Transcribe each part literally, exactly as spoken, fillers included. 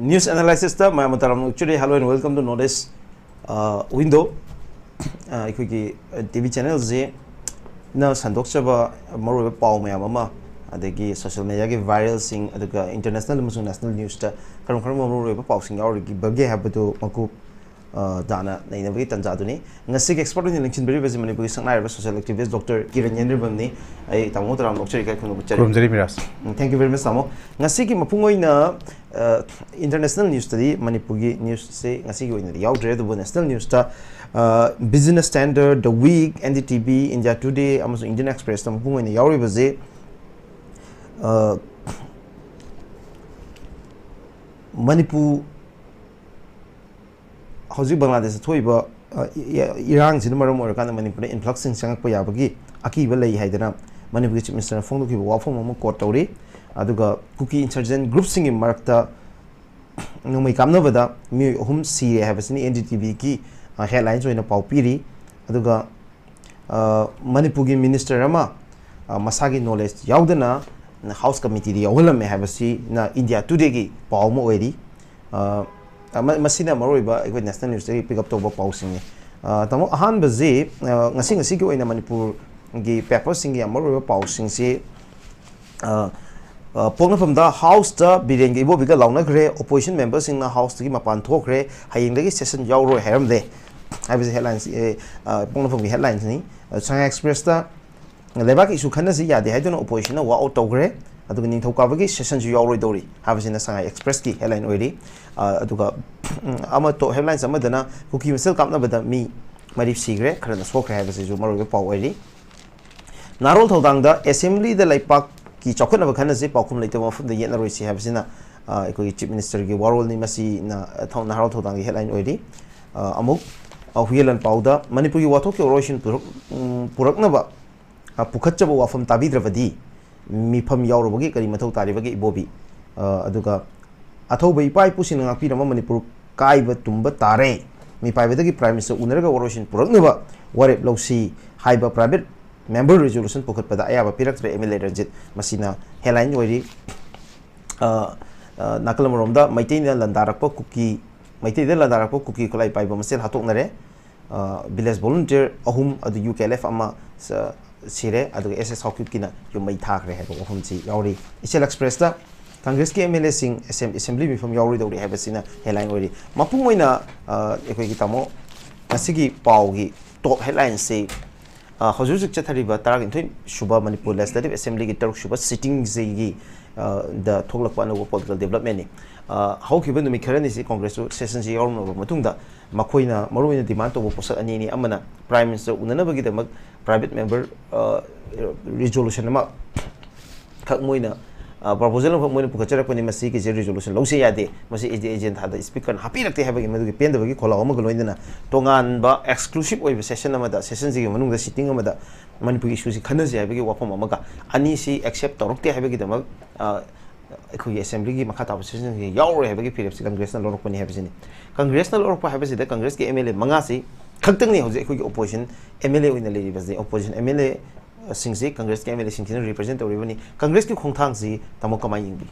News analysis ꯇ ꯃꯌꯥꯝ ꯑꯃ ꯇꯔꯥꯝꯅ ꯑꯣꯛꯆꯔꯤ꯫ Hello and welcome to North East, uh, Window꯫ Uh, ꯑꯩꯈꯣꯏꯒꯤ ꯇꯤ ꯚꯤ ꯆꯦꯅꯦꯜꯁꯤ ꯅ ꯁꯟꯗꯣꯛꯆꯕ ꯃꯔꯨꯑꯣꯏꯕ ꯄꯥꯎ ꯃꯌꯥꯝ ꯑꯃ, ꯑꯗꯒꯤ ꯁꯣꯁꯤꯌꯦꯜ ꯃꯦꯗꯤꯌꯥꯒꯤ ꯚꯥꯏꯔꯦꯜꯁꯤꯡ, ꯑꯗꯨꯒ ꯏꯟꯇꯔꯅꯦꯁꯅꯦꯜ ꯑꯃꯁꯨꯡ ꯅꯦꯁꯅꯦꯜ ꯅ꯭ꯌꯨꯁꯇ ꯀꯔꯝ ꯀꯔꯝꯕ ꯃꯔꯨꯑꯣꯏꯕ ꯄꯥꯎꯁꯤꯡ ꯌꯥꯎꯔꯤꯕꯒꯦ ꯍꯥꯏꯕꯗꯨ ꯃꯀꯨꯞ, ꯑ, ꯇꯥꯅ ꯅꯩꯅꯕꯒꯤ ꯇꯥꯟꯖꯥꯗꯨꯅꯤ꯫ ꯉꯁꯤꯒꯤ ꯑꯦꯛꯁꯄꯔꯠ ꯑꯣꯏꯅ ꯂꯦꯡꯁꯤꯟꯕꯤꯔꯤꯕꯁꯤ ꯃꯅꯤꯄꯨꯔꯒꯤ ꯁꯛꯅꯥꯏꯔꯕ ꯁꯣꯁꯤꯌꯦꯜ ꯑꯦꯛꯇꯤꯚꯤꯁ꯭ꯠ ꯗꯣꯛꯇꯔ ꯀꯤꯔꯟ ꯌꯥꯏꯐꯅꯤꯔꯝꯅꯤ꯫ ꯑꯩ ꯇꯥꯃꯣ ꯇꯔꯥꯝꯅ ꯑꯣꯛꯆꯔꯤ, ꯏꯀꯥꯏ ꯈꯨꯝꯅꯕ ꯎꯠꯆꯔꯤ꯫ ꯈꯨꯔꯨꯝꯖꯔꯤ ꯃꯤꯔꯥꯖ꯫ ꯎꯝ, thank you very much, ꯇꯥꯃꯣ꯫ ꯉꯁꯤꯒꯤ ꯃꯄꯨꯡ ꯑꯣꯏꯅ, ꯑ, ꯏꯟꯇꯔꯅꯦꯁꯅꯦꯜ ꯅ꯭ꯌꯨꯁꯇꯗꯤ ꯃꯅꯤꯄꯨꯔꯒꯤ ꯅ꯭ꯌꯨꯁꯁꯦ ꯉꯁꯤꯒꯤ ꯑꯣꯏꯅꯗꯤ ꯌꯥꯎꯗ꯭ꯔꯦ, ꯑꯗꯨꯕꯨ ꯅꯦꯁꯅꯦꯜ ꯅ꯭ꯌꯨꯁꯇ, uh, business standard, the week, N D T V, India today Indian ꯏꯟꯗꯤꯌꯟ ꯑꯦꯛꯁꯄ꯭ꯔꯦꯁꯇ ꯃꯄꯨꯡ ꯑꯣꯏꯅ ꯌꯥꯎꯔꯤꯕꯁꯦ, ꯑ, ꯃꯅꯤꯄꯨꯔ ꯍꯧꯖꯤꯛ ꯕꯪꯒ꯭ꯂꯥꯗꯦꯁꯇ ꯊꯣꯛꯏꯕ, ꯑ, ꯏ-, ꯏꯔꯥꯡꯁꯤꯅ ꯃꯔꯝ ꯑꯣꯏꯔꯀꯥꯟꯗ ꯃꯅꯤꯄꯨꯔꯗ ꯏꯟꯐ꯭ꯂꯛꯁꯁꯤꯡ ꯆꯪꯉꯛꯄ ꯌꯥꯕꯒꯤ ꯑꯀꯤꯕ ꯂꯩ ꯍꯥꯏꯗꯅ ꯃꯅꯤꯄꯨꯔꯒꯤ ꯆꯤꯐ ꯃꯤꯅꯤꯁꯇꯔꯅ ꯐꯣꯡꯗꯣꯛꯈꯤꯕ ꯋꯥꯐꯝ ꯑꯃ ꯀꯣꯠ ꯇꯧꯔꯤ꯫ ꯑꯗꯨꯒ ꯀꯨꯀꯤ ꯏꯟꯁꯔꯖꯦꯟ ꯒ꯭ꯔꯨꯞꯁꯤꯡꯒꯤ ꯃꯔꯛꯇ ꯅꯣꯡꯃꯩ ꯀꯥꯞꯅꯕꯗ ꯃꯤꯑꯣꯏ ꯑꯍꯨꯝ ꯁꯤꯔꯦ ꯍꯥꯏꯕꯁꯤꯅꯤ ꯑꯦꯟ ꯗꯤ ꯇꯤ ꯚꯤꯒꯤ, ꯑ, ꯍꯦꯗꯂꯥꯏꯟꯁ ꯑꯣꯏꯅ ꯄꯥꯎ ꯄꯤꯔꯤ꯫ ꯑꯗꯨꯒ, ꯑ, ꯃꯅꯤꯄꯨꯔꯒꯤ ꯃꯤꯅꯤꯁꯇꯔ ꯑꯃ, ꯑ, ꯃꯁꯥꯒꯤ ꯅꯣꯂꯦꯖ ꯌꯥꯎꯗꯅ ꯍꯥꯎꯁ ꯀꯃꯤꯇꯤꯗ ꯌꯥꯎꯍꯜꯂꯝꯃꯦ ꯍꯥꯏꯕꯁꯤꯅ ꯏꯟꯗꯤꯌꯥ ꯇꯨꯗꯦꯒꯤ ꯄꯥꯎ ꯑꯃ ꯑꯣꯏꯔꯤ꯫ ꯑ, ꯑꯃ-, ꯃꯁꯤꯅ ꯃꯔꯨꯑꯣꯏꯕ ꯑꯩꯈꯣꯏ ꯅꯦꯁꯅꯦꯜ ꯅ꯭ꯌꯨꯁꯇꯒꯤ ꯄꯤꯛ ꯑꯞ ꯇꯧꯕ ꯄꯥꯎꯁꯤꯡꯅꯤ꯫ ꯑ, ꯇꯥꯃꯣ, ꯑꯍꯥꯟꯕꯁꯤ, ꯑ, ꯉꯁꯤ ꯉꯁꯤꯒꯤ ꯑꯣꯏꯅ ꯃꯅꯤꯄꯨꯔꯒꯤ ꯄꯦꯄꯔꯁꯤꯡꯒꯤ ꯌꯥꯝ ꯃꯔꯨꯑꯣꯏꯕ ꯄꯥꯎꯁꯤꯡꯁꯤ, ꯑ, ꯑ, ꯄꯣꯛꯅꯐꯝꯗ ꯍꯥꯎꯁꯇ ꯕꯤꯔꯦꯟꯒ ꯏꯕꯣꯕꯤꯒ ꯂꯥꯎꯅꯈ꯭ꯔꯦ, ꯑꯣꯄꯣꯖꯤꯁꯟ ꯃꯦꯝꯕꯔꯁꯤꯡꯅ ꯍꯥꯎꯁꯇꯒꯤ ꯃꯄꯥꯟ ꯊꯣꯛꯈ꯭ꯔꯦ, ꯍꯌꯦꯡꯗꯒꯤ ꯁꯦꯁꯟ ꯌꯥꯎꯔꯣꯏ ꯍꯥꯏꯔꯝꯂꯦ ꯍꯥꯏꯕꯁꯤ ꯍꯦꯗꯂꯥꯏꯟꯁ, ꯑꯦ, ꯑ, ꯄꯣꯛꯅꯐꯝꯒꯤ ꯍꯦꯗꯂꯥꯏꯟꯁꯅꯤ꯫ ꯑ, ꯁꯉꯥꯏ ꯑꯦꯛꯁꯄ꯭ꯔꯦꯁꯇ ꯂꯩꯕꯥꯛꯀꯤ ꯏꯁꯨ ꯈꯟꯅꯁꯤ ꯌꯥꯗꯦ ꯍꯥꯏꯗꯨꯅ ꯑꯣꯄꯣꯖꯤꯁꯟꯅ ꯋꯥꯛ ꯑꯥꯎꯠ ꯇꯧꯈ꯭ꯔꯦ, ꯑꯗꯨꯒ ꯅꯤꯡꯊꯧꯀꯥꯕꯒꯤ ꯁꯦꯁꯟꯁꯨ ꯌꯥꯎꯔꯣꯏꯗꯧꯔꯤ ꯍꯥꯏꯕꯁꯤꯅ ꯁꯉꯥꯏ ꯑꯦꯛꯁꯄ꯭ꯔꯦꯁꯀꯤ ꯍꯦꯗꯂꯥꯏꯟ ꯑꯣꯏꯔꯤ꯫ ꯑ, ꯑꯗꯨꯒ, ꯎꯝ, ꯑꯃ ꯇꯣꯞ ꯍꯦꯗꯂꯥꯏꯟꯁ ꯑꯃꯗꯅ ꯀꯨꯀꯤ ꯃꯁꯦꯜ ꯀꯥꯞꯅꯕꯗ ꯃꯤ ꯃꯔꯤ ꯁꯤꯈ꯭ꯔꯦ, ꯈꯔꯅ ꯁꯣꯛꯈ꯭ꯔꯦ ꯍꯥꯏꯕꯁꯤꯁꯨ ꯃꯔꯨꯑꯣꯏꯕ ꯄꯥꯎ ꯑꯣꯏꯔꯤ꯫ ꯅꯍꯥꯔꯣꯜ ꯊꯧꯗꯥꯡꯗ ꯑꯦꯁꯦꯝꯕ꯭ꯂꯤꯗ ꯂꯩꯄꯥꯛꯀꯤ ꯆꯥꯎꯈꯠꯅꯕ ꯈꯟꯅꯁꯤ, ꯄꯥꯎꯈꯨꯝ ꯂꯩꯇꯕ ꯃꯐꯝꯗ ꯌꯦꯠꯅꯔꯣꯏꯁꯤ ꯍꯥꯏꯕꯁꯤꯅ, ꯑ, ꯑꯩꯈꯣꯏꯒꯤ ꯆꯤꯐ ꯃꯤꯅꯤꯁꯇꯔꯒꯤ ꯋꯥꯔꯣꯜꯅꯤ꯫ ꯃꯁꯤꯅ, ꯑ, ꯊꯧ-, ꯅꯍꯥꯔꯣꯜ ꯊꯧꯗꯥꯡꯒꯤ ꯍꯦꯗꯂꯥꯏꯟ ꯑꯣꯏꯔꯤ꯫ ꯑ, ꯑꯃꯨꯛ, ꯑ, ꯍꯨꯏꯌꯦꯟꯂꯣꯟ ꯄꯥꯎꯗ ꯃꯅꯤꯄꯨꯔꯒꯤ ꯋꯥꯊꯣꯛꯀꯤ ꯋꯥꯔꯣꯏꯁꯤꯟ ꯄꯨꯔꯛ-, ꯎꯝ, ꯄꯨꯔꯛꯅꯕ, ꯑ, ꯄꯨꯈꯠꯆꯕ ꯋꯥꯐꯝ ꯇꯥꯕꯤꯗ꯭ꯔꯕꯗꯤ ꯃꯤꯐꯝ ꯌꯥꯎꯔꯨꯕꯒꯤ ꯀꯔꯤ ꯃꯊꯧ ꯇꯥꯔꯤꯕꯒꯦ ꯏꯕꯣꯕꯤ? ꯑ, ꯑꯗꯨꯒ ꯑꯊꯧꯕ ꯏꯄꯥ ꯏꯄꯨꯁꯤꯡꯅ ꯉꯥꯛꯄꯤꯔꯝꯕ ꯃꯅꯤꯄꯨꯔ ꯀꯥꯏꯕ ꯇꯨꯝꯕ ꯇꯥꯔꯦ꯫ ꯃꯤꯄꯥꯏꯕꯗꯒꯤ ꯄ꯭ꯔꯥꯏꯝ ꯃꯤꯅꯤꯁꯇꯔ ꯎꯅꯔꯒ ꯋꯥꯔꯣꯏꯁꯤꯟ ꯄꯨꯔꯛꯅꯕ ꯋꯥꯔꯦꯞ ꯂꯧꯁꯤ ꯍꯥꯏꯕ ꯄ꯭ꯔꯥꯏꯚꯦꯠ ꯃꯦꯝꯕꯔ ꯔꯤꯖꯣꯂꯨꯁꯟ ꯄꯨꯈꯠꯄꯗ ꯑꯌꯥꯕ ꯄꯤꯔꯛꯇ꯭ꯔꯦ ꯑꯦꯝ ꯑꯦꯜ ꯑꯦ ꯔꯟꯖꯤꯠ꯫ ꯃꯁꯤꯅ ꯍꯦꯗꯂꯥꯏꯟ ꯑꯣꯏꯔꯤ꯫ ꯑ, ꯑ, ꯅꯥꯀꯜ ꯑꯃꯔꯣꯝꯗ ꯃꯩꯇꯩꯅ ꯂꯥꯟꯗꯥꯔꯛꯄ ꯀꯨꯀꯤ, ꯃꯩꯇꯩꯗ ꯂꯥꯟꯗꯥꯔꯛꯄ ꯀꯨꯀꯤ ꯈꯨꯠꯂꯥꯏ ꯄꯥꯏꯕ ꯃꯁꯦꯜ ꯍꯥꯠꯇꯣꯛꯅꯔꯦ꯫ ꯑ, village volunteer ꯑꯍꯨꯝ, ꯑꯗꯨ U K L F ꯑꯃ ꯁ-, ꯁꯤꯔꯦ, ꯑꯗꯨꯒ S S ꯍꯥꯎꯀꯤꯞꯀꯤꯅ ꯌꯨꯝ ꯃꯩ ꯊꯥꯈ꯭ꯔꯦ ꯍꯥꯏꯕ ꯋꯥꯐꯝꯁꯤ ꯌꯥꯎꯔꯤ꯫ ꯏꯆꯦꯜ ꯑꯦꯛꯁꯄ꯭ꯔꯦꯁꯇ ꯀꯪꯒ꯭ꯔꯦꯁꯀꯤ M L Aꯁꯤꯡ ꯑꯁꯦꯝ-, ꯑꯦꯁꯦꯝꯕ꯭ꯂꯤ ꯃꯤꯐꯝ ꯌꯥꯎꯔꯣꯏꯗꯧꯔꯤ ꯍꯥꯏꯕꯁꯤꯅ headline ꯑꯣꯏꯔꯤ꯫ ꯃꯄꯨꯡ ꯑꯣꯏꯅ, ꯑ, ꯑꯩꯈꯣꯏꯒꯤ ꯇꯥꯃꯣ, ꯉꯁꯤꯒꯤ ꯄꯥꯎꯒꯤ top headlineꯁꯤ, ꯑ, ꯍꯧꯖꯤꯛ ꯍꯧꯖꯤꯛ ꯆꯠꯊꯔꯤꯕ ꯇꯔꯥꯅꯤꯊꯣꯏ ꯁꯨꯕ ꯃꯅꯤꯄꯨꯔ Legislative Assemblyꯒꯤ ꯇꯔꯨꯛ ꯁꯨꯕ sittingꯁꯤꯒꯤ, ꯑ, ꯗ ꯊꯣꯛꯂꯛꯄ ꯑꯅꯧꯕ political developmentꯅꯤ꯫ ꯑ, ꯍꯧꯈꯤꯕ ꯅꯨꯃꯤꯠ ꯈꯔꯅꯤꯁꯤ ꯀꯪꯒ꯭ꯔꯦꯁꯁꯨ sessionꯁꯤ ꯌꯥꯎꯔꯝꯂꯕ ꯃꯇꯨꯡꯗ ꯃꯈꯣꯏꯅ ꯃꯔꯨꯑꯣꯏꯅ demand ꯇꯧꯕ ꯄꯣꯠꯁꯛ ꯑꯅꯤꯅꯤ꯫ ꯑꯃꯅ Prime Minister ꯎꯅꯅꯕꯒꯤꯗꯃꯛ private member, ꯑ, resolution ꯑꯃ ꯈꯛ ꯃꯣꯏꯅ, ꯑ, proposal ꯑꯃꯈꯛ ꯃꯣꯏꯅ ꯄꯨꯈꯠꯆꯔꯛꯄꯅꯤ, ꯃꯁꯤꯒꯤꯁꯦ resolution ꯂꯧꯁꯤ ꯌꯥꯗꯦ, ꯃꯁꯤ ꯑꯦꯖꯦꯟꯗꯥꯗ Speakerꯅ ꯍꯥꯞꯄꯤꯔꯛꯇꯦ ꯍꯥꯏꯕꯒꯤ ꯃꯗꯨꯒꯤ ꯄꯦꯟꯗꯕꯒꯤ ꯈꯣꯜꯂꯥꯎ ꯑꯃꯒ ꯂꯣꯏꯅꯅ ꯇꯣꯉꯥꯟꯕ exclusive ꯑꯣꯏꯕ session ꯑꯃꯗ, sessionꯁꯤꯒꯤ ꯃꯅꯨꯡꯗ sitting ꯑꯃꯗ ꯃꯅꯤꯄꯨꯔꯒꯤ issueꯁꯤ ꯈꯟꯅꯁꯤ ꯍꯥꯏꯕꯒꯤ ꯋꯥꯐꯝ ꯑꯃꯒ, ꯑꯅꯤꯁꯤ accept ꯇꯧꯔꯛꯇꯦ ꯍꯥꯏꯕꯒꯤꯗꯃꯛ, ꯑ, ꯑꯩꯈꯣꯏꯒꯤ assemblyꯒꯤ ꯃꯈꯥ ꯇꯥꯕ sessionꯁꯤ ꯌꯥꯎꯔꯣꯏ ꯍꯥꯏꯕꯒꯤ ꯐꯤꯔꯦꯞꯁꯤ ꯀꯪꯒ꯭ꯔꯦꯁꯅ ꯂꯧꯔꯛꯄꯅꯤ ꯍꯥꯏꯕꯁꯤꯅꯤ꯫ ꯀꯪꯒ꯭ꯔꯦꯁꯅ ꯂꯧꯔꯛꯄ ꯍꯥꯏꯕꯁꯤꯗ ꯀꯪꯒ꯭ꯔꯦꯁꯀꯤ M L A ꯃꯉꯥꯁꯤ ꯈꯛꯇꯪꯅꯤ ꯍꯧꯖꯤꯛ ꯑꯩꯈꯣꯏꯒꯤ opposition M L A ꯑꯣꯏꯅ ꯂꯩꯔꯤꯕꯁꯤ꯫ Opposition M L Aꯁꯤꯡꯁꯤ ꯀꯪꯒ꯭ꯔꯦꯁꯀꯤ M L Aꯁꯤꯡꯁꯤꯅ represent ꯇꯧꯔꯤꯕꯅꯤ꯫ ꯀꯪꯒ꯭ꯔꯦꯁꯀꯤ ꯈꯣꯡꯊꯥꯡꯁꯤ ꯇꯥꯃꯣ ꯀꯃꯥꯏꯅ ꯌꯦꯡꯕꯤ?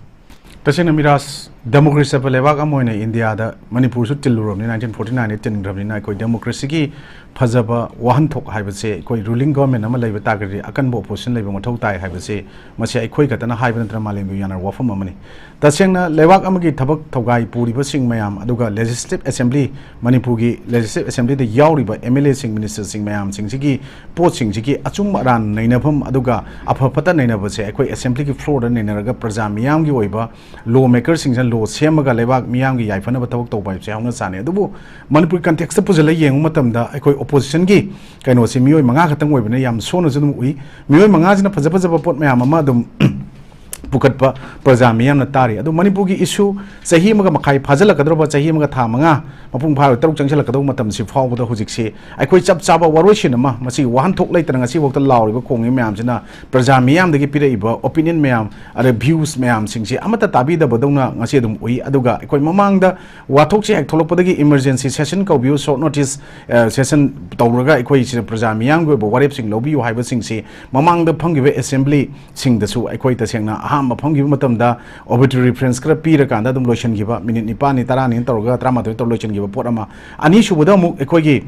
ꯇꯁꯦꯡꯅ ꯃꯤꯔꯥꯖ, democracy ꯆꯠꯄ ꯂꯩꯕꯥꯛ ꯑꯃ ꯑꯣꯏꯅ ꯏꯟꯗꯤꯌꯥꯗ ꯃꯅꯤꯄꯨꯔꯁꯨ ꯇꯤꯜꯂꯨꯔꯕꯅꯤꯅ, nineteen forty nineꯗ ꯇꯤꯟꯈ꯭ꯔꯕꯅꯤꯅ, ꯑꯩꯈꯣꯏ democracyꯒꯤ ꯐꯖꯕ ꯋꯥꯍꯟꯊꯣꯛ ꯍꯥꯏꯕꯁꯦ, ꯑꯩꯈꯣꯏ ruling government ꯑꯃ ꯂꯩꯕ ꯇꯥꯔꯒꯗꯤ ꯑꯀꯟꯕ opposition ꯂꯩꯕ ꯃꯊꯧ ꯇꯥꯏ ꯍꯥꯏꯕꯁꯦ, ꯃꯁꯤ ꯑꯩꯈꯣꯏ ꯈꯛꯇꯅ ꯍꯥꯏꯕ ꯅꯠꯇꯅ ꯃꯥꯂꯦꯝꯒꯤ ꯌꯥꯅꯔꯕ ꯋꯥꯐꯝ ꯑꯃꯅꯤ꯫ ꯇꯁꯦꯡꯅ ꯂꯩꯕꯥꯛ ꯑꯃꯒꯤ ꯊꯕꯛ ꯊꯧꯒꯥꯏ ꯄꯨꯔꯤꯕꯁꯤꯡ ꯃꯌꯥꯝ, ꯑꯗꯨꯒ Legislative Assembly, ꯃꯅꯤꯄꯨꯔꯒꯤ Legislative Assemblyꯗ ꯌꯥꯎꯔꯤꯕ M L Aꯁꯤꯡ, ministerꯁꯤꯡ ꯃꯌꯥꯝꯁꯤꯡꯁꯤꯒꯤ ꯄꯣꯠꯁꯤꯡꯁꯤꯒꯤ ꯑꯆꯨꯝ ꯑꯔꯥꯟ ꯅꯩꯅꯐꯝ, ꯑꯗꯨꯒ ꯑꯐ ꯐꯠꯇ ꯅꯩꯅꯕꯁꯦ ꯑꯩꯈꯣꯏ assemblyꯒꯤ floorꯗ ꯅꯩꯅꯔꯒ ꯄ꯭ꯔꯖꯥ ꯃꯤꯌꯥꯝꯒꯤ ꯑꯣꯏꯕ law makerꯁꯤꯡꯁꯤꯅ law ꯁꯦꯝꯃꯒ ꯂꯩꯕꯥꯛ ꯃꯤꯌꯥꯝꯒꯤ ꯌꯥꯏꯐꯅꯕ ꯊꯕꯛ ꯇꯧꯕ ꯍꯥꯏꯕꯁꯦ ꯍꯧꯅ ꯁꯥꯅꯤ꯫ ꯑꯗꯨꯕꯨ ꯃꯅꯤꯄꯨꯔ contextꯇ ꯄꯨꯁꯤꯜꯂꯒ ꯌꯦꯡꯕ ꯃꯇꯝꯗ ꯑꯩꯈꯣꯏ oppositionꯒꯤ ꯀꯩꯅꯣꯁꯤ ꯃꯤꯑꯣꯏ ꯃꯉꯥ ꯈꯛꯇꯪ ꯑꯣꯏꯕꯅ ꯌꯥꯝ ꯁꯣꯟꯅꯁꯨ ꯑꯗꯨꯝ ꯎꯏ꯫ ꯃꯤꯑꯣꯏ ꯃꯉꯥꯁꯤꯅ ꯐꯖ ꯐꯖꯕ ꯄꯣꯠ ꯃꯌꯥꯝ ꯑꯃ ꯑꯗꯨꯝ ꯄꯨꯈꯠꯄ ꯄ꯭ꯔꯖꯥ ꯃꯤꯌꯥꯝꯅ ꯇꯥꯔꯤ꯫ ꯑꯗꯣ ꯃꯅꯤꯄꯨꯔꯒꯤ issue ꯆꯍꯤ ꯑꯃꯒ ꯃꯈꯥꯏ ꯐꯥꯖꯤꯜꯂꯛꯀꯗꯧꯔꯕ, ꯆꯍꯤ ꯑꯃꯒ ꯊꯥ ꯃꯉꯥ, ꯃꯄꯨꯡ ꯐꯥꯔꯣꯏ, ꯇꯔꯨꯛ ꯆꯪꯁꯤꯜꯂꯛꯀꯗꯧꯕ ꯃꯇꯝꯁꯤ ꯐꯥꯎꯕꯗ ꯍꯧꯖꯤꯛꯁꯤ ꯑꯩꯈꯣꯏ ꯆꯞ ꯆꯥꯕ ꯋꯥꯔꯣꯏꯁꯤꯟ ꯑꯃ, ꯃꯁꯤꯒꯤ ꯋꯥꯍꯟꯊꯣꯛ ꯂꯩꯇꯅ ꯉꯁꯤꯐꯥꯎꯗ ꯂꯥꯎꯔꯤꯕ ꯈꯣꯡꯉꯤꯕ ꯃꯌꯥꯝꯁꯤꯅ ꯄ꯭ꯔꯖꯥ ꯃꯤꯌꯥꯝꯗꯒꯤ ꯄꯤꯔꯛꯏꯕ opinion ꯃꯌꯥꯝ, ꯑꯗꯩ views ꯃꯌꯥꯝꯁꯤꯡꯁꯤ ꯑꯃꯠꯇ ꯇꯥꯕꯤꯗꯕꯗꯧꯅ ꯉꯁꯤ ꯑꯗꯨꯝ ꯎꯏ꯫ ꯑꯗꯨꯒ ꯑꯩꯈꯣꯏ ꯃꯃꯥꯡꯗ ꯋꯥꯊꯣꯛꯁꯤ ꯍꯦꯛ ꯊꯣꯛꯂꯛꯄꯗꯒꯤ emergency session ꯀꯧꯕꯤꯌꯨ, short notice, ꯑ, session ꯇꯧꯔꯒ ꯑꯩꯈꯣꯏ ꯁꯤꯗ ꯄ꯭ꯔꯖꯥ ꯃꯤꯌꯥꯝꯒꯤ ꯑꯣꯏꯕ ꯋꯥꯔꯦꯞꯁꯤꯡ ꯂꯧꯕꯤꯌꯨ ꯍꯥꯏꯕꯁꯤꯡꯁꯤ ꯃꯃꯥꯡꯗ ꯐꯝꯈꯤꯕ assemblyꯁꯤꯡꯗꯁꯨ ꯑꯩꯈꯣꯏ ꯇꯁꯦꯡꯅ ꯃꯐꯝꯈꯤꯕ ꯃꯇꯝꯗ obituary reference ꯈꯔ ꯄꯤꯔꯀꯥꯟꯗ ꯑꯗꯨꯝ ꯂꯣꯏꯁꯤꯟꯈꯤꯕ, ꯃꯤꯅꯤꯠ ꯅꯤꯄꯥꯜꯅꯤ, ꯇꯔꯥꯅꯤ ꯇꯧꯔꯒ ꯇꯔꯥꯃꯥꯊꯣꯏ ꯇꯧꯔ ꯂꯣꯏꯁꯤꯟꯈꯤꯕ ꯄꯣꯠ ꯑꯃ꯫ ꯑꯅꯤꯁꯨꯕꯗ ꯑꯃꯨꯛ ꯑꯩꯈꯣꯏꯒꯤ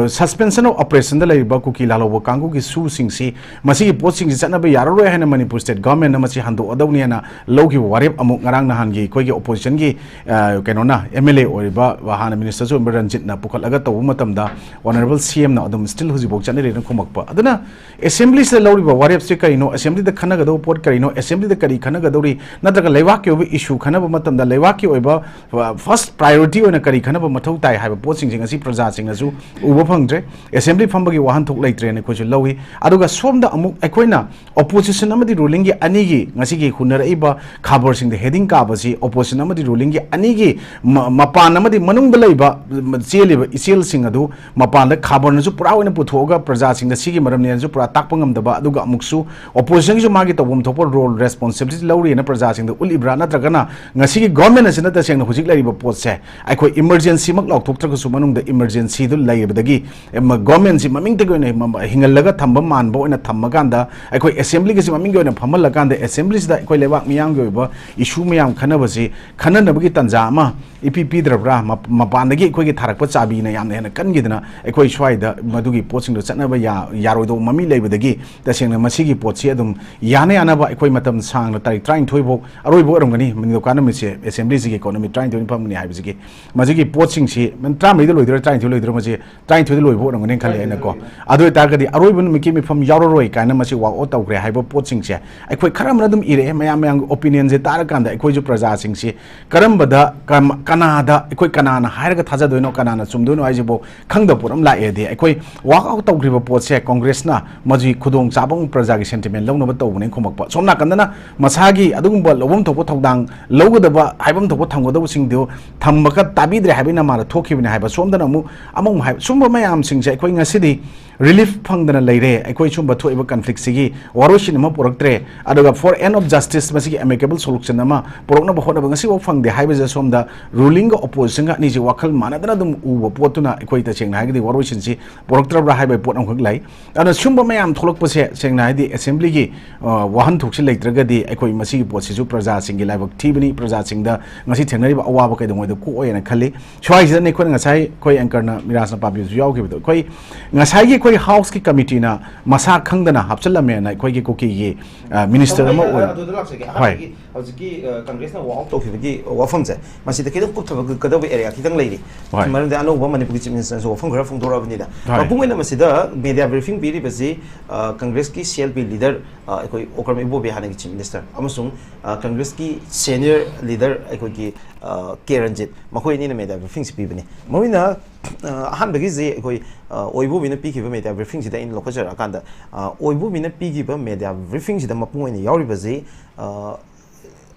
ꯁꯁꯄꯦꯟꯁꯟ ꯑꯣꯐ ꯑꯣꯄꯔꯦꯁꯟꯗ ꯂꯩꯔꯤꯕ ꯀꯨꯀꯤ ꯂꯥꯜꯍꯧꯕ ꯀꯥꯡꯕꯨꯒꯤ ꯁꯨꯁꯤꯡꯁꯤ, ꯃꯁꯤꯒꯤ ꯄꯣꯠꯁꯤꯡꯁꯤ ꯆꯠꯅꯕ ꯌꯥꯔꯔꯣꯏ ꯍꯥꯏꯅ ꯃꯅꯤꯄꯨꯔ ꯁ꯭ꯇꯦꯠ ꯒꯚꯔꯟꯃꯦꯟꯠꯅ ꯃꯁꯤ ꯍꯟꯗꯣꯛꯑꯗꯧꯅꯤ ꯍꯥꯏꯅ ꯂꯧꯈꯤꯕ ꯋꯥꯔꯦꯞ ꯑꯃꯨꯛ ꯉꯔꯥꯡ ꯅꯍꯥꯟꯒꯤ ꯑꯩꯈꯣꯏꯒꯤ ꯑꯣꯄꯣꯖꯤꯁꯟꯒꯤ, ꯑ, ꯀꯩꯅꯣꯅ, ꯑꯦꯝ ꯑꯦꯜ ꯑꯦ ꯑꯣꯏꯔꯤꯕ, ꯍꯥꯟꯅ ꯃꯤꯅꯤꯁꯇꯔꯁꯨ ꯑꯣꯏꯔꯤꯕ ꯔꯟꯖꯤꯠꯅ ꯄꯨꯈꯠꯂꯒ ꯇꯧꯕ ꯃꯇꯝꯗ ꯑꯣꯅꯔꯦꯕꯜ ꯁꯤ ꯑꯦꯝꯅ ꯑꯗꯨꯝ ꯁ꯭ꯇꯤꯜ ꯍꯧꯖꯤꯛꯐꯥꯎ ꯆꯠꯅꯔꯤꯅ ꯈꯨꯝꯃꯛꯄ꯫ ꯑꯗꯨꯅ ꯑꯦꯁꯦꯝꯕ꯭ꯂꯤꯁꯤꯗ ꯂꯧꯔꯤꯕ ꯋꯥꯔꯦꯞꯁꯤ ꯀꯔꯤꯅꯣ, ꯑꯦꯁꯦꯝꯕ꯭ꯂꯤꯗ ꯈꯟꯅꯒꯗꯧꯕ ꯄꯣꯠ ꯀꯔꯤꯅꯣ, ꯑꯦꯁꯦꯝꯕ꯭ꯂꯤꯗ ꯀꯔꯤ ꯈꯟꯅꯒꯗꯧꯔꯤ, ꯅꯠꯇ꯭ꯔꯒ ꯂꯩꯕꯥꯛꯀꯤ ꯑꯣꯏꯕ ꯏꯁꯨ ꯈꯟꯅꯕ ꯃꯇꯝꯗ ꯂꯩꯕꯥꯛꯀꯤ ꯑꯣꯏꯕ, ꯑ, ꯐꯥꯔꯁ ꯄ꯭ꯔꯥꯏꯌꯣꯔꯤꯇꯤ ꯑꯣꯏꯅ ꯀꯔꯤ ꯈꯟꯅꯕ ꯃꯊꯧ ꯇꯥꯏ ꯍꯥꯏꯕ ꯄꯣꯠꯁꯤꯡꯁꯤꯡ ꯑꯁꯤ ꯄ꯭ꯔꯖꯥꯁꯤꯡꯅꯁꯨ ꯎꯕ ꯐꯪꯗ꯭ꯔꯦ꯫ ꯑꯦꯁꯦꯝꯕ꯭ꯂꯤ ꯐꯝꯕꯒꯤ ꯋꯥꯍꯟꯊꯣꯛ ꯂꯩꯇ꯭ꯔꯦꯅ ꯑꯩꯈꯣꯏꯁꯨ ꯂꯧꯏ꯫ ꯑꯗꯨꯒ ꯁꯣꯝꯗ ꯑꯃꯨꯛ ꯑꯩꯈꯣꯏꯅ ꯑꯣꯄꯣꯖꯤꯁꯟ ꯑꯃꯗꯤ ꯔꯨꯂꯤꯡꯒꯤ ꯑꯅꯤꯒꯤ ꯉꯁꯤꯒꯤ ꯍꯨꯟꯅꯔꯛꯏꯕ ꯈꯕꯔꯁꯤꯡꯗ ꯍꯦꯗꯤꯡ ꯀꯥꯕꯁꯤ, ꯑꯣꯄꯣꯖꯤꯁꯟ ꯑꯃꯗꯤ ꯔꯨꯂꯤꯡꯒꯤ ꯑꯅꯤꯒꯤ ꯃ-, ꯃꯄꯥꯟ ꯑꯃꯗꯤ ꯃꯅꯨꯡꯗ ꯂꯩꯕ, ꯃ-, ꯆꯦꯜꯂꯤꯕ ꯏꯆꯦꯜꯁꯤꯡ ꯑꯗꯨ ꯃꯄꯥꯟꯗ ꯈꯕꯔꯅꯁꯨ ꯄꯨꯔꯥ ꯑꯣꯏꯅ ꯄꯨꯊꯣꯛꯑꯒ ꯄ꯭ꯔꯖꯥꯁꯤꯡꯗ ꯁꯤꯒꯤ ꯃꯔꯝꯅꯦꯅꯁꯨ ꯄꯨꯔꯥ ꯇꯥꯛꯄ ꯉꯝꯗꯕ, ꯑꯗꯨꯒ ꯑꯃꯨꯛꯁꯨ ꯑꯣꯄꯣꯖꯤꯁꯟꯒꯤꯁꯨ ꯃꯥꯒꯤ ꯇꯧꯐꯝ ꯊꯣꯛꯄ ꯔꯣꯜ, ꯔꯦꯁꯄꯣꯟꯁꯤꯕꯤꯂꯤꯇꯤ ꯂꯧꯔꯤꯅ ꯄ꯭ꯔꯖꯥꯁꯤꯡꯗ ꯎꯠꯂꯤꯕ꯭ꯔꯥ, ꯅꯠꯇ꯭ꯔꯒꯅ ꯉꯁꯤꯒꯤ ꯒꯣꯔꯃꯦꯟ ꯑꯁꯤꯅ ꯇꯁꯦꯡꯅ ꯍꯧꯖꯤꯛ ꯂꯩꯔꯤꯕ ꯄꯣꯠꯁꯦ ꯑꯩꯈꯣꯏ ꯏꯃꯔꯖꯦꯟꯁꯤꯃꯛ ꯂꯥꯎꯊꯣꯛꯇ꯭ꯔꯒꯁꯨ ꯃꯅꯨꯡꯗ ꯏꯃꯔꯖꯦꯟꯁꯤꯗꯨ ꯂꯩꯔꯕꯗꯒꯤ, ꯑꯦ, ꯃ-, ꯒꯣꯔꯃꯦꯟꯁꯤ ꯃꯃꯤꯡꯇꯒꯤ ꯑꯣꯏꯅ ꯃ-, ꯃ-, ꯍꯤꯡꯍꯜꯂꯒ ꯊꯝꯕ ꯃꯥꯟꯕ ꯑꯣꯏꯅ ꯊꯝꯃꯀꯥꯟꯗ, ꯑꯩꯈꯣꯏ ꯑꯦꯁꯦꯝꯕ꯭ꯂꯤꯒꯁꯤ ꯃꯃꯤꯡꯒꯤ ꯑꯣꯏꯅ ꯐꯝꯍꯜꯂꯀꯥꯟꯗ ꯑꯦꯁꯦꯝꯕ꯭ꯂꯤꯁꯤꯗ ꯑꯩꯈꯣꯏ ꯂꯩꯕꯥꯛ ꯃꯤꯌꯥꯝꯒꯤ ꯑꯣꯏꯕ ꯏꯁꯨ ꯃꯌꯥꯝ ꯈꯟꯅꯕꯁꯤ ꯈꯟꯅꯅꯕꯒꯤ ꯇꯥꯟꯖꯥ ꯑꯃ ꯏꯄꯤ ꯄꯤꯗ꯭ꯔꯕ꯭ꯔꯥ? ꯃ-, ꯃꯄꯥꯟꯗꯒꯤ ꯑꯩꯈꯣꯏꯒꯤ ꯊꯥꯔꯛꯄ ꯆꯥꯕꯤꯅ ꯌꯥꯝꯅ ꯍꯦꯟꯅ ꯀꯟꯈꯤꯗꯅ ꯑꯩꯈꯣꯏ ꯁ꯭ꯋꯥꯏꯗ ꯃꯗꯨꯒꯤ ꯄꯣꯠꯁꯤꯡꯗꯣ ꯆꯠꯅꯕ ꯌꯥ-, ꯌꯥꯔꯣꯏꯗꯧꯕ ꯃꯃꯤ ꯂꯩꯕꯗꯒꯤ ꯇꯁꯦꯡꯅ ꯃꯁꯤꯒꯤ ꯄꯣꯠꯁꯤ ꯑꯗꯨꯝ ꯌꯥꯅ ꯌꯥꯅꯕ ꯑꯩꯈꯣꯏ ꯃꯇꯝ ꯁꯥꯡꯅ ꯇꯥꯔꯤꯛ ꯇꯔꯥꯅꯤꯊꯣꯏ ꯐꯥꯎ ꯑꯔꯣꯏꯕ ꯑꯣꯏꯔꯝꯒꯅꯤ ꯅꯤꯡꯊꯧꯀꯥ ꯅꯨꯃꯤꯠꯁꯦ ꯑꯦꯁꯦꯝꯕ꯭ꯂꯤꯁꯤꯒꯤ ꯀꯣ ꯅꯨꯃꯤꯠ ꯇꯔꯥꯅꯤꯊꯣꯏꯅꯤ ꯐꯝꯒꯅꯤ ꯍꯥꯏꯕꯁꯤꯒꯤ, ꯃꯁꯤꯒꯤ ꯄꯣꯠꯁꯤꯡꯁꯤ ꯇꯔꯥꯃꯔꯤꯗ ꯂꯣꯏꯗꯣꯏꯔꯥ ꯇꯔꯥꯅꯤꯊꯣꯏ ꯂꯣꯏꯗꯣꯏꯔꯥ, ꯃꯁꯤ ꯇꯔꯥꯅꯤꯊꯣꯏꯗ ꯂꯣꯏꯕ ꯑꯣꯏꯔꯝꯒꯅꯤ ꯈꯜꯂꯦ ꯑꯩꯅꯀꯣ꯫ ꯑꯗꯨ ꯑꯣꯏꯇꯥꯔꯒꯗꯤ ꯑꯔꯣꯏꯕ ꯅꯨꯃꯤꯠꯀꯤ ꯃꯤꯐꯝ ꯌꯥꯎꯔꯔꯣꯏ ꯀꯥꯏꯅ ꯃꯁꯤ ꯋꯥꯛ ꯑꯥꯎꯠ ꯇꯧꯈ꯭ꯔꯦ ꯍꯥꯏꯕ ꯄꯣꯠꯁꯤꯡꯁꯦ ꯑꯩꯈꯣꯏ ꯈꯔ ꯑꯃꯅ ꯑꯗꯨꯝ ꯏꯔꯛꯑꯦ꯫ ꯃꯌꯥꯝ ꯃꯌꯥꯝꯒꯤ ꯑꯣꯄꯤꯅꯤꯌꯟꯁꯦ ꯇꯥꯔꯀꯥꯟꯗ ꯑꯩꯈꯣꯏꯁꯨ ꯄ꯭ꯔꯖꯥꯁꯤꯡꯁꯤ ꯀꯔꯝꯕꯗ, ꯀꯔꯝ-, ꯀꯅꯥꯗ ꯑꯩꯈꯣꯏ ꯀꯅꯥꯅ ꯍꯥꯏꯔꯒ ꯊꯥꯖꯗꯣꯏꯅꯣ, ꯀꯅꯥꯅ ꯆꯨꯝꯗꯣꯏꯅꯣ ꯍꯥꯏꯁꯤꯕꯨ ꯈꯪꯗꯕ ꯄꯣꯠ ꯑꯃ ꯂꯥꯛꯑꯦꯗꯤ, ꯑꯩꯈꯣꯏ ꯋꯥꯛ ꯑꯥꯎꯠ ꯇꯧꯈ꯭ꯔꯤꯕ ꯄꯣꯠꯁꯦ ꯀꯣꯡꯒ꯭ꯔꯦꯁꯅ ꯃꯗꯨꯒꯤ ꯈꯨꯗꯣꯡ ꯆꯥꯕ ꯑꯃ ꯄ꯭ꯔꯖꯥꯒꯤ ꯁꯦꯟꯇꯤꯃꯦꯟ ꯂꯧꯅꯕ ꯇꯧꯕꯅꯦꯅ ꯈꯨꯝꯃꯛꯄ꯫ ꯁꯣꯝ ꯅꯥꯀꯟꯗꯅ ꯃꯁꯥꯒꯤ ꯑꯗꯨꯒꯨꯝꯕ ꯂꯧꯐꯝ ꯊꯣꯛꯄ ꯊꯧꯗꯥꯡ ꯂꯧꯒꯗꯕ, ꯍꯥꯏꯐꯝ ꯊꯣꯛꯄ ꯊꯝꯒꯗꯧꯕꯁꯤꯡꯗꯨ ꯊꯝꯕꯒ ꯇꯥꯕꯤꯗ꯭ꯔꯦ ꯍꯥꯏꯕꯒꯤ ꯅꯃꯥꯗ ꯊꯣꯛꯈꯤꯕꯅꯤ ꯍꯥꯏꯕ꯫ ꯁꯣꯝꯗꯅ ꯑꯃꯨꯛ ꯑꯃꯃꯨꯛ ꯍꯥꯏꯕ꯫ ꯁꯨꯝꯕ ꯃꯌꯥꯝꯁꯤꯡꯁꯦ ꯑꯩꯈꯣꯏ ꯉꯁꯤꯗꯤ ꯔꯤꯂꯤꯐ ꯐꯪꯗꯅ ꯂꯩꯔꯦ꯫ ꯑꯩꯈꯣꯏ ꯁꯨꯝꯕ ꯊꯣꯛꯏꯕ ꯀꯟꯐ꯭ꯂꯤꯛꯁꯤꯒꯤ ꯋꯥꯔꯣꯏꯁꯤꯟ ꯑꯃ ꯄꯨꯔꯛꯇ꯭ꯔꯦ꯫ ꯑꯗꯨꯒ for end of justice, ꯃꯁꯤꯒꯤ ꯑꯦꯃꯤꯀꯦꯕꯜ ꯁꯣꯂꯨꯁꯟ ꯑꯃ ꯄꯨꯔꯛꯅꯕ ꯍꯣꯠꯅꯕ ꯉꯁꯤꯐꯥꯎ ꯐꯪꯗꯦ ꯍꯥꯏꯕꯁꯦ ꯁꯣꯝꯗ ꯔꯨꯂꯤꯡꯒ ꯑꯣꯄꯣꯖꯤꯁꯟꯒ ꯑꯅꯤꯁꯤ ꯋꯥꯈꯜ ꯃꯥꯟꯅꯗꯅ ꯑꯗꯨꯝ ꯎꯕ ꯄꯣꯠꯇꯨꯅ ꯑꯩꯈꯣꯏ ꯇꯁꯦꯡꯅ ꯍꯥꯏꯔꯒꯗꯤ ꯋꯥꯔꯣꯏꯁꯤꯟꯁꯤ ꯄꯨꯔꯛꯇ꯭ꯔꯕ꯭ꯔꯥ ꯍꯥꯏꯕ ꯄꯣꯠ ꯑꯃꯈꯛ ꯂꯩ꯫ ꯑꯗꯨꯅ ꯁꯨꯝꯕ ꯃꯌꯥꯝ ꯊꯣꯛꯂꯛꯄꯁꯦ ꯁꯦꯡꯅ ꯍꯥꯏꯗꯤ ꯑꯦꯁꯦꯝꯕ꯭ꯂꯤꯒꯤ, ꯑ, ꯋꯥꯍꯟꯊꯣꯛꯁꯤ ꯂꯩꯇ꯭ꯔꯒꯗꯤ ꯑꯩꯈꯣꯏ ꯃꯁꯤꯒꯤ ꯄꯣꯠꯁꯤꯁꯨ ꯄ꯭ꯔꯖꯥꯁꯤꯡꯒꯤ ꯂꯥꯏꯕꯛ ꯊꯤꯕꯅꯤ, ꯄ꯭ꯔꯖꯥꯁꯤꯡꯗ ꯉꯁꯤ ꯊꯦꯡꯅꯔꯤꯕ ꯑꯋꯥꯕ ꯀꯩꯗꯧꯉꯩꯗ ꯀꯣꯛꯑꯣꯏꯅ ꯈꯜꯂꯤ꯫ ꯁ꯭ꯋꯥꯏꯁꯤꯗꯅꯤ ꯑꯩꯈꯣꯏꯅ ꯉꯁꯥꯏ ꯑꯩꯈꯣꯏ anchorꯅ ꯃꯤꯔꯥꯖꯅ ꯄꯥꯕꯤꯕꯁꯨ ꯌꯥꯎꯈꯤꯕꯗꯣ, ꯑꯩꯈꯣꯏ ꯉꯁꯥꯏꯒꯤ ꯑꯩꯈꯣꯏ Houseꯀꯤ committeeꯅ ꯃꯁꯥ ꯈꯪꯗꯅ ꯍꯥꯞꯆꯤꯜꯂꯝꯃꯦꯅ ꯑꯩꯈꯣꯏꯒꯤ ꯀꯨꯀꯤꯒꯤ ꯑ, minister ꯑꯃ ꯑꯩ ꯑꯣꯏꯅ꯫ ꯑꯗꯨꯗ ꯂꯥꯛꯆꯒꯦ꯫ ꯍꯣꯏ꯫ ꯑꯍꯥꯟꯕꯒꯤ ꯍꯧꯖꯤꯛꯀꯤ, ꯑ, Congressꯅ walk out ꯇꯧꯈꯤꯕꯒꯤ ꯋꯥꯐꯝꯁꯦ, ꯃꯁꯤꯗ ꯈꯤꯇꯪ ꯀꯨꯞꯊꯕꯒꯗꯕ area ꯈꯤꯇꯪ ꯂꯩꯔꯤ꯫ ꯍꯣꯏ꯫ ꯃꯔꯝꯗꯤ ꯑꯅꯧꯕ ꯃꯅꯤꯄꯨꯔꯒꯤ Chief Ministerꯅꯁꯨ ꯋꯥꯐꯝ ꯈꯔ ꯐꯣꯡꯗꯣꯔꯛꯑꯕꯅꯤꯅ꯫ ꯍꯣꯏ꯫ ꯃꯄꯨꯡ ꯑꯣꯏꯅ ꯃꯁꯤꯗ media briefing ꯄꯤꯔꯤꯕꯁꯤ, ꯑ, Congressꯀꯤ C L P leader, ꯑ, ꯑꯩꯈꯣꯏ ꯑꯣꯀ꯭ꯔꯝ ꯏꯕꯣꯕꯤ, ꯍꯥꯟꯅꯒꯤ Chief Minister, ꯑꯃꯁꯨꯡ, ꯑ, Congressꯀꯤ senior leader ꯑꯩꯈꯣꯏꯒꯤ, ꯑ, ꯀꯦ ꯔꯟꯖꯤꯠ, ꯃꯈꯣꯏ ꯑꯅꯤꯅ media briefingꯁꯤ ꯄꯤꯕꯅꯤ꯫ ꯃꯔꯨꯑꯣꯏꯅ, ꯑ, ꯑꯍꯥꯟꯕꯒꯤꯁꯤ ꯑꯩꯈꯣꯏ, ꯑ, ꯑꯣꯏꯕꯨꯕꯤꯅ ꯄꯤꯈꯤꯕ media briefingꯁꯤꯗ ꯑꯩꯅ ꯂꯧꯈꯠꯆꯔꯛꯑꯀꯥꯟꯗ, ꯑ, ꯑꯣꯏꯕꯨꯕꯤꯅ ꯄꯤꯈꯤꯕ media briefingꯁꯤꯗ ꯃꯄꯨꯡ ꯑꯣꯏꯅ ꯌꯥꯎꯔꯤꯕꯁꯤ, ꯑ,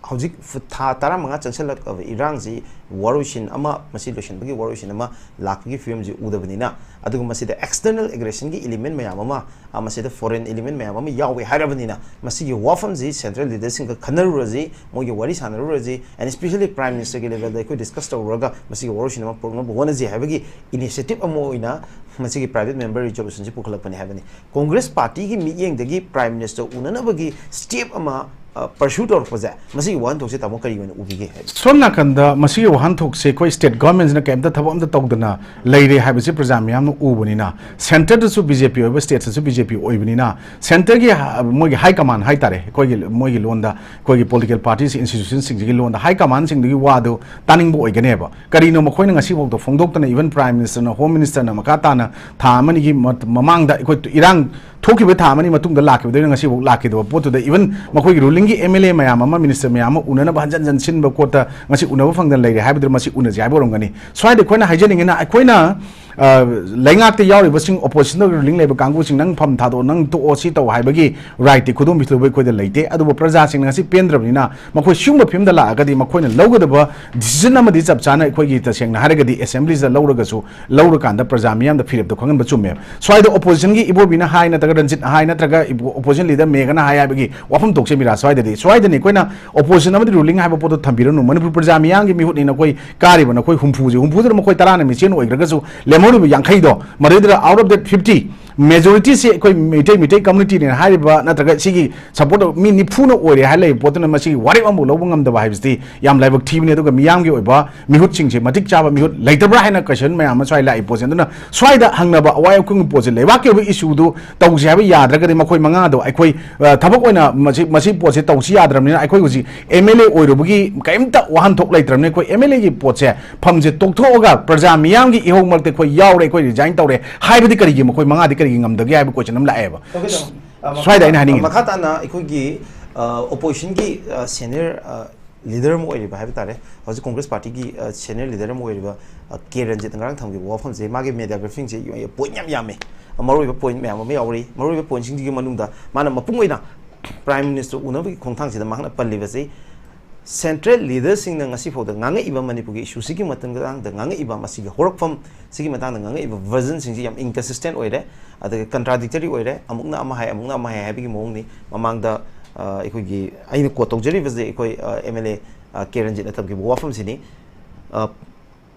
ꯍꯧꯖꯤꯛ ꯐ-, ꯊꯥ ꯇꯔꯥꯃꯉꯥ ꯆꯪꯁꯤꯜꯂꯛꯂꯕ ꯏꯔꯥꯡꯁꯤ ꯋꯥꯔꯣꯏꯁꯤꯟ ꯑꯃ, ꯃꯁꯤ ꯂꯣꯏꯁꯤꯟꯕꯒꯤ ꯋꯥꯔꯣꯏꯁꯤꯟ ꯑꯃ ꯂꯥꯛꯄꯒꯤ ꯐꯤꯕꯝꯁꯤ ꯎꯗꯕꯅꯤꯅ, ꯑꯗꯨꯒ ꯃꯁꯤꯗ external aggressionꯒꯤ element ꯃꯌꯥꯝ ꯑꯃ, ꯑ, ꯃꯁꯤꯗ foreign element ꯃꯌꯥꯝ ꯑꯃ ꯌꯥꯎꯋꯦ ꯍꯥꯏꯔꯕꯅꯤꯅ, ꯃꯁꯤꯒꯤ ꯋꯥꯐꯝꯁꯤ central leaderꯁꯤꯡꯒ ꯈꯟꯅꯔꯨꯔꯁꯤ, ꯃꯣꯏꯒꯤ ꯋꯥꯔꯤ ꯁꯥꯟꯅꯔꯨꯔꯁꯤ, and especially Prime Ministerꯒꯤ levelꯗ ꯑꯩꯈꯣꯏ discuss ꯇꯧꯔꯨꯔꯒ ꯃꯁꯤꯒꯤ ꯋꯥꯔꯣꯏꯁꯤꯟ ꯑꯃ ꯄꯨꯔꯛꯅꯕ ꯍꯣꯠꯅꯁꯤ ꯍꯥꯏꯕꯒꯤ initiative ꯑꯃ ꯑꯣꯏꯅ ꯃꯁꯤꯒꯤ private member resolutionꯁꯤ ꯄꯨꯈꯠꯂꯛꯄꯅꯤ ꯍꯥꯏꯕꯅꯤ꯫ Congress partyꯒꯤ ꯃꯤꯠꯌꯦꯡꯗꯒꯤ Prime Minister ꯎꯅꯅꯕꯒꯤ step ꯑꯃ, ꯑ, pursue ꯇꯧꯔꯛꯄꯁꯦ, ꯃꯁꯤꯒꯤ ꯋꯥꯍꯟꯊꯣꯛꯁꯦ ꯇꯥꯃꯣ ꯀꯔꯤ ꯑꯣꯏꯅ ꯎꯕꯤꯒꯦ ꯍꯥꯏꯕ? ꯁꯣꯝ ꯅꯥꯀꯟꯗ ꯃꯁꯤꯒꯤ ꯋꯥꯍꯟꯊꯣꯛꯁꯦ ꯑꯩꯈꯣꯏ state governmentꯁꯤꯅ ꯀꯩꯝꯇ ꯊꯕꯛ ꯑꯝꯇ ꯇꯧꯗꯅ ꯂꯩꯔꯦ ꯍꯥꯏꯕꯁꯤ ꯄ꯭ꯔꯖꯥ ꯃꯤꯌꯥꯝꯅ ꯎꯕꯅꯤꯅ, centreꯗꯁꯨ B J P ꯑꯣꯏꯕ, stateꯇꯁꯨ B J P ꯑꯣꯏꯕꯅꯤꯅ, centreꯒꯤ ꯍ-, ꯃꯣꯏꯒꯤ high command ꯍꯥꯏꯇꯥꯔꯦ, ꯑꯩꯈꯣꯏꯒꯤ ꯃꯣꯏꯒꯤ ꯂꯣꯟꯗ, ꯑꯩꯈꯣꯏꯒꯤ political parties, institutionꯁꯤꯡꯁꯤꯒꯤ ꯂꯣꯟꯗ high commandꯁꯤꯡꯗꯨꯒꯤ ꯋꯥꯗꯨ ꯇꯥꯅꯤꯡꯕ ꯑꯣꯏꯒꯅꯦꯕ꯫ ꯀꯔꯤꯅꯣ ꯃꯈꯣꯏꯅ ꯉꯁꯤꯐꯥꯎꯗ ꯐꯣꯡꯗꯣꯛꯇꯅ, even Prime Ministerꯅ, Home Ministerꯅ ꯃꯈꯥ ꯇꯥꯅ ꯊꯥ ꯑꯃꯅꯤꯒꯤ ꯃ-, ꯃꯃꯥꯡꯗ ꯑꯩꯈꯣꯏ ꯏꯔꯥꯡ ꯊꯣꯛꯈꯤꯕ ꯊꯥ ꯑꯃꯅꯤ ꯃꯇꯨꯡꯗ ꯂꯥꯛꯈꯤꯕꯗꯩꯅ ꯉꯁꯤꯐꯥꯎ ꯂꯥꯛꯈꯤꯗꯕ ꯄꯣꯠꯇꯨꯗ, even ꯃꯈꯣꯏꯒꯤ rulingꯒꯤ M L A ꯃꯌꯥꯝ ꯑꯃ, minister ꯃꯌꯥꯝ ꯑꯃ ꯎꯅꯅꯕ ꯍꯟꯖꯟ ꯍꯟꯖꯟ ꯁꯤꯟꯕ ꯈꯣꯠꯇ ꯉꯁꯤ ꯎꯅꯕ ꯐꯪꯗꯅ ꯂꯩꯔꯦ ꯍꯥꯏꯕꯗꯨꯗ ꯃꯁꯤ ꯎꯅꯁꯤ ꯍꯥꯏꯕ ꯑꯣꯏꯔꯝꯒꯅꯤ꯫ ꯁ꯭ꯋꯥꯏꯗ ꯑꯩꯈꯣꯏꯅ ꯍꯥꯏꯖꯅꯤꯡꯉꯤꯅ, ꯑꯩꯈꯣꯏꯅ, ꯑ, ꯂꯩꯉꯥꯛꯇ ꯌꯥꯎꯔꯤꯕꯁꯤꯡ, oppositionꯗ ruling ꯂꯩꯕ ꯀꯥꯡꯕꯨꯁꯤꯡ, "ꯅꯪ ꯐꯝ ꯊꯥꯗꯣꯛꯑꯣ, ꯅꯪ ꯇꯣꯛꯑꯣ, ꯁꯤ ꯇꯧ" ꯍꯥꯏꯕꯒꯤ rightꯇꯤ ꯈꯨꯗꯣꯝꯕꯤꯁ ꯂꯧꯕ ꯑꯩꯈꯣꯏꯗ ꯂꯩꯇꯦ꯫ ꯑꯗꯨꯕꯨ ꯄ꯭ꯔꯖꯥꯁꯤꯡꯅ ꯉꯁꯤ ꯄꯦꯟꯗ꯭ꯔꯕꯅꯤꯅ, ꯃꯈꯣꯏ ꯁꯤꯒꯨꯝꯕ ꯐꯤꯕꯝꯗ ꯂꯥꯛꯑꯒꯗꯤ ꯃꯈꯣꯏꯅ ꯂꯧꯒꯗꯕ decision ꯑꯃꯗꯤ ꯆꯞ ꯆꯥꯅ ꯑꯩꯈꯣꯏꯒꯤ, ꯇꯁꯦꯡꯅ ꯍꯥꯏꯔꯒꯗꯤ, assemblyꯁꯤꯗ ꯂꯧꯔꯒꯁꯨ, ꯂꯧꯔꯀꯥꯟꯗ ꯄ꯭ꯔꯖꯥ ꯃꯤꯌꯥꯝꯗ ꯐꯤꯔꯦꯞꯇꯣ ꯈꯪꯍꯟꯕ ꯆꯨꯝꯃꯦꯕ꯫ ꯁ꯭ꯋꯥꯏꯗ oppositionꯒꯤ ꯏꯕꯣꯕꯤꯅ ꯍꯥꯏ, ꯅꯠꯇ꯭ꯔꯒ ꯔꯟꯖꯤꯠ ꯍꯥꯏ, ꯅꯠꯇ꯭ꯔꯒ ꯏꯕꯣ-, opposition leader ꯃꯦꯘꯅ ꯍꯥꯏ ꯍꯥꯏꯕꯒꯤ ꯋꯥꯐꯝ ꯊꯣꯛꯁꯦ ꯃꯤꯔꯥ꯫ ꯁ꯭ꯋꯥꯏꯗꯗꯤ, ꯁ꯭ꯋꯥꯏꯗꯅꯤ ꯑꯩꯈꯣꯏꯅ opposition ꯑꯃꯗꯤ ruling ꯍꯥꯏꯕ ꯄꯣꯠꯇꯣ ꯊꯝꯕꯤꯔꯅꯨ꯫ ꯃꯅꯤꯄꯨꯔ ꯄ꯭ꯔꯖꯥ ꯃꯤꯌꯥꯝꯒꯤ ꯃꯤꯍꯨꯠꯅꯤ ꯅꯈꯣꯏ, ꯀꯥꯔꯤꯕ ꯅꯈꯣꯏ ꯍꯨꯝꯐꯨꯁꯦ, ꯍꯨꯝꯐꯨꯗꯨꯗ ꯃꯈꯣꯏ ꯇꯔꯥꯅ ꯃꯤꯆꯦꯟ ꯑꯣꯏꯈ꯭ꯔꯒꯁꯨ, ꯂꯦꯝꯍꯧꯔꯤꯕ ꯌꯥꯡꯈꯩꯗꯣ, ꯃꯗꯨꯗ out of that fifty, ꯃꯦꯖꯣꯔꯤꯇꯤꯁꯤ ꯑꯩꯈꯣꯏ ꯃꯩꯇꯩ ꯃꯩꯇꯩ ꯀꯝꯃꯨꯅꯤꯇꯤꯅꯦꯅ ꯍꯥꯏꯔꯤꯕ ꯅꯠꯇ꯭ꯔꯒ ꯁꯤꯒꯤ ꯁꯞꯄꯣꯔꯠ ꯃꯤ ꯅꯤꯐꯨꯅ ꯑꯣꯏꯔꯦ ꯍꯥꯏ ꯂꯩꯕ ꯄꯣꯠꯇꯨꯅ ꯃꯁꯤꯒꯤ ꯋꯥꯔꯦꯞ ꯑꯃꯐꯥꯎ ꯂꯧꯕ ꯉꯝꯗꯕ ꯍꯥꯏꯕꯁꯤꯗꯤ ꯌꯥꯝ ꯂꯥꯏꯕꯛ ꯊꯤꯕꯅꯤ꯫ ꯑꯗꯨꯒ ꯃꯤꯌꯥꯝꯒꯤ ꯑꯣꯏꯕ ꯃꯤꯍꯨꯠꯁꯤꯡꯁꯦ ꯃꯇꯤꯛ ꯆꯥꯕ ꯃꯤꯍꯨꯠ ꯂꯩꯇꯕ꯭ꯔꯥ ꯍꯥꯏꯅ ꯀꯣꯏꯁꯟ ꯃꯌꯥꯝ ꯑꯃ ꯁ꯭ꯋꯥꯏ ꯂꯥꯛꯏ ꯄꯣꯠꯁꯦ꯫ ꯑꯗꯨꯅ ꯁ꯭ꯋꯥꯏꯗ ꯍꯪꯅꯕ ꯑꯋꯥꯏ ꯑꯈꯨꯝꯒꯤ ꯄꯣꯠꯁꯦ, ꯂꯩꯕꯥꯛꯀꯤ ꯑꯣꯏꯕ ꯏꯁꯨꯗꯨ ꯇꯧꯁꯦ ꯍꯥꯏꯕ ꯌꯥꯗ꯭ꯔꯒꯗꯤ ꯃꯈꯣꯏ ꯃꯉꯥꯗꯣ ꯑꯩꯈꯣꯏ, ꯑ, ꯊꯕꯛ ꯑꯣꯏꯅ ꯃꯁꯤ, ꯃꯁꯤ ꯄꯣꯠꯁꯦ ꯇꯧꯁꯤ ꯌꯥꯗ꯭ꯔꯕꯅꯤꯅ ꯑꯩꯈꯣꯏ ꯍꯧꯖꯤꯛ ꯑꯦꯝ ꯑꯦꯜ ꯑꯦ ꯑꯣꯏꯔꯨꯕꯒꯤ ꯀꯔꯤꯝꯇ ꯋꯥꯍꯟꯊꯣꯛ ꯂꯩꯇ꯭ꯔꯕꯅꯤꯅ ꯑꯩꯈꯣꯏ ꯑꯦꯝ ꯑꯦꯜ ꯑꯦꯒꯤ ꯄꯣꯠꯁꯦ ꯐꯝꯁꯦ ꯇꯣꯛꯊꯣꯛꯑꯒ ꯄ꯭ꯔꯖꯥ ꯃꯤꯌꯥꯝꯒꯤ ꯏꯍꯧ ꯃꯔꯛꯇ ꯑꯩꯈꯣꯏ ꯌꯥꯎꯔꯦ, ꯑꯩꯈꯣꯏ ꯔꯤꯖꯥꯏꯟ ꯇꯧꯔꯦ ꯍꯥꯏꯕꯗꯤ ꯀꯔꯤꯒꯤ ꯃꯈꯣꯏ ꯃꯉꯥꯗꯤ ꯀꯔꯤꯒꯤ ꯉꯝꯗꯒꯦ ꯍꯥꯏꯕ ꯀꯣꯏꯁꯟ ꯑꯃ ꯂꯥꯛꯑꯦꯕ꯫ ꯑꯣꯀꯦ, ꯇꯥꯃꯣ꯫ ꯑ, ꯃꯈꯥ ꯁ꯭ꯋꯥꯏꯗ ꯑꯩꯅ ꯇꯥꯅ, ꯍꯥꯏꯅꯤꯡꯉꯤꯅ ꯃꯈꯥ ꯇꯥꯅ ꯑꯩꯈꯣꯏꯒꯤ, ꯑ, ꯑꯣꯄꯣꯖꯤꯁꯟꯒꯤ, ꯑ, ꯁꯦꯅꯤꯌꯔ, ꯑ, ꯂꯤꯗꯔ ꯑꯃ ꯑꯣꯏꯔꯤꯕ ꯍꯥꯏꯕ ꯇꯥꯔꯦ, ꯍꯧꯖꯤꯛ ꯀꯣꯡꯒ꯭ꯔꯦꯁ ꯄꯥꯔꯇꯤꯒꯤ, ꯑ, ꯁꯦꯅꯤꯌꯔ ꯂꯤꯗꯔ ꯑꯃ ꯑꯣꯏꯔꯤꯕ, ꯑ, ꯀꯦ ꯔꯟꯖꯤꯠꯅ ꯉꯔꯥꯡ ꯊꯝꯈꯤꯕ ꯋꯥꯐꯝꯁꯦ, ꯃꯥꯒꯤ ꯃꯦꯗꯤꯌꯥ ꯕ꯭ꯔꯤꯐꯤꯡꯁꯦ ꯄꯣꯏꯟ ꯌꯥꯝ ꯌꯥꯝꯃꯦ, ꯃꯔꯨꯑꯣꯏꯕ ꯄꯣꯏꯟ ꯃꯌꯥꯝ ꯑꯃ ꯌꯥꯎꯔꯤ꯫ ꯃꯔꯨꯑꯣꯏꯕ ꯄꯣꯏꯟꯁꯤꯡꯁꯤꯒꯤ ꯃꯅꯨꯡꯗ ꯃꯥꯅ ꯃꯄꯨꯡ ꯑꯣꯏꯅ ꯄ꯭ꯔꯥꯏꯝ ꯃꯤꯅꯤꯁꯇꯔ ꯎꯅꯕꯒꯤ ꯈꯣꯡꯊꯥꯡꯁꯤꯗ ꯃꯍꯥꯛꯅ ꯄꯜꯂꯤꯕꯁꯤ, ꯁꯦꯟꯇ꯭ꯔꯦꯜ ꯂꯤꯗꯔꯁꯤꯡꯅ ꯉꯁꯤꯐꯥꯎꯗ ꯉꯥꯡꯉꯛꯏꯕ ꯃꯅꯤꯄꯨꯔꯒꯤ ꯏꯁꯨꯁꯤꯒꯤ ꯃꯇꯥꯡꯗ ꯉꯥꯡꯉꯛꯏꯕ, ꯃꯁꯤꯒꯤ ꯍꯧꯔꯛꯐꯝ ꯁꯤꯒꯤ ꯃꯇꯥꯡꯗ ꯉꯥꯡꯉꯛꯏꯕ ꯚꯔꯖꯟꯁꯤꯡꯁꯤ ꯌꯥꯝ ꯏꯟꯀꯟꯁꯤꯁꯇꯦꯟ ꯑꯣꯏꯔꯦ꯫ ꯑꯗꯨꯒ ꯀꯟꯇ꯭ꯔꯥꯗꯤꯛꯇꯔꯤ ꯑꯣꯏꯔꯦ, ꯑꯃꯨꯛꯅ ꯑꯃ ꯍꯥꯏ, ꯑꯃꯨꯛꯅ ꯑꯃ ꯍꯥꯏ ꯍꯥꯏꯕꯒꯤ ꯃꯑꯣꯡꯅꯤ꯫ ꯃꯃꯥꯡꯗ, ꯑ, ꯑꯩꯈꯣꯏꯒꯤ, ꯑꯩꯅ ꯀꯣꯠ ꯇꯧꯖꯔꯤꯕꯁꯦ ꯑꯩꯈꯣꯏ, ꯑ, ꯑꯦꯝ ꯑꯦꯜ ꯑꯦ, ꯑ, ꯀꯦ ꯔꯟꯖꯤꯠꯅ ꯊꯝꯈꯤꯕ ꯋꯥꯐꯝꯁꯤꯅꯤ꯫ ꯑ,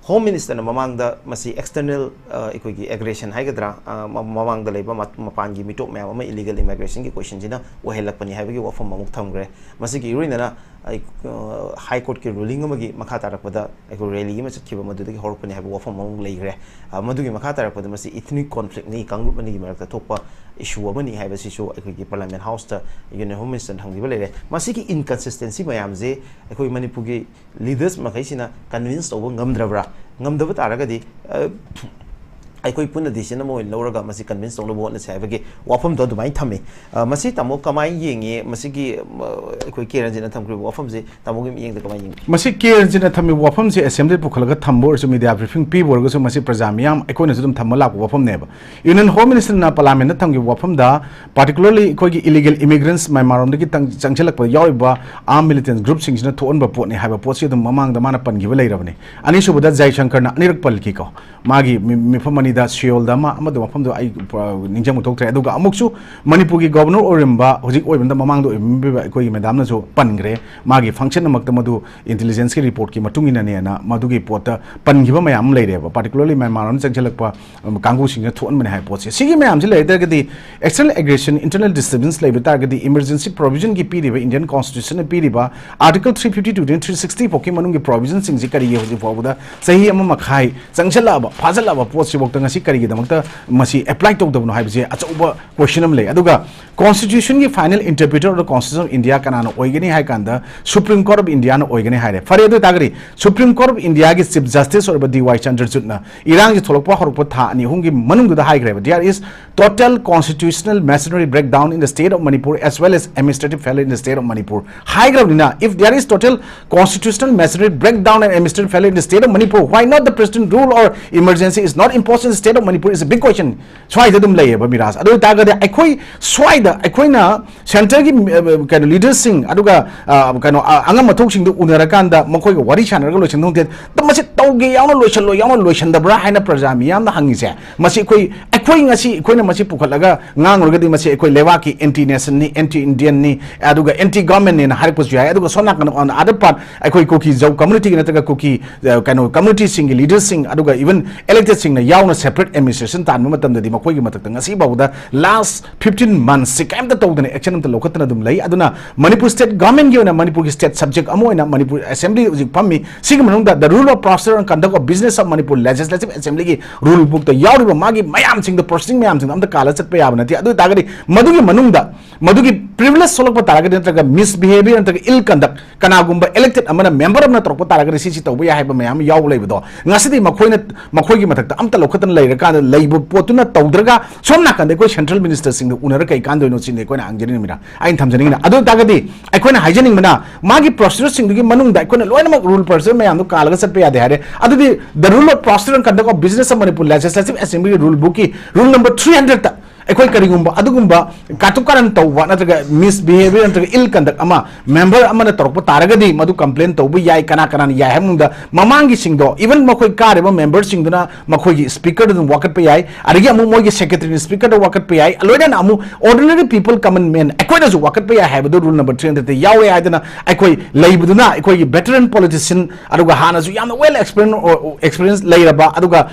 ꯍꯣꯝ ꯃꯤꯅꯤꯁꯇꯔꯅ ꯃꯃꯥꯡꯗ ꯃꯁꯤ ꯑꯦꯛꯁꯇꯔꯅꯦꯜ, ꯑ, ꯑꯩꯈꯣꯏꯒꯤ ꯑꯦꯒ꯭ꯔꯦꯁꯟ ꯍꯥꯏꯒꯗ꯭ꯔꯥ, ꯑ, ꯃ-, ꯃꯃꯥꯡꯗ ꯂꯩꯕ ꯃ-, ꯃꯄꯥꯟꯒꯤ ꯃꯤꯇꯣꯞ ꯃꯌꯥꯝ ꯑꯃ ꯏꯂꯤꯒꯦꯜ ꯏꯃꯥꯏꯒ꯭ꯔꯦꯁꯟꯒꯤ ꯀꯣꯏꯁꯟꯁꯤꯅ ꯑꯣꯏꯍꯜꯂꯛꯄꯅꯤ ꯍꯥꯏꯕꯒꯤ ꯋꯥꯐꯝ ꯑꯃꯨꯛ ꯊꯝꯈ꯭ꯔꯦ꯫ ꯃꯁꯤꯒꯤ ꯏꯔꯣꯏꯅꯅ ꯑꯩ, ꯑ, ꯍꯥꯏ ꯀꯣꯔꯠꯀꯤ ꯔꯨꯂꯤꯡ ꯑꯃꯒꯤ ꯃꯈꯥ ꯇꯥꯔꯛꯄꯗ ꯑꯩꯈꯣꯏ ꯔꯦꯂꯤ ꯑꯃ ꯆꯠꯈꯤꯕ ꯃꯗꯨꯗꯒꯤ ꯍꯧꯔꯛꯄꯅꯤ ꯍꯥꯏꯕ ꯋꯥꯐꯝ ꯑꯃꯨꯛ ꯂꯩꯈ꯭ꯔꯦ꯫ ꯑ, ꯃꯗꯨꯒꯤ ꯃꯈꯥ ꯇꯥꯔꯛꯄꯗ ꯃꯁꯤ ꯏꯊꯅꯤꯛ ꯀꯣꯟꯐ꯭ꯂꯤꯛꯅꯤ, ꯀꯥꯡꯂꯨꯞ ꯑꯅꯤꯒꯤ ꯃꯔꯛꯇ ꯊꯣꯛꯄ ꯏꯁꯨ ꯑꯃꯅꯤ ꯍꯥꯏꯕꯁꯤꯁꯨ ꯑꯩꯈꯣꯏꯒꯤ ꯄꯥꯔꯂꯤꯌꯥꯃꯦꯟ ꯍꯥꯎꯁꯇ ꯌꯨꯅꯤꯌꯟ ꯍꯣꯝ ꯃꯤꯅꯤꯁꯇꯔꯅ ꯊꯝꯈꯤꯕ ꯂꯩꯔꯦ꯫ ꯃꯁꯤꯒꯤ ꯏꯟꯀꯟꯁꯤꯁꯇꯦꯟꯁꯤ ꯃꯌꯥꯝꯁꯦ ꯑꯩꯈꯣꯏ ꯃꯅꯤꯄꯨꯔꯒꯤ ꯂꯤꯗꯔꯁ ꯃꯈꯩꯁꯤꯅ ꯀꯟꯚꯤꯟꯁ ꯇꯧꯕ ꯉꯝꯗ꯭ꯔꯕ꯭ꯔꯥ? ꯉꯝꯗꯕ ꯇꯥꯔꯒꯗꯤ, ꯑ, ꯑꯩꯈꯣꯏ ꯄꯨꯟꯅ ꯗꯤꯁꯤꯖꯟ ꯑꯃ ꯑꯣꯏꯅ ꯂꯧꯔꯒ ꯃꯁꯤ ꯀꯟꯚꯤꯟꯁ ꯇꯧꯅꯕ ꯍꯣꯠꯅꯁꯤ ꯍꯥꯏꯕꯒꯤ ꯋꯥꯐꯝꯗꯣ ꯑꯗꯨꯃꯥꯏꯅ ꯊꯝꯃꯤ꯫ ꯑ, ꯃꯁꯤ ꯇꯥꯃꯣ ꯀꯃꯥꯏꯅ ꯌꯦꯡꯉꯤ? ꯃꯁꯤꯒꯤ, ꯑ, ꯑꯩꯈꯣꯏ ꯀꯦ ꯔꯟꯖꯤꯠꯅ ꯊꯝꯈ꯭ꯔꯤꯕ ꯋꯥꯐꯝꯁꯤ ꯇꯥꯃꯣꯒꯤ ꯃꯤꯠꯌꯦꯡꯗ ꯀꯃꯥꯏꯅ ꯌꯦꯡꯕꯤ? ꯃꯁꯤ ꯀꯦ ꯔꯟꯖꯤꯠꯅ ꯊꯝꯃꯤꯕ ꯋꯥꯐꯝꯁꯤ ꯑꯦꯁꯦꯝꯕ꯭ꯂꯤ ꯄꯨꯈꯠꯂꯒ ꯊꯝꯕ ꯑꯣꯏꯔꯁꯨ, ꯃꯤꯗꯤꯌꯥ ꯕ꯭ꯔꯤꯐꯤꯡ ꯄꯤꯕ ꯑꯣꯏꯔꯒꯁꯨ, ꯃꯁꯤ ꯄ꯭ꯔꯖꯥ ꯃꯤꯌꯥꯝ ꯑꯩꯈꯣꯏꯅꯁꯨ ꯑꯗꯨꯝ ꯊꯝꯕ ꯂꯥꯛꯄ ꯋꯥꯐꯝꯅꯦꯕ꯫ ꯌꯨꯅꯤꯌꯟ ꯍꯣꯝ ꯃꯤꯅꯤꯁꯇꯔꯅ ꯄꯥꯔꯂꯤꯌꯥꯃꯦꯟꯗ ꯊꯝꯈꯤꯕ ꯋꯥꯐꯝꯗ, ꯄꯥꯔꯇꯤꯀꯨꯂꯔꯂꯤ ꯑꯩꯈꯣꯏꯒꯤ ꯏꯂꯤꯒꯦꯜ ꯏꯃꯤꯒ꯭ꯔꯦꯟꯠꯁ ꯃ꯭ꯌꯥꯟꯃꯥꯔ ꯔꯣꯝꯗꯒꯤ ꯇꯪ-, ꯆꯪꯁꯤꯜꯂꯛꯄꯗ ꯌꯥꯎꯔꯤꯕ ꯑꯥꯔꯝ ꯃꯤꯂꯤꯇꯦꯟꯠ ꯒ꯭ꯔꯨꯞꯁꯤꯡꯁꯤꯅ ꯊꯣꯛꯍꯟꯕ ꯄꯣꯠꯅꯤ ꯍꯥꯏꯕ ꯄꯣꯠꯁꯤ ꯑꯗꯨꯝ ꯃꯃꯥꯡꯗ ꯃꯥꯅ ꯄꯟꯈꯤꯕ ꯂꯩꯔꯕꯅꯤ꯫ ꯑꯅꯤꯁꯨꯕꯗ ꯖꯌꯁꯪꯀꯔꯅ ꯑꯅꯤꯔꯛ ꯄꯜꯈꯤꯀꯣ, ꯃꯥꯒꯤ ꯃꯤ-, ꯃꯤꯐꯝ ꯑꯅꯤ ꯗ ꯁꯤꯌꯣꯜꯗ ꯑꯃ, ꯑꯃꯗ ꯃꯐꯝꯗꯣ ꯑꯩ, ꯑ, ꯅꯤꯡꯁꯤꯡꯕ ꯊꯣꯛꯇ꯭ꯔꯦ꯫ ꯑꯗꯨꯒ ꯑꯃꯨꯛꯁꯨ ꯃꯅꯤꯄꯨꯔꯒꯤ ꯒꯣꯕꯔꯅꯔ ꯑꯣꯏꯔꯝꯕ, ꯍꯧꯖꯤꯛ ꯑꯣꯏꯕꯗ ꯃꯃꯥꯡꯗ ꯑꯣꯏꯔꯝꯕꯤꯕ ꯑꯩꯈꯣꯏꯒꯤ ꯃꯦꯗꯥꯝꯅꯁꯨ ꯄꯟꯈ꯭ꯔꯦ, ꯃꯥꯒꯤ ꯐꯪꯁꯟ ꯑꯃꯛꯇ ꯃꯗꯨ ꯏꯟꯇꯦꯂꯤꯖꯦꯟꯁꯀꯤ ꯔꯤꯄꯣꯔꯠꯀꯤ ꯃꯇꯨꯡ ꯏꯟꯅꯅꯦꯅ ꯃꯗꯨꯒꯤ ꯄꯣꯠꯇ ꯄꯟꯈꯤꯕ ꯃꯌꯥꯝ ꯑꯃ ꯂꯩꯔꯦꯕ꯫ ꯄꯥꯔꯇꯤꯀꯨꯂꯔꯂꯤ ꯃ꯭ꯌꯥꯟꯃꯥꯔ ꯑꯃ ꯆꯪꯁꯤꯜꯂꯛꯄ, ꯎꯝ, ꯀꯥꯡꯕꯨꯁꯤꯡꯅ ꯊꯣꯛꯍꯟꯕꯅꯦ ꯍꯥꯏꯕ ꯄꯣꯠꯁꯦ꯫ ꯁꯤꯒꯤ ꯃꯌꯥꯝꯁꯤ ꯂꯩꯔ ꯇꯥꯔꯒꯗꯤ external aggression, internal disturbance ꯂꯩꯕ ꯇꯥꯔꯒꯗꯤ emergency provisionꯒꯤ ꯄꯤꯔꯤꯕ, Indian Constitutionꯅ ꯄꯤꯔꯤꯕ Article three fifty two ꯗꯒꯤ three sixty ꯐꯥꯎꯒꯤ ꯃꯅꯨꯡꯒꯤ provisionꯁꯤꯡꯁꯤ ꯀꯔꯤꯒꯤ ꯍꯧꯖꯤꯛ ꯐꯥꯎꯕꯗ ꯆꯍꯤ ꯑꯃ ꯃꯈꯥꯏ ꯆꯪꯁꯤꯜꯂꯛꯑꯕ, ꯐꯥꯖꯤꯜꯂꯛꯑꯕ ꯄꯣꯠꯁꯤꯐꯥꯎꯗ ꯉꯁꯤ ꯀꯔꯤꯒꯤꯗꯃꯛꯇ ꯃꯁꯤ apply ꯇꯧꯗꯕꯅꯣ ꯍꯥꯏꯕꯁꯦ ꯑꯆꯧꯕ question ꯑꯃ ꯂꯩ꯫ ꯑꯗꯨꯒ Constitutionꯒꯤ final interpreter of the Constitution of India ꯀꯅꯥꯅ ꯑꯣꯏꯒꯅꯤ ꯍꯥꯏ ꯀꯥꯟꯗ Supreme Court of Indiaꯅ ꯑꯣꯏꯒꯅꯤ ꯍꯥꯏꯔꯦ꯫ ꯐꯔꯦ, ꯑꯗꯨ ꯑꯣꯏꯇꯥꯔꯒꯗꯤ Supreme Court of Indiaꯒꯤ Chief Justice ꯑꯣꯏꯔꯤꯕ ꯗꯤ ꯋꯥꯏ ꯆꯟꯗ꯭ꯔꯆꯨꯗꯅ ꯏꯔꯥꯡꯁꯤ ꯊꯣꯛꯂꯛꯄ ꯍꯧꯔꯛꯄ ꯊꯥ ꯑꯅꯤ ꯑꯍꯨꯝꯒꯤ ꯃꯅꯨꯡꯗꯨꯗ ꯍꯥꯏꯈ꯭ꯔꯦꯕ, "There is total constitutional machinery breakdown in the state of Manipur as well as administrative failure in the state of Manipur" ꯍꯥꯏꯈ꯭ꯔꯕꯅꯤꯅ, if there is total constitutional machinery breakdown and administrative failure in the state of Manipur, why not the president rule or emergency is not imposed in the state of Manipur is a big question. ꯁ꯭ꯋꯥꯏꯗ ꯑꯗꯨꯝ ꯂꯩꯌꯦꯕ ꯃꯤꯔꯥꯖ꯫ ꯑꯗꯨ ꯑꯣꯏꯇꯥꯔꯒꯗꯤ ꯑꯩꯈꯣꯏ ꯁ꯭ꯋꯥꯏꯗ ꯑꯩꯈꯣꯏꯅ centreꯒꯤ, ꯑ, ꯀꯩꯅꯣ, leaderꯁꯤꯡ ꯑꯗꯨꯒ, ꯑ, ꯀꯩꯅꯣ, ꯑ, ꯑꯉꯝ ꯑꯊꯧꯁꯤꯡꯗꯨ ꯎꯅꯔꯀꯥꯟꯗ ꯃꯈꯣꯏꯒ ꯋꯥꯔꯤ ꯁꯥꯟꯅꯔꯒ ꯂꯣꯏꯁꯤꯟꯕ ꯉꯝꯗꯦ꯫ ꯑꯗꯣ ꯃꯁꯤ ꯇꯧꯒꯦ ꯌꯥꯎꯅ ꯂꯣꯏꯁꯤꯜꯂꯣ ꯌꯥꯎꯅ ꯂꯣꯏꯁꯤꯟꯗꯕ꯭ꯔꯥ ꯍꯥꯏꯅ ꯄ꯭ꯔꯖꯥ ꯃꯤꯌꯥꯝꯅ ꯍꯪꯉꯤꯁꯦ, ꯃꯁꯤ ꯑꯩꯈꯣꯏ, ꯑꯩꯈꯣꯏ ꯉꯁꯤ ꯑꯩꯈꯣꯏꯅ ꯃꯁꯤ ꯄꯨꯈꯠꯂꯒ ꯉꯥꯡꯂꯨꯔꯒꯗꯤ ꯃꯁꯤ ꯑꯩꯈꯣꯏ ꯂꯩꯕꯥꯛꯀꯤ anti nationꯅꯤ, anti Indianꯅꯤ, ꯑꯗꯨꯒ anti governmentꯅꯦꯅ ꯍꯥꯏꯔꯛꯄꯁꯨ ꯌꯥꯏ꯫ ꯑꯗꯨꯒ ꯁꯣꯝ ꯅꯥꯀꯟ on the other part ꯑꯩꯈꯣꯏ ꯀꯨꯀꯤ ꯖꯧ communityꯒꯤ ꯅꯠꯇ꯭ꯔꯒ ꯀꯨꯀꯤ, ꯑ, ꯀꯩꯅꯣ, communityꯁꯤꯡꯒꯤ leaderꯁꯤꯡ ꯑꯗꯨꯒ even electedꯁꯤꯡꯅ ꯌꯥꯎꯅ separate administration ꯇꯥꯟꯕ ꯃꯇꯝꯗꯗꯤ ꯃꯈꯣꯏꯒꯤ ꯃꯊꯛꯇ ꯉꯁꯤ ꯐꯥꯎꯕꯗ last fifteen monthsꯁꯤ ꯀꯩꯝꯇ ꯇꯧꯗꯅ action ꯑꯝꯇ ꯂꯧꯈꯠꯇꯅ ꯑꯗꯨꯝ ꯂꯩ꯫ ꯑꯗꯨꯅ ꯃꯅꯤꯄꯨꯔ state governmentꯀꯤ ꯑꯣꯏꯅ ꯃꯅꯤꯄꯨꯔꯒꯤ state subject ꯑꯃ ꯑꯣꯏꯅ ꯃꯅꯤꯄꯨꯔ assembly ꯍꯧꯖꯤꯛ ꯐꯝꯃꯤ꯫ ꯁꯤꯒꯤ ꯃꯅꯨꯡꯗ the rule of procedure and conduct of business of Manipur Legislative Assemblyꯒꯤ rule bookꯇ ꯌꯥꯎꯔꯤꯕ ꯃꯥꯒꯤ ꯃꯌꯥꯝꯁꯤꯡꯗꯣ, processing ꯃꯌꯥꯝꯁꯤꯡꯗꯣ ꯑꯝꯇ ꯀꯥꯜꯂ ꯆꯠꯄ ꯌꯥꯕ ꯅꯠꯇꯦ꯫ ꯑꯗꯨ ꯑꯣꯏꯇꯥꯔꯒꯗꯤ ꯃꯗꯨꯒꯤ ꯃꯅꯨꯡꯗ ꯃꯗꯨꯒꯤ privilege ꯁꯣꯛꯂꯛꯄ ꯇꯥꯔꯒꯗꯤ ꯅꯠꯇ꯭ꯔꯒ misbehavior ꯅꯠꯇ꯭ꯔꯒ ill conduct ꯀꯅꯥꯒꯨꯝꯕ elected ꯑꯃꯅ member ꯑꯃꯅ ꯇꯧꯔꯛꯄ ꯇꯥꯔꯒꯗꯤ ꯁꯤꯁꯤ ꯇꯧꯕ ꯌꯥꯏ ꯍꯥꯏꯕ ꯃꯌꯥꯝ ꯑꯃ ꯌꯥꯎꯕ ꯂꯩꯕꯗꯣ, ꯉꯁꯤꯗꯤ ꯃꯈꯣꯏꯅ, ꯃꯈꯣꯏꯒꯤ ꯃꯊꯛꯇ ꯑꯝꯇ ꯂꯧꯈꯠꯇꯅ ꯂꯩꯔꯀꯥꯟꯗ ꯂꯩꯕ ꯄꯣꯠꯇꯨꯅ ꯇꯧꯗ꯭ꯔꯒ ꯁꯣꯝ ꯅꯥꯀꯟꯗ ꯑꯩꯈꯣꯏ central ministerꯁꯤꯡꯗ ꯎꯅꯔ ꯀꯩ ꯀꯥꯟꯗꯣꯏꯅꯣ ꯁꯤꯅꯤ ꯑꯩꯈꯣꯏꯅ ꯍꯪꯖꯅꯤꯡꯉꯤꯕꯅ, ꯑꯩꯅ ꯊꯝꯖꯅꯤꯡꯉꯤꯅ꯫ ꯑꯗꯨ ꯑꯣꯏꯇꯥꯔꯒꯗꯤ ꯑꯩꯈꯣꯏꯅ ꯍꯥꯏꯖꯅꯤꯡꯕꯅ ꯃꯥꯒꯤ procedureꯁꯤꯡꯗꯨꯒꯤ ꯃꯅꯨꯡꯗ ꯑꯩꯈꯣꯏꯅ ꯂꯣꯏꯅꯃꯛ rule procedure ꯃꯌꯥꯝꯗꯣ ꯀꯥꯜꯂꯒ ꯆꯠꯄ ꯌꯥꯗꯦ ꯍꯥꯏꯔꯦ꯫ ꯑꯗꯨꯗꯤ the rule of procedure and conduct of business of Manipur Legislative Assemblyꯒꯤ rule bookꯀꯤ rule number three hundredꯇ ꯑꯩꯈꯣꯏ ꯀꯔꯤꯒꯨꯝꯕ ꯑꯗꯨꯒꯨꯝꯕ ꯀꯥꯇꯨ ꯀꯥꯔꯟ ꯇꯧꯕ ꯅꯠꯇ꯭ꯔꯒ ꯃꯤꯁꯕꯤꯍꯦꯕꯤꯌꯔ ꯅꯠꯇ꯭ꯔꯒ ꯏꯜ ꯀꯟꯗꯛ ꯑꯃ ꯃꯦꯝꯕꯔ ꯑꯃꯅ ꯇꯧꯔꯛꯄ ꯇꯥꯔꯒꯗꯤ, ꯃꯗꯨ ꯀꯝꯄ꯭ꯂꯦꯟ ꯇꯧꯕ ꯌꯥꯏ꯫ ꯀꯅꯥ ꯀꯅꯥꯅ ꯌꯥꯏ ꯍꯥꯏꯕ ꯃꯅꯨꯡꯗ, ꯃꯃꯥꯡꯒꯤꯁꯤꯡꯗꯣ, ꯏꯚꯟ ꯃꯈꯣꯏ ꯀꯥꯔꯤꯕ ꯃꯦꯝꯕꯔꯁꯤꯡꯗꯨꯅ ꯃꯈꯣꯏꯒꯤ ꯁ꯭ꯄꯤꯀꯔꯗ ꯑꯗꯨꯝ ꯋꯥꯀꯠꯄ ꯌꯥꯏ, ꯑꯗꯒꯤ ꯑꯃꯨꯛ ꯃꯣꯏꯒꯤ ꯁꯦꯀ꯭ꯔꯦꯇꯔꯤꯅ ꯁ꯭ꯄꯤꯀꯔꯗ ꯋꯥꯀꯠꯄ ꯌꯥꯏ, ꯂꯣꯏꯅꯅ ꯑꯃꯨꯛ ordinary people, common man, ꯑꯩꯈꯣꯏꯅꯁꯨ ꯋꯥꯀꯠꯄ ꯌꯥꯏ ꯍꯥꯏꯕꯗꯨ ꯔꯨꯜ ꯅꯝꯕꯔ ꯊ꯭ꯔꯤ ꯍꯟꯗ꯭ꯔꯦꯗꯇ ꯌꯥꯎꯔꯦ ꯍꯥꯏꯗꯅ ꯑꯩꯈꯣꯏ ꯂꯩꯕꯗꯨꯅ, ꯑꯩꯈꯣꯏꯒꯤ veteran politician, ꯑꯗꯨꯒ ꯍꯥꯟꯅꯁꯨ ꯌꯥꯝꯅ well experience, experience ꯂꯩꯔꯕ, ꯑꯗꯨꯒ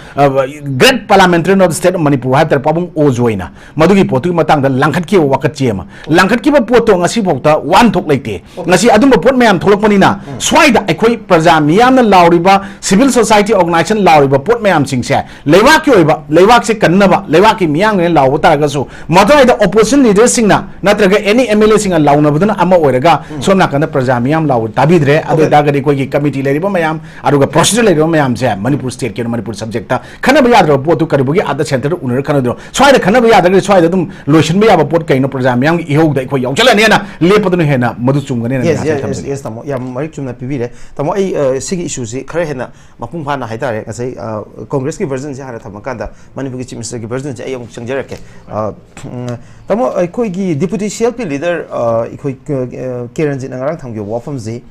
great parliamentarian of the state of Manipur ꯍꯥꯏꯕ ꯇꯥꯔꯦ, ꯄꯥꯕꯨꯡ ꯑꯣ ꯖꯣꯏꯅ ꯃꯗꯨꯒꯤ ꯄꯣꯠꯇꯨꯒꯤ ꯃꯇꯥꯡꯗ ꯂꯪꯈꯠꯈꯤꯕ ꯋꯥꯀꯠꯆꯦ ꯑꯃ, ꯂꯪꯈꯠꯈꯤꯕ ꯄꯣꯠꯇꯣ ꯉꯁꯤ ꯐꯥꯎꯗ ꯋꯥꯍꯟꯊꯣꯛ ꯂꯩꯇꯦ꯫ ꯉꯁꯤ ꯑꯗꯨꯝꯕ ꯄꯣꯠ ꯃꯌꯥꯝ ꯊꯣꯛꯂꯛꯄꯅꯤꯅ, ꯁ꯭ꯋꯥꯏꯗ ꯑꯩꯈꯣꯏ ꯄ꯭ꯔꯖꯥ ꯃꯤꯌꯥꯝꯅ ꯂꯥꯎꯔꯤꯕ, civil society organization ꯂꯥꯎꯔꯤꯕ ꯄꯣꯠ ꯃꯌꯥꯝꯁꯤꯡꯁꯦ, ꯂꯩꯕꯥꯛꯀꯤ ꯑꯣꯏꯕ, ꯂꯩꯕꯥꯛꯁꯦ ꯀꯟꯅꯕ, ꯂꯩꯕꯥꯛꯀꯤ ꯃꯤꯌꯥꯝꯒꯤꯅ ꯂꯥꯎꯕ ꯇꯥꯔꯒꯁꯨ, ꯃꯗꯨꯋꯥꯏꯗ opposition leaderꯁꯤꯡꯅ ꯅꯠꯇ꯭ꯔꯒ any MLAꯁꯤꯡꯅ ꯂꯥꯎꯅꯕꯗꯨꯅ ꯑꯃ ꯑꯣꯏꯔꯒ, ꯁꯣꯝ ꯅꯥꯀꯟꯗ ꯄ꯭ꯔꯖꯥ ꯃꯤꯌꯥꯝ ꯂꯥꯎꯕ ꯇꯥꯕꯤꯗ꯭ꯔꯦ꯫ ꯑꯗꯨ ꯑꯣꯏꯇꯥꯔꯒꯗꯤ ꯑꯩꯈꯣꯏꯒꯤ committee ꯂꯩꯔꯤꯕ ꯃꯌꯥꯝ, ꯑꯗꯨꯒ procedure ꯂꯩꯔꯤꯕ ꯃꯌꯥꯝꯁꯦ, ꯃꯅꯤꯄꯨꯔ stateꯀꯤ ꯑꯣꯏꯅ, ꯃꯅꯤꯄꯨꯔ subjectꯇ ꯈꯟꯅꯕ ꯌꯥꯗ꯭ꯔꯕ ꯄꯣꯠꯇꯨ ꯀꯔꯤꯕꯨꯒꯤ ꯑꯥꯗ centreꯗ ꯎꯅꯔ ꯈꯟꯅꯗꯣꯏꯅꯣ? ꯁ꯭ꯋꯥꯏꯗ ꯈꯟꯅꯕ ꯌꯥꯗ꯭ꯔꯒꯗꯤ ꯁ꯭ꯋꯥꯏꯗ ꯑꯗꯨꯝ ꯂꯣꯏꯁꯤꯟꯕ ꯌꯥꯕ ꯄꯣꯠ ꯀꯩꯅꯣ? ꯄ꯭ꯔꯖꯥ ꯃꯤꯌꯥꯝꯒꯤ ꯏꯍꯧꯗ ꯑꯩꯈꯣꯏ ꯌꯥꯎꯁꯜꯂꯅꯤꯅ ꯂꯦꯞꯄꯗꯨꯅ ꯍꯦꯟꯅ ꯃꯗꯨ ꯆꯨꯝꯒꯅꯤꯅ ꯑꯩ ꯌꯦꯁ, ꯌꯦꯁ, ꯊꯝꯖꯒꯦ꯫ ꯌꯦꯁ, ꯇꯥꯃꯣ, ꯌꯥꯝ ꯃꯔꯤꯛ ꯆꯨꯝꯅ ꯄꯤꯕꯤꯔꯦ꯫ ꯇꯥꯃꯣ, ꯑꯩ, ꯑ, ꯁꯤꯒꯤ issueꯁꯤ ꯈꯔ ꯍꯦꯟꯅ ꯃꯄꯨꯡ ꯐꯥꯅ ꯍꯥꯏꯇꯥꯔꯦ, ꯉꯁꯥꯏ, ꯑ, Congressꯀꯤ versionꯁꯦ ꯍꯥꯟꯅ ꯊꯝꯃꯀꯥꯟꯗ ꯃꯅꯤꯄꯨꯔꯒꯤ Chief Ministerꯒꯤ versionꯁꯦ ꯑꯩ ꯑꯃꯨꯛ ꯆꯪꯖꯔꯛꯀꯦ꯫ ꯑ, ꯎꯝ, ꯇꯥꯃꯣ, ꯑꯩꯈꯣꯏꯒꯤ Deputy CLP leader, ꯑ, ꯑꯩꯈꯣꯏ, ꯑ, ꯀꯦ ꯔꯟꯖꯤꯠꯅ ꯉꯔꯥꯡ ꯊꯝꯈꯤꯕ ꯋꯥꯐꯝꯁꯤ,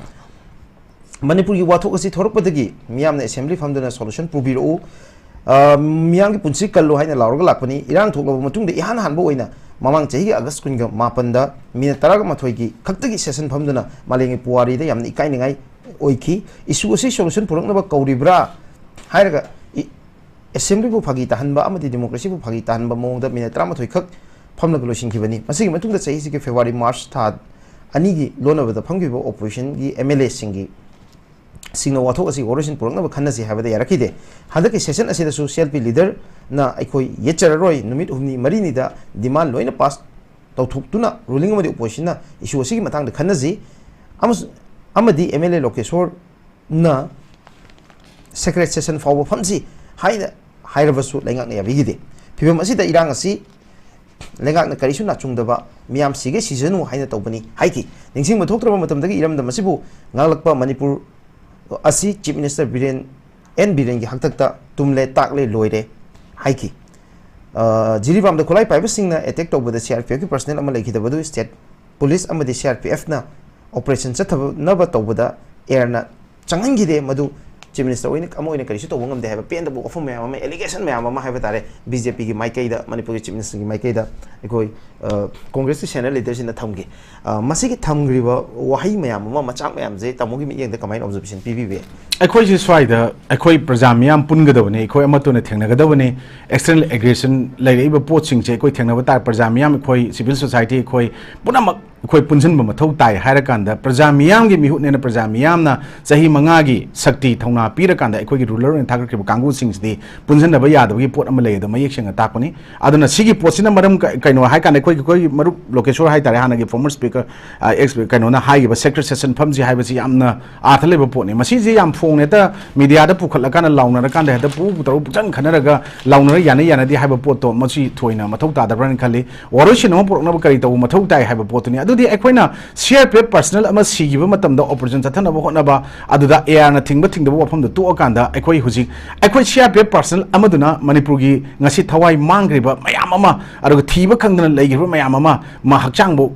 ꯃꯅꯤꯄꯨꯔꯒꯤ ꯋꯥꯊꯣꯛ ꯑꯁꯤ ꯊꯣꯔꯛꯄꯗꯒꯤ ꯃꯤꯌꯥꯝꯅ assembly ꯐꯝꯗꯨꯅ solution ꯄꯨꯕꯤꯔꯛꯎ, ꯑ, ꯃꯤꯌꯥꯝꯒꯤ ꯄꯨꯟꯁꯤ ꯀꯜꯂꯨ ꯍꯥꯏꯅ ꯂꯥꯎꯔꯒ ꯂꯥꯛꯄꯅꯤ꯫ ꯏꯔꯥꯡ ꯊꯣꯛꯂꯕ ꯃꯇꯨꯡꯗ ꯏꯍꯥꯟ ꯍꯥꯟꯕ ꯑꯣꯏꯅ ꯃꯃꯥꯡ ꯆꯍꯤꯒꯤ August ꯀꯨꯟꯒ ꯃꯥꯄꯟꯗ minute ꯇꯔꯥꯒ ꯃꯥꯊꯣꯏꯒꯤ ꯈꯛꯇꯒꯤ session ꯐꯝꯗꯨꯅ ꯃꯥꯂꯦꯝꯒꯤ ꯄꯨꯋꯥꯔꯤꯗ ꯌꯥꯝꯅ ꯏꯀꯥꯏꯅꯤꯡꯉꯥꯏ ꯑꯣꯏꯈꯤ꯫ Issue ꯑꯁꯤ solution ꯄꯨꯔꯛꯅꯕ ꯀꯧꯔꯤꯕ꯭ꯔꯥ ꯍꯥꯏꯔꯒ, ꯏ-, assemblyꯕꯨ ꯐꯥꯒꯤ ꯇꯥꯍꯟꯕ ꯑꯃꯗꯤ democracyꯕꯨ ꯐꯥꯒꯤ ꯇꯥꯍꯟꯕ ꯃꯑꯣꯡꯗ minute ꯇꯔꯥꯃꯥꯊꯣꯏ ꯈꯛ ꯐꯝꯂꯒ ꯂꯣꯏꯁꯤꯟꯈꯤꯕꯅꯤ꯫ ꯃꯁꯤꯒꯤ ꯃꯇꯨꯡꯗ ꯆꯍꯤꯁꯤꯒꯤ February, March ꯊꯥ ꯑꯅꯤꯒꯤ ꯂꯣꯟꯅꯕꯗ ꯐꯝꯈꯤꯕ oppositionꯒꯤ MLAꯁꯤꯡꯒꯤ ꯁꯤꯡꯅ ꯋꯥꯊꯣꯛ ꯑꯁꯤ ꯋꯥꯔꯣꯏꯁꯤꯟ ꯄꯨꯔꯛꯅꯕ ꯈꯟꯅꯁꯤ ꯍꯥꯏꯕꯗ ꯌꯥꯔꯛꯈꯤꯗꯦ꯫ ꯍꯟꯗꯛꯀꯤ session ꯑꯁꯤꯗꯁꯨ CLP leaderꯅ ꯑꯩꯈꯣꯏ ꯌꯦꯠꯆꯔꯔꯣꯏ, ꯅꯨꯃꯤꯠ ꯍꯨꯝꯅꯤ ꯃꯔꯤꯅꯤꯗ demand ꯂꯣꯏꯅ pass ꯇꯧꯊꯣꯛꯇꯨꯅ ruling ꯑꯃꯗꯤ oppositionꯅ issue ꯑꯁꯤꯒꯤ ꯃꯇꯥꯡꯗ ꯈꯟꯅꯁꯤ, ꯑꯃꯁꯨ-, ꯑꯃꯗꯤ MLA ꯂꯣꯀꯦꯁꯣꯔꯅ secret session ꯐꯥꯎꯕ ꯐꯝꯁꯤ ꯍꯥꯏꯅ ꯍꯥꯏꯔꯕꯁꯨ ꯂꯩꯉꯥꯛꯅ ꯌꯥꯕꯤꯈꯤꯗꯦ꯫ ꯐꯤꯕꯝ ꯑꯁꯤꯗ ꯏꯔꯥꯡ ꯑꯁꯤ ꯂꯩꯉꯥꯛꯅ ꯀꯔꯤꯁꯨ ꯅꯥꯆꯨꯡꯗꯕ, ꯃꯤꯌꯥꯝ ꯁꯤꯒꯦ ꯁꯤꯖꯅꯨ ꯍꯥꯏꯅ ꯇꯧꯕꯅꯤ ꯍꯥꯏꯈꯤ꯫ ꯅꯤꯡꯁꯤꯡꯕ ꯊꯣꯛꯇ꯭ꯔꯕ ꯃꯇꯝꯗꯒꯤ ꯏꯔꯝꯗꯝ ꯑꯁꯤꯕꯨ ꯉꯥꯛꯂꯛꯄ ꯃꯅꯤꯄꯨꯔ ꯑꯁꯤ Chief Minister ꯕꯤꯔꯦꯟ, ꯑꯦꯟ ꯕꯤꯔꯦꯟꯒꯤ ꯍꯥꯛꯇꯛꯇ ꯇꯨꯝꯂꯦ, ꯇꯥꯛꯂꯦ, ꯂꯣꯏꯔꯦ ꯍꯥꯏꯈꯤ꯫ ꯑ, ꯖꯤꯔꯤꯕꯥꯝꯗ ꯈꯨꯠꯂꯥꯏ ꯄꯥꯏꯕꯁꯤꯡꯅ ꯑꯦꯇꯦꯛ ꯇꯧꯕꯗ ꯁꯤ ꯑꯥꯔ ꯄꯤ ꯑꯦꯐꯀꯤ ꯄꯔꯁꯅꯦꯜ ꯑꯃ ꯂꯩꯈꯤꯗꯕꯗꯨ ꯁ꯭ꯇꯦꯠ ꯄꯨꯂꯤꯁ ꯑꯃꯗꯤ ꯁꯤ ꯑꯥꯔ ꯄꯤ ꯑꯦꯐꯅ ꯑꯣꯄꯔꯦꯁꯟ ꯆꯠꯊꯅꯕ ꯇꯧꯕꯗ ꯑꯦꯌꯥꯔꯅ ꯆꯪꯍꯟꯈꯤꯗꯦ꯫ ꯃꯗꯨ ꯆꯤꯐ ꯃꯤꯅꯤꯁꯇꯔ ꯑꯣꯏꯅ, ꯑꯃ ꯑꯣꯏꯅ ꯀꯔꯤꯁꯨ ꯇꯧꯕ ꯉꯝꯗꯦ ꯍꯥꯏꯕ ꯄꯦꯟꯗꯕ ꯋꯥꯐꯝ ꯃꯌꯥꯝ ꯑꯃ, ꯑꯦꯂꯤꯒꯦꯁꯟ ꯃꯌꯥꯝ ꯑꯃ ꯍꯥꯏꯕ ꯇꯥꯔꯦ, ꯕꯤ ꯖꯦ ꯄꯤꯒꯤ ꯃꯥꯏꯀꯩꯗ, ꯃꯅꯤꯄꯨꯔꯒꯤ ꯆꯤꯐ ꯃꯤꯅꯤꯁꯇꯔꯒꯤ ꯃꯥꯏꯀꯩꯗ ꯑꯩꯈꯣꯏ, ꯑ, ꯀꯣꯡꯒ꯭ꯔꯦꯁꯀꯤ ꯁꯦꯅꯤꯌꯔ ꯂꯤꯗꯔꯁꯤꯡꯅ ꯊꯝꯈꯤ꯫ ꯑ, ꯃꯁꯤꯒꯤ ꯊꯝꯈ꯭ꯔꯤꯕ ꯋꯥꯍꯩ ꯃꯌꯥꯝ ꯑꯃ, ꯃꯆꯥꯛ ꯃꯌꯥꯝꯁꯦ ꯇꯥꯃꯣꯒꯤ ꯃꯤꯠꯌꯦꯡꯗ ꯀꯃꯥꯏꯅ ꯑꯣꯕꯖꯔꯕꯦꯁꯟ ꯄꯤꯕꯤꯕꯒꯦ? ꯑꯩꯈꯣꯏꯁꯦ ꯁ꯭ꯋꯥꯏꯗ ꯑꯩꯈꯣꯏ ꯄ꯭ꯔꯖꯥ ꯃꯤꯌꯥꯝ ꯄꯨꯟꯒꯗꯕꯅꯤ, ꯑꯩꯈꯣꯏ ꯑꯃꯠꯇ ꯑꯣꯏꯅ ꯊꯦꯡꯅꯒꯗꯕꯅꯤ꯫ ꯑꯦꯛꯁꯇꯔꯅꯦꯜ ꯑꯦꯒ꯭ꯔꯦꯁꯟ ꯂꯩꯔꯛꯏꯕ ꯄꯣꯠꯁꯤꯡꯁꯦ ꯑꯩꯈꯣꯏ ꯊꯦꯡꯅꯕ ꯇꯥꯔꯦ꯫ ꯄ꯭ꯔꯖꯥ ꯃꯤꯌꯥꯝ, ꯑꯩꯈꯣꯏ ꯁꯤꯚꯤꯜ ꯁꯣꯁꯥꯏꯇꯤ, ꯑꯩꯈꯣꯏ ꯄꯨꯝꯅꯃꯛ ꯑꯩꯈꯣꯏ ꯄꯨꯟꯁꯤꯟꯕ ꯃꯊꯧ ꯇꯥꯏ ꯍꯥꯏꯔꯀꯥꯟꯗ, ꯄ꯭ꯔꯖꯥ ꯃꯤꯌꯥꯝꯒꯤ ꯃꯤꯍꯨꯠꯅꯦꯅ ꯄ꯭ꯔꯖꯥ ꯃꯤꯌꯥꯝꯅ ꯆꯍꯤ ꯃꯉꯥꯒꯤ ꯁꯛꯇꯤ ꯊꯧꯅꯥ ꯄꯤꯔꯀꯥꯟꯗ ꯑꯩꯈꯣꯏꯒꯤ ꯔꯨꯂꯔ ꯑꯣꯏꯅ ꯊꯥꯒꯠꯈ꯭ꯔꯤꯕ ꯀꯥꯡꯕꯨꯁꯤꯡꯁꯤꯗꯤ ꯄꯨꯟꯁꯤꯟꯅꯕ ꯌꯥꯗꯕꯒꯤ ꯄꯣꯠ ꯑꯃ ꯂꯩ, ꯑꯗꯣ ꯃꯌꯦꯛ ꯁꯦꯡꯅ ꯇꯥꯛꯄꯅꯤ꯫ ꯑꯗꯨꯅ ꯁꯤꯒꯤ ꯄꯣꯠꯁꯤꯅ ꯃꯔꯝ ꯀ-, ꯀꯩꯅꯣ ꯍꯥꯏꯀꯥꯟꯗ, ꯑꯩꯈꯣꯏꯒꯤ, ꯑꯩꯈꯣꯏꯒꯤ ꯃꯔꯨꯞ ꯂꯣꯀꯦꯁꯣꯔ ꯍꯥꯏꯇꯥꯔꯦ, ꯍꯥꯟꯅꯒꯤ ꯐꯣꯔꯃꯔ ꯁ꯭ꯄꯤꯀꯔ, ꯑ, ꯑꯦꯛꯁ ꯀꯩꯅꯣꯅ ꯍꯥꯏꯈꯤꯕ ꯁꯦꯀ꯭ꯔꯦꯠ ꯁꯦꯁꯟ ꯐꯝꯁꯤ ꯍꯥꯏꯕꯁꯤ ꯌꯥꯝꯅ ꯑꯥꯔꯊ ꯂꯩꯕ ꯄꯣꯠꯅꯤ꯫ ꯃꯁꯤꯁꯦ ꯌꯥꯝ ꯐꯣꯡꯅ ꯍꯦꯛꯇ ꯃꯤꯗꯤꯌꯥꯗ ꯄꯨꯈꯠꯂꯀꯥꯟꯗ, ꯂꯥꯎꯅꯔꯀꯥꯟꯗ ꯍꯦꯛꯇ ꯄꯨ ꯄꯨ ꯇꯧꯔ ꯄꯨꯆꯟ ꯈꯟꯅꯔꯒ ꯂꯥꯎꯅꯔ ꯌꯥꯅ ꯌꯥꯅꯗꯦ ꯍꯥꯏꯕ ꯄꯣꯠꯇꯣ ꯃꯁꯤ ꯊꯣꯏꯅ ꯃꯊꯧ ꯇꯥꯗꯕ꯭ꯔꯥꯅ ꯈꯜꯂꯤ꯫ ꯋꯥꯔꯣꯏꯁꯤꯟ ꯑꯃ ꯄꯨꯔꯛꯅꯕ ꯀꯔꯤ ꯇꯧꯕ ꯃꯊꯧ ꯇꯥꯏ ꯍꯥꯏꯕ ꯄꯣꯠꯇꯨꯅꯤ꯫ ꯑꯗꯨꯗꯤ ꯑꯩꯈꯣꯏꯅ C R P F personal ꯑꯃ ꯁꯤꯈꯤꯕ ꯃꯇꯝꯗ ꯑꯣꯄꯔꯦꯁꯟ ꯆꯠꯊꯅꯕ ꯍꯣꯠꯅꯕ, ꯑꯗꯨꯗ ꯑꯦ ꯑꯥꯔꯅ ꯊꯤꯡꯕ ꯊꯤꯡꯗꯕ ꯋꯥꯐꯝꯗ ꯇꯣꯛꯑꯀꯥꯟꯗ, ꯑꯩꯈꯣꯏ ꯍꯧꯖꯤꯛ, ꯑꯩꯈꯣꯏ C R P F personal ꯑꯃꯗꯨꯅ ꯃꯅꯤꯄꯨꯔꯒꯤ ꯉꯁꯤ ꯊꯋꯥꯏ ꯃꯥꯡꯈ꯭ꯔꯤꯕ ꯃꯌꯥꯝ ꯑꯃ, ꯑꯗꯨꯒ ꯊꯤꯕ ꯈꯪꯗꯅ ꯂꯩꯈ꯭ꯔꯤꯕ ꯃꯌꯥꯝ ꯑꯃ, ꯃ-,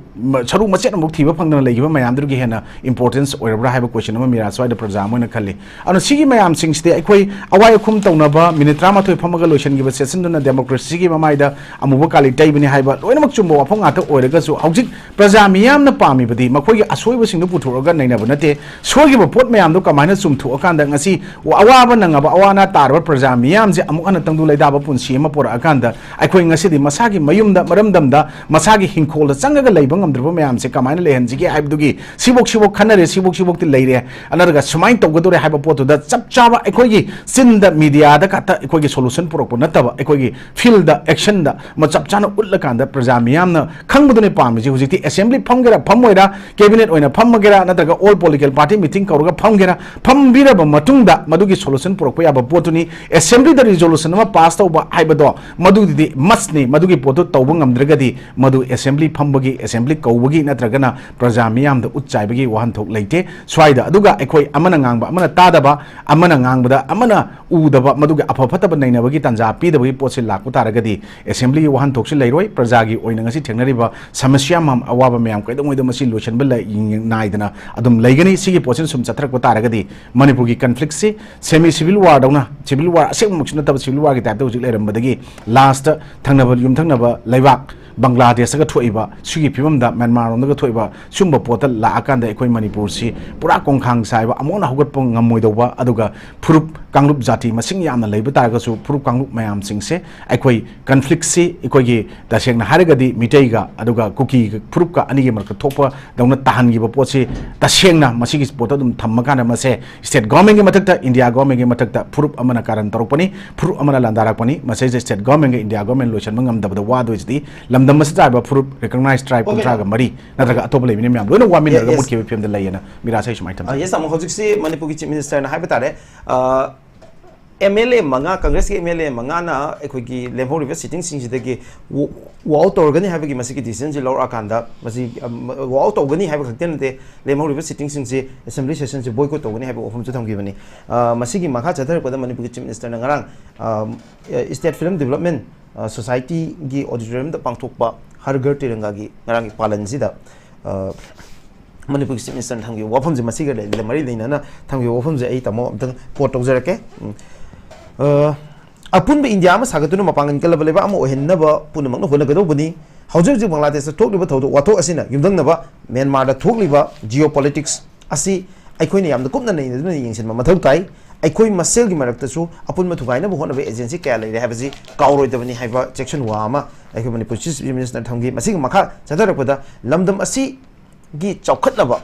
ꯁꯔꯨ ꯃꯆꯦꯠ ꯑꯃꯐꯥꯎ ꯊꯤꯕ ꯐꯪꯗꯅ ꯂꯩꯈꯤꯕ ꯃꯌꯥꯝꯗꯨꯒꯤ ꯍꯦꯟꯅ ꯏꯝꯄꯣꯔꯇꯦꯟꯁ ꯑꯣꯏꯔꯕ꯭ꯔꯥ ꯍꯥꯏꯕ ꯀꯣꯏꯁꯟ ꯑꯃ ꯃꯤꯔꯥ ꯁ꯭ꯋꯥꯏꯗ ꯄ꯭ꯔꯖꯥ ꯑꯃ ꯑꯣꯏꯅ ꯈꯜꯂꯤ꯫ ꯑꯗꯨꯅ ꯁꯤꯒꯤ ꯃꯌꯥꯝꯁꯤꯡꯁꯤꯗꯤ ꯑꯩꯈꯣꯏ ꯑꯋꯥꯏ ꯑꯈꯨꯝ ꯇꯧꯅꯕ ꯃꯤꯅꯤꯠ ꯇꯔꯥꯃꯥꯊꯣꯏ ꯐꯝꯃꯒ ꯂꯣꯏꯁꯤꯟꯈꯤꯕ ꯁꯦꯁꯟꯗꯨꯅ ꯗꯦꯃꯣꯀ꯭ꯔꯦꯁꯤꯒꯤ ꯃꯃꯥꯏꯗ ꯑꯃꯨꯕ ꯀꯥꯂꯤ ꯇꯩꯕꯅꯤ ꯍꯥꯏꯕ ꯂꯣꯏꯅꯃꯛ ꯆꯨꯝꯕ ꯋꯥꯐꯝ ꯉꯥꯛꯇ ꯑꯣꯏꯔꯒꯁꯨ, ꯍꯧꯖꯤꯛ ꯄ꯭ꯔꯖꯥ ꯃꯤꯌꯥꯝꯅ ꯄꯥꯝꯃꯤꯕꯗꯤ ꯃꯈꯣꯏꯒꯤ ꯑꯁꯣꯏꯕꯁꯤꯡꯗꯨ ꯄꯨꯊꯣꯛꯑꯒ ꯅꯩꯅꯕ ꯅꯠꯇꯦ, ꯁꯣꯏꯈꯤꯕ ꯄꯣꯠ ꯃꯌꯥꯝꯗꯨ ꯀꯃꯥꯏꯅ ꯆꯨꯝꯊꯣꯛꯑꯀꯥꯟꯗ ꯉꯁꯤ ꯑꯋꯥꯕ ꯅꯪꯉꯕ, ꯑꯋꯥ ꯑꯅꯥ ꯇꯥꯔꯕ ꯄ꯭ꯔꯖꯥ ꯃꯤꯌꯥꯝꯁꯦ ꯑꯃꯨꯛ ꯍꯟꯅ ꯇꯪꯗꯨ ꯂꯩꯇꯥꯕ ꯄꯨꯟꯁꯤ ꯑꯃ ꯄꯨꯔꯛꯑꯀꯥꯟꯗ, ꯑꯩꯈꯣꯏ ꯉꯁꯤꯗꯤ ꯃꯁꯥꯒꯤ ꯃꯌꯨꯝꯗ, ꯃꯔꯝꯗꯝꯗ, ꯃꯁꯥꯒꯤ ꯍꯤꯡꯈꯣꯜꯗ ꯆꯪꯉꯒ ꯂꯩꯕ ꯉꯝꯗ꯭ꯔꯕ ꯃꯌꯥꯝꯁꯦ ꯀꯃꯥꯏꯅ ꯂꯩꯍꯟꯁꯤꯒꯦ ꯍꯥꯏꯕꯗꯨꯒꯤ ꯁꯤꯕꯣꯛ ꯁꯤꯕꯣꯛ ꯈꯟꯅꯔꯦ, ꯁꯤꯕꯣꯛ ꯁꯤꯕꯣꯛꯇꯤ ꯂꯩꯔꯦ, ꯅꯠꯇ꯭ꯔꯒ ꯁꯨꯃꯥꯏꯅ ꯇꯧꯒꯗꯧꯔꯦ ꯍꯥꯏꯕ ꯄꯣꯠꯇꯨꯗ ꯆꯞ ꯆꯥꯕ ꯑꯩꯈꯣꯏꯒꯤ ꯆꯤꯟꯗ, ꯃꯤꯗꯤꯌꯥꯗ ꯈꯛꯇ ꯑꯩꯈꯣꯏꯒꯤ ꯁꯣꯂꯨꯁꯟ ꯄꯨꯔꯛꯄ ꯅꯠꯇꯕ, ꯑꯩꯈꯣꯏꯒꯤ ꯐꯤꯜꯗ, ꯑꯦꯛꯁꯟꯗ ꯃ-, ꯆꯞ ꯆꯥꯅ ꯎꯠꯂꯀꯥꯟꯗ ꯄ꯭ꯔꯖꯥ ꯃꯤꯌꯥꯝꯅ ꯈꯪꯕꯗꯨꯅꯦ ꯄꯥꯝꯃꯤꯁꯦ꯫ ꯍꯧꯖꯤꯛꯇꯤ ꯑꯦꯁꯦꯝꯕ꯭ꯂꯤ ꯐꯝꯒꯦꯔꯥ ꯐꯝꯃꯣꯏꯔꯥ, ꯀꯦꯕꯤꯅꯦꯠ ꯑꯣꯏꯅ ꯐꯝꯃꯒꯦꯔꯥ, ꯅꯠꯇ꯭ꯔꯒ ꯑꯣꯜ ꯄꯣꯂꯤꯇꯤꯀꯦꯜ ꯄꯥꯔꯇꯤ ꯃꯤꯇꯤꯡ ꯀꯧꯔꯒ ꯐꯝꯒꯦꯔꯥ, ꯐꯝꯕꯤꯔꯕ ꯃꯇꯨꯡꯗ ꯃꯗꯨꯒꯤ ꯁꯣꯂꯨꯁꯟ ꯄꯨꯔꯛꯄ ꯌꯥꯕ ꯄꯣꯠꯇꯨꯅꯤ꯫ ꯑꯦꯁꯦꯝꯕ꯭ꯂꯤꯗ ꯔꯤꯖꯣꯂꯨꯁꯟ ꯑꯃ ꯄꯥꯁ ꯇꯧꯕ ꯍꯥꯏꯕꯗꯣ ꯃꯗꯨꯗꯤ ꯃꯁꯅꯤ꯫ ꯃꯗꯨꯒꯤ ꯄꯣꯠꯇꯨ ꯇꯧꯕ ꯉꯝꯗ꯭ꯔꯒꯗꯤ ꯃꯗꯨ ꯑꯦꯁꯦꯝꯕ꯭ꯂꯤ ꯐꯝꯕꯒꯤ, ꯑꯦꯁꯦꯝꯕ꯭ꯂꯤ ꯀꯧꯕꯒꯤ ꯅꯠꯇ꯭ꯔꯒꯅ ꯄ꯭ꯔꯖꯥ ꯃꯤꯌꯥꯝꯗ ꯎꯠ ꯆꯥꯏꯕꯒꯤ ꯋꯥꯍꯟꯊꯣꯛ ꯂꯩꯇꯦ꯫ ꯁ꯭ꯋꯥꯏꯗ ꯑꯗꯨꯒ ꯑꯩꯈꯣꯏ ꯑꯃꯅ ꯉꯥꯡꯕ ꯑꯃꯅ ꯇꯥꯗꯕ, ꯑꯃꯅ ꯉꯥꯡꯕꯗ ꯑꯃꯅ ꯎꯗꯕ, ꯃꯗꯨꯒꯤ ꯑꯐ ꯐꯠꯇꯕ ꯅꯩꯅꯕꯒꯤ ꯇꯥꯟꯖꯥ ꯄꯤꯗꯕꯒꯤ ꯄꯣꯠꯁꯤ ꯂꯥꯛꯄ ꯇꯥꯔꯒꯗꯤ ꯑꯦꯁꯦꯝꯕ꯭ꯂꯤꯒꯤ ꯋꯥꯍꯟꯊꯣꯛꯁꯤ ꯂꯩꯔꯣꯏ꯫ ꯄ꯭ꯔꯖꯥꯒꯤ ꯑꯣꯏꯅ ꯉꯁꯤ ꯊꯦꯡꯅꯔꯤꯕ ꯁꯃꯁ꯭ꯌꯥ ꯃꯌꯥꯝ, ꯑꯋꯥꯕ ꯃꯌꯥꯝ ꯀꯩꯗꯧꯉꯩꯗ ꯃꯁꯤ ꯂꯣꯏꯁꯤꯟꯕ ꯂꯩ-, ꯅꯥꯏꯗꯅ ꯑꯗꯨꯝ ꯂꯩꯒꯅꯤ꯫ ꯁꯤꯒꯤ ꯄꯣꯠꯁꯤꯅ ꯁꯨꯝ ꯆꯠꯊꯔꯛꯄ ꯇꯥꯔꯒꯗꯤ ꯃꯅꯤꯄꯨꯔꯒꯤ ꯀꯟꯐ꯭ꯂꯤꯛꯁꯤ ꯁꯦꯃꯤ ꯁꯤꯚꯤꯜ ꯋꯥꯔꯗꯧꯅ, ꯁꯤꯚꯤꯜ ꯋꯥꯔ ꯑꯁꯦꯡꯕꯃꯛꯁꯨ ꯅꯠꯇꯕ ꯁꯤꯚꯤꯜ ꯋꯥꯔꯒꯤ ꯇꯥꯏꯞꯇ ꯍꯧꯖꯤꯛ ꯂꯩꯔꯝꯕꯗꯒꯤ ꯂꯥꯁꯇ ꯊꯪꯅꯕ ꯌꯨꯝꯊꯪꯅꯕ ꯂꯩꯕꯥꯛ ꯕꯪꯒ꯭ꯂꯥꯗꯦꯁꯇꯒ ꯊꯣꯛꯏꯕ ꯁꯤꯒꯤ ꯐꯤꯕꯝꯗ ꯃ꯭ꯌꯥꯟꯃꯥꯔ ꯂꯣꯝꯗꯒ ꯊꯣꯛꯏꯕ ꯁꯤꯒꯨꯝꯕ ꯄꯣꯠꯇ ꯂꯥꯛꯑꯀꯥꯟꯗ ꯑꯩꯈꯣꯏ ꯃꯅꯤꯄꯨꯔꯁꯤ ꯄꯨꯔꯥ ꯀꯣꯡꯈꯥꯡ ꯆꯥꯏꯕ, ꯑꯃꯨꯛ ꯍꯟꯅ ꯍꯧꯒꯠꯄ ꯉꯝꯃꯣꯏꯗꯧꯕ, ꯑꯗꯨꯒ ꯐꯨꯔꯨꯞ ꯀꯥꯡꯂꯨꯞ ꯖꯥꯇꯤ ꯃꯁꯤꯡ ꯌꯥꯝꯅ ꯂꯩꯕ ꯇꯥꯔꯒꯁꯨ ꯐꯨꯔꯨꯞ ꯀꯥꯡꯂꯨꯞ ꯃꯌꯥꯝꯁꯤꯡꯁꯦ ꯑꯩꯈꯣꯏ ꯀꯟꯐ꯭ꯂꯤꯛꯁꯤ ꯑꯩꯈꯣꯏꯒꯤ ꯇꯁꯦꯡꯅ ꯍꯥꯏꯔꯒꯗꯤ ꯃꯤꯇꯩꯒ ꯑꯗꯨꯒ ꯀꯨꯀꯤ ꯐꯨꯔꯨꯞꯀ ꯑꯅꯤꯒꯤ ꯃꯔꯛꯇ ꯊꯣꯛꯄ ꯗꯧꯅ ꯇꯥꯍꯟꯈꯤꯕ ꯄꯣꯠꯁꯤ ꯇꯁꯦꯡꯅ ꯃꯁꯤꯒꯤ ꯄꯣꯠꯇ ꯑꯗꯨꯝ ꯊꯝꯃꯀꯥꯟꯗ ꯃꯁꯦ ꯁ꯭ꯇꯦꯠ ꯒꯣꯔꯃꯦꯟꯒꯤ ꯃꯊꯛꯇ, ꯏꯟꯗꯤꯌꯥ ꯒꯣꯔꯃꯦꯟꯒꯤ ꯃꯊꯛꯇ ꯐꯨꯔꯨꯞ ꯑꯃꯅ ꯀꯥꯔꯟ ꯇꯧꯔꯛꯄꯅꯤ, ꯐꯨꯔꯨꯞ ꯑꯃꯅ ꯂꯥꯟꯗꯥꯔꯛꯄꯅꯤ꯫ ꯃꯁꯤꯁꯦ ꯁ꯭ꯇꯦꯠ ꯒꯣꯔꯃꯦꯟꯒ ꯏꯟꯗꯤꯌꯥ ꯒꯣꯔꯃꯦꯟ ꯂꯣꯏꯁꯤꯟꯕ ꯉꯝꯗꯕꯗ ꯋꯥꯗꯣꯏꯁꯤꯗꯤ ꯂꯝꯗꯝ ꯑꯁꯤꯗ ꯇꯥꯔꯤꯕ ꯐꯨꯔꯨꯞ ꯔꯤꯀꯣꯒꯅꯥꯏꯖ ꯇ꯭ꯔꯥꯏꯕ Okay. ꯀꯨꯟꯊ꯭ꯔꯥꯒ ꯃꯔꯤ ꯅꯠꯇ꯭ꯔꯒ ꯑꯇꯣꯞꯄ ꯂꯩꯕꯅꯤ ꯃꯌꯥꯝ ꯂꯣꯏꯅ ꯋꯥꯃꯤꯟꯅꯔꯒ Yes. ꯃꯨꯠꯈꯤꯕ ꯐꯤꯕꯝꯗ ꯂꯩꯌꯦꯅ ꯃꯤꯔꯥꯁꯦ ꯑꯩ ꯁꯨꯃꯥꯏꯅ ꯊꯝꯖꯒꯦ꯫ ꯌꯦꯁ, ꯇꯥꯃꯣ, ꯍꯧꯖꯤꯛꯁꯤ ꯃꯅꯤꯄꯨꯔꯒꯤ ꯆꯤꯐ ꯃꯤꯅꯤꯁꯇꯔꯅ ꯍꯥꯏꯕ ꯇꯥꯔꯦ, ꯑꯦꯝ ꯑꯦꯜ ꯑꯦ ꯃꯉꯥ, ꯀꯪꯒ꯭ꯔꯦꯁꯀꯤ ꯑꯦꯝ ꯑꯦꯜ ꯑꯦ ꯃꯉꯥꯅ ꯑꯩꯈꯣꯏꯒꯤ ꯂꯦꯝꯍꯧꯔꯤꯕ ꯁꯤꯇꯤꯡꯁꯤꯡꯁꯤꯗꯒꯤ ꯋꯥ-, ꯋꯥꯛ ꯑꯥꯎꯠ ꯇꯧꯔꯒꯅꯤ ꯍꯥꯏꯕꯒꯤ ꯃꯁꯤꯒꯤ ꯗꯤꯁꯤꯖꯟꯁꯤ ꯂꯧꯔꯛꯑꯀꯥꯟꯗ, ꯃꯁꯤ, ꯑꯝ, ꯋꯥꯛ ꯑꯥꯎꯠ ꯇꯧꯒꯅꯤ ꯍꯥꯏꯕ ꯈꯛꯇ ꯅꯠꯇꯦ, ꯂꯦꯝꯍꯧꯔꯤꯕ ꯁꯤꯇꯤꯡꯁꯤꯡꯁꯤ, ꯑꯦꯁꯦꯝꯕ꯭ꯂꯤ ꯁꯦꯁꯟꯁꯤ ꯕꯣꯏꯀꯣꯠ ꯇꯧꯒꯅꯤ ꯍꯥꯏꯕ ꯋꯥꯐꯝꯁꯨ ꯊꯝꯈꯤꯕꯅꯤ꯫ ꯑ, ꯃꯁꯤꯒꯤ ꯃꯈꯥ ꯆꯠꯊꯔꯛꯄꯗ ꯃꯅꯤꯄꯨꯔꯒꯤ ꯆꯤꯐ ꯃꯤꯅꯤꯁꯇꯔꯅ ꯉꯔꯥꯡ, ꯑ, ꯏꯁꯇꯦꯠ ꯐꯤꯂꯝ ꯗꯤꯕꯂꯞꯃꯦꯟ, ꯑ, ꯁꯣꯁꯥꯏꯇꯤꯒꯤ ꯑꯣꯗꯤꯇꯣꯔꯤꯌꯝꯗ ꯄꯥꯡꯊꯣꯛꯄ ꯍꯔ ꯘꯔ ꯇꯤꯔꯪꯒꯥꯒꯤ ꯉꯔꯥꯡꯒꯤ ꯄꯥꯂꯟꯁꯤꯗ, ꯑ, ꯃꯅꯤꯄꯨꯔꯒꯤ ꯆꯤꯐ ꯃꯤꯅꯤꯁꯇꯔꯅ ꯊꯝꯈꯤꯕ ꯋꯥꯐꯝꯁꯦ, ꯃꯁꯤꯒ ꯂꯩ-, ꯃꯔꯤ ꯂꯩꯅꯅ ꯊꯝꯈꯤꯕ ꯋꯥꯐꯝꯁꯦ ꯑꯩ, ꯇꯥꯃꯣ, ꯑꯝꯇꯪ ꯀꯣꯠ ꯇꯧꯖꯔꯛꯀꯦ꯫ ꯎꯝ꯫ ꯑ, ꯑꯄꯨꯟꯕ ꯏꯟꯗꯤꯌꯥ ꯑꯃ ꯁꯥꯒꯠꯇꯨꯅ ꯃꯄꯥꯡꯒꯜ ꯀꯜꯂꯕ ꯂꯩꯕꯥꯛ ꯑꯃ ꯑꯣꯏꯍꯟꯅꯕ ꯄꯨꯝꯅꯃꯛꯅ ꯍꯣꯠꯅꯒꯗꯧꯕꯅꯤ꯫ ꯍꯧꯖꯤꯛ ꯍꯧꯖꯤꯛ ꯕꯪꯒ꯭ꯂꯥꯗꯦꯁꯇ ꯊꯣꯛꯂꯤꯕ ꯊꯧꯗꯣꯛ ꯋꯥꯊꯣꯛ ꯑꯁꯤꯅ ꯌꯨꯝꯊꯪꯅꯕ ꯃ꯭ꯌꯥꯟꯃꯥꯔꯗ ꯊꯣꯛꯂꯤꯕ ꯖꯤꯑꯣ ꯄꯣꯂꯤꯇꯤꯛꯁ ꯑꯁꯤ ꯑꯩꯈꯣꯏꯅ ꯌꯥꯝꯅ ꯀꯨꯞꯅ ꯅꯩꯅꯗꯨꯅ ꯌꯦꯡꯁꯤꯟꯕ ꯃꯊꯧ ꯇꯥꯏ꯫ ꯑꯩꯈꯣꯏ ꯃꯁꯦꯜꯒꯤ ꯃꯔꯛꯇꯁꯨ ꯑꯄꯨꯟꯕ ꯊꯨꯒꯥꯏꯅꯕ ꯍꯣꯠꯅꯕ ꯑꯦꯖꯦꯟꯁꯤ ꯀꯌꯥ ꯂꯩꯔꯦ ꯍꯥꯏꯕꯁꯤ ꯀꯥꯎꯔꯣꯏꯗꯕꯅꯤ ꯍꯥꯏꯕ ꯆꯦꯛꯁꯤꯟ ꯋꯥ ꯑꯃ ꯑꯩꯈꯣꯏ ꯃꯅꯤꯄꯨꯔ ꯆꯤꯐ ꯃꯤꯅꯤꯁꯇꯔ ꯊꯝꯈꯤ꯫ ꯃꯁꯤꯒꯤ ꯃꯈꯥ ꯆꯠꯊꯔꯛꯄꯗ ꯂꯝꯗꯝ ꯑꯁꯤꯒꯤ ꯆꯥꯎꯈꯠꯅꯕ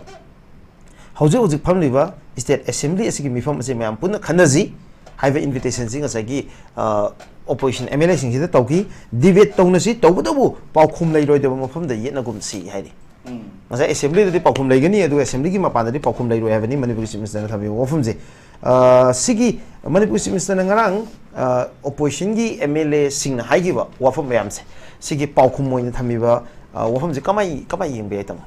ꯍꯧꯖꯤꯛ ꯍꯧꯖꯤꯛ ꯐꯝꯂꯤꯕ ꯁ꯭ꯇꯦꯠ ꯑꯦꯁꯦꯝꯕ꯭ꯂꯤ ꯑꯁꯤꯒꯤ ꯃꯤꯐꯝ ꯑꯁꯤ ꯃꯌꯥꯝ ꯄꯨꯟꯅ ꯈꯟꯅꯁꯤ ꯍꯥꯏꯕ ꯏꯟꯚꯤꯇꯦꯁꯟꯁꯤ ꯉꯁꯥꯏꯒꯤ, ꯑ, ꯑꯣꯄꯣꯖꯤꯁꯟ ꯑꯦꯝ ꯑꯦꯜ ꯑꯦꯁꯤꯡꯁꯤꯗ ꯇꯧꯈꯤ꯫ ꯗꯤꯕꯦꯠ ꯇꯧꯅꯁꯤ, ꯇꯧꯕꯇꯕꯨ ꯄꯥꯎꯈꯨꯝ ꯂꯩꯔꯣꯏꯗꯕ ꯃꯐꯝꯗ ꯌꯦꯠꯅꯒꯨꯝꯁꯤ ꯍꯥꯏꯔꯤ꯫ ꯎꯝ꯫ ꯉꯁꯥꯏ ꯑꯦꯁꯦꯝꯕ꯭ꯂꯤꯗꯗꯤ ꯄꯥꯎꯈꯨꯝ ꯂꯩꯒꯅꯤ, ꯑꯗꯨꯒ ꯑꯦꯁꯦꯝꯕ꯭ꯂꯤꯒꯤ ꯃꯄꯥꯟꯗꯗꯤ ꯄꯥꯎꯈꯨꯝ ꯂꯩꯔꯣꯏ ꯍꯥꯏꯕꯅꯤ ꯃꯅꯤꯄꯨꯔꯒꯤ ꯆꯤꯐ ꯃꯤꯅꯤꯁꯇꯔꯅ ꯊꯝꯕꯤꯕ ꯋꯥꯐꯝꯁꯦ꯫ ꯑ, ꯁꯤꯒꯤ ꯃꯅꯤꯄꯨꯔꯒꯤ ꯆꯤꯐ ꯃꯤꯅꯤꯁꯇꯔꯅ ꯉꯔꯥꯡ, ꯑ, ꯑꯣꯄꯣꯖꯤꯁꯟꯒꯤ ꯑꯦꯝ ꯑꯦꯜ ꯑꯦꯁꯤꯡꯅ ꯍꯥꯏꯈꯤꯕ ꯋꯥꯐꯝ ꯃꯌꯥꯝꯁꯦ, ꯁꯤꯒꯤ ꯄꯥꯎꯈꯨꯝ ꯑꯣꯏꯅ ꯊꯝꯕꯤꯕ ꯑ, ꯋꯥꯐꯝꯁꯦ ꯀꯃꯥꯏ ꯀꯃꯥꯏ ꯌꯦꯡꯕ ꯌꯥꯏ, ꯇꯥꯃꯣ?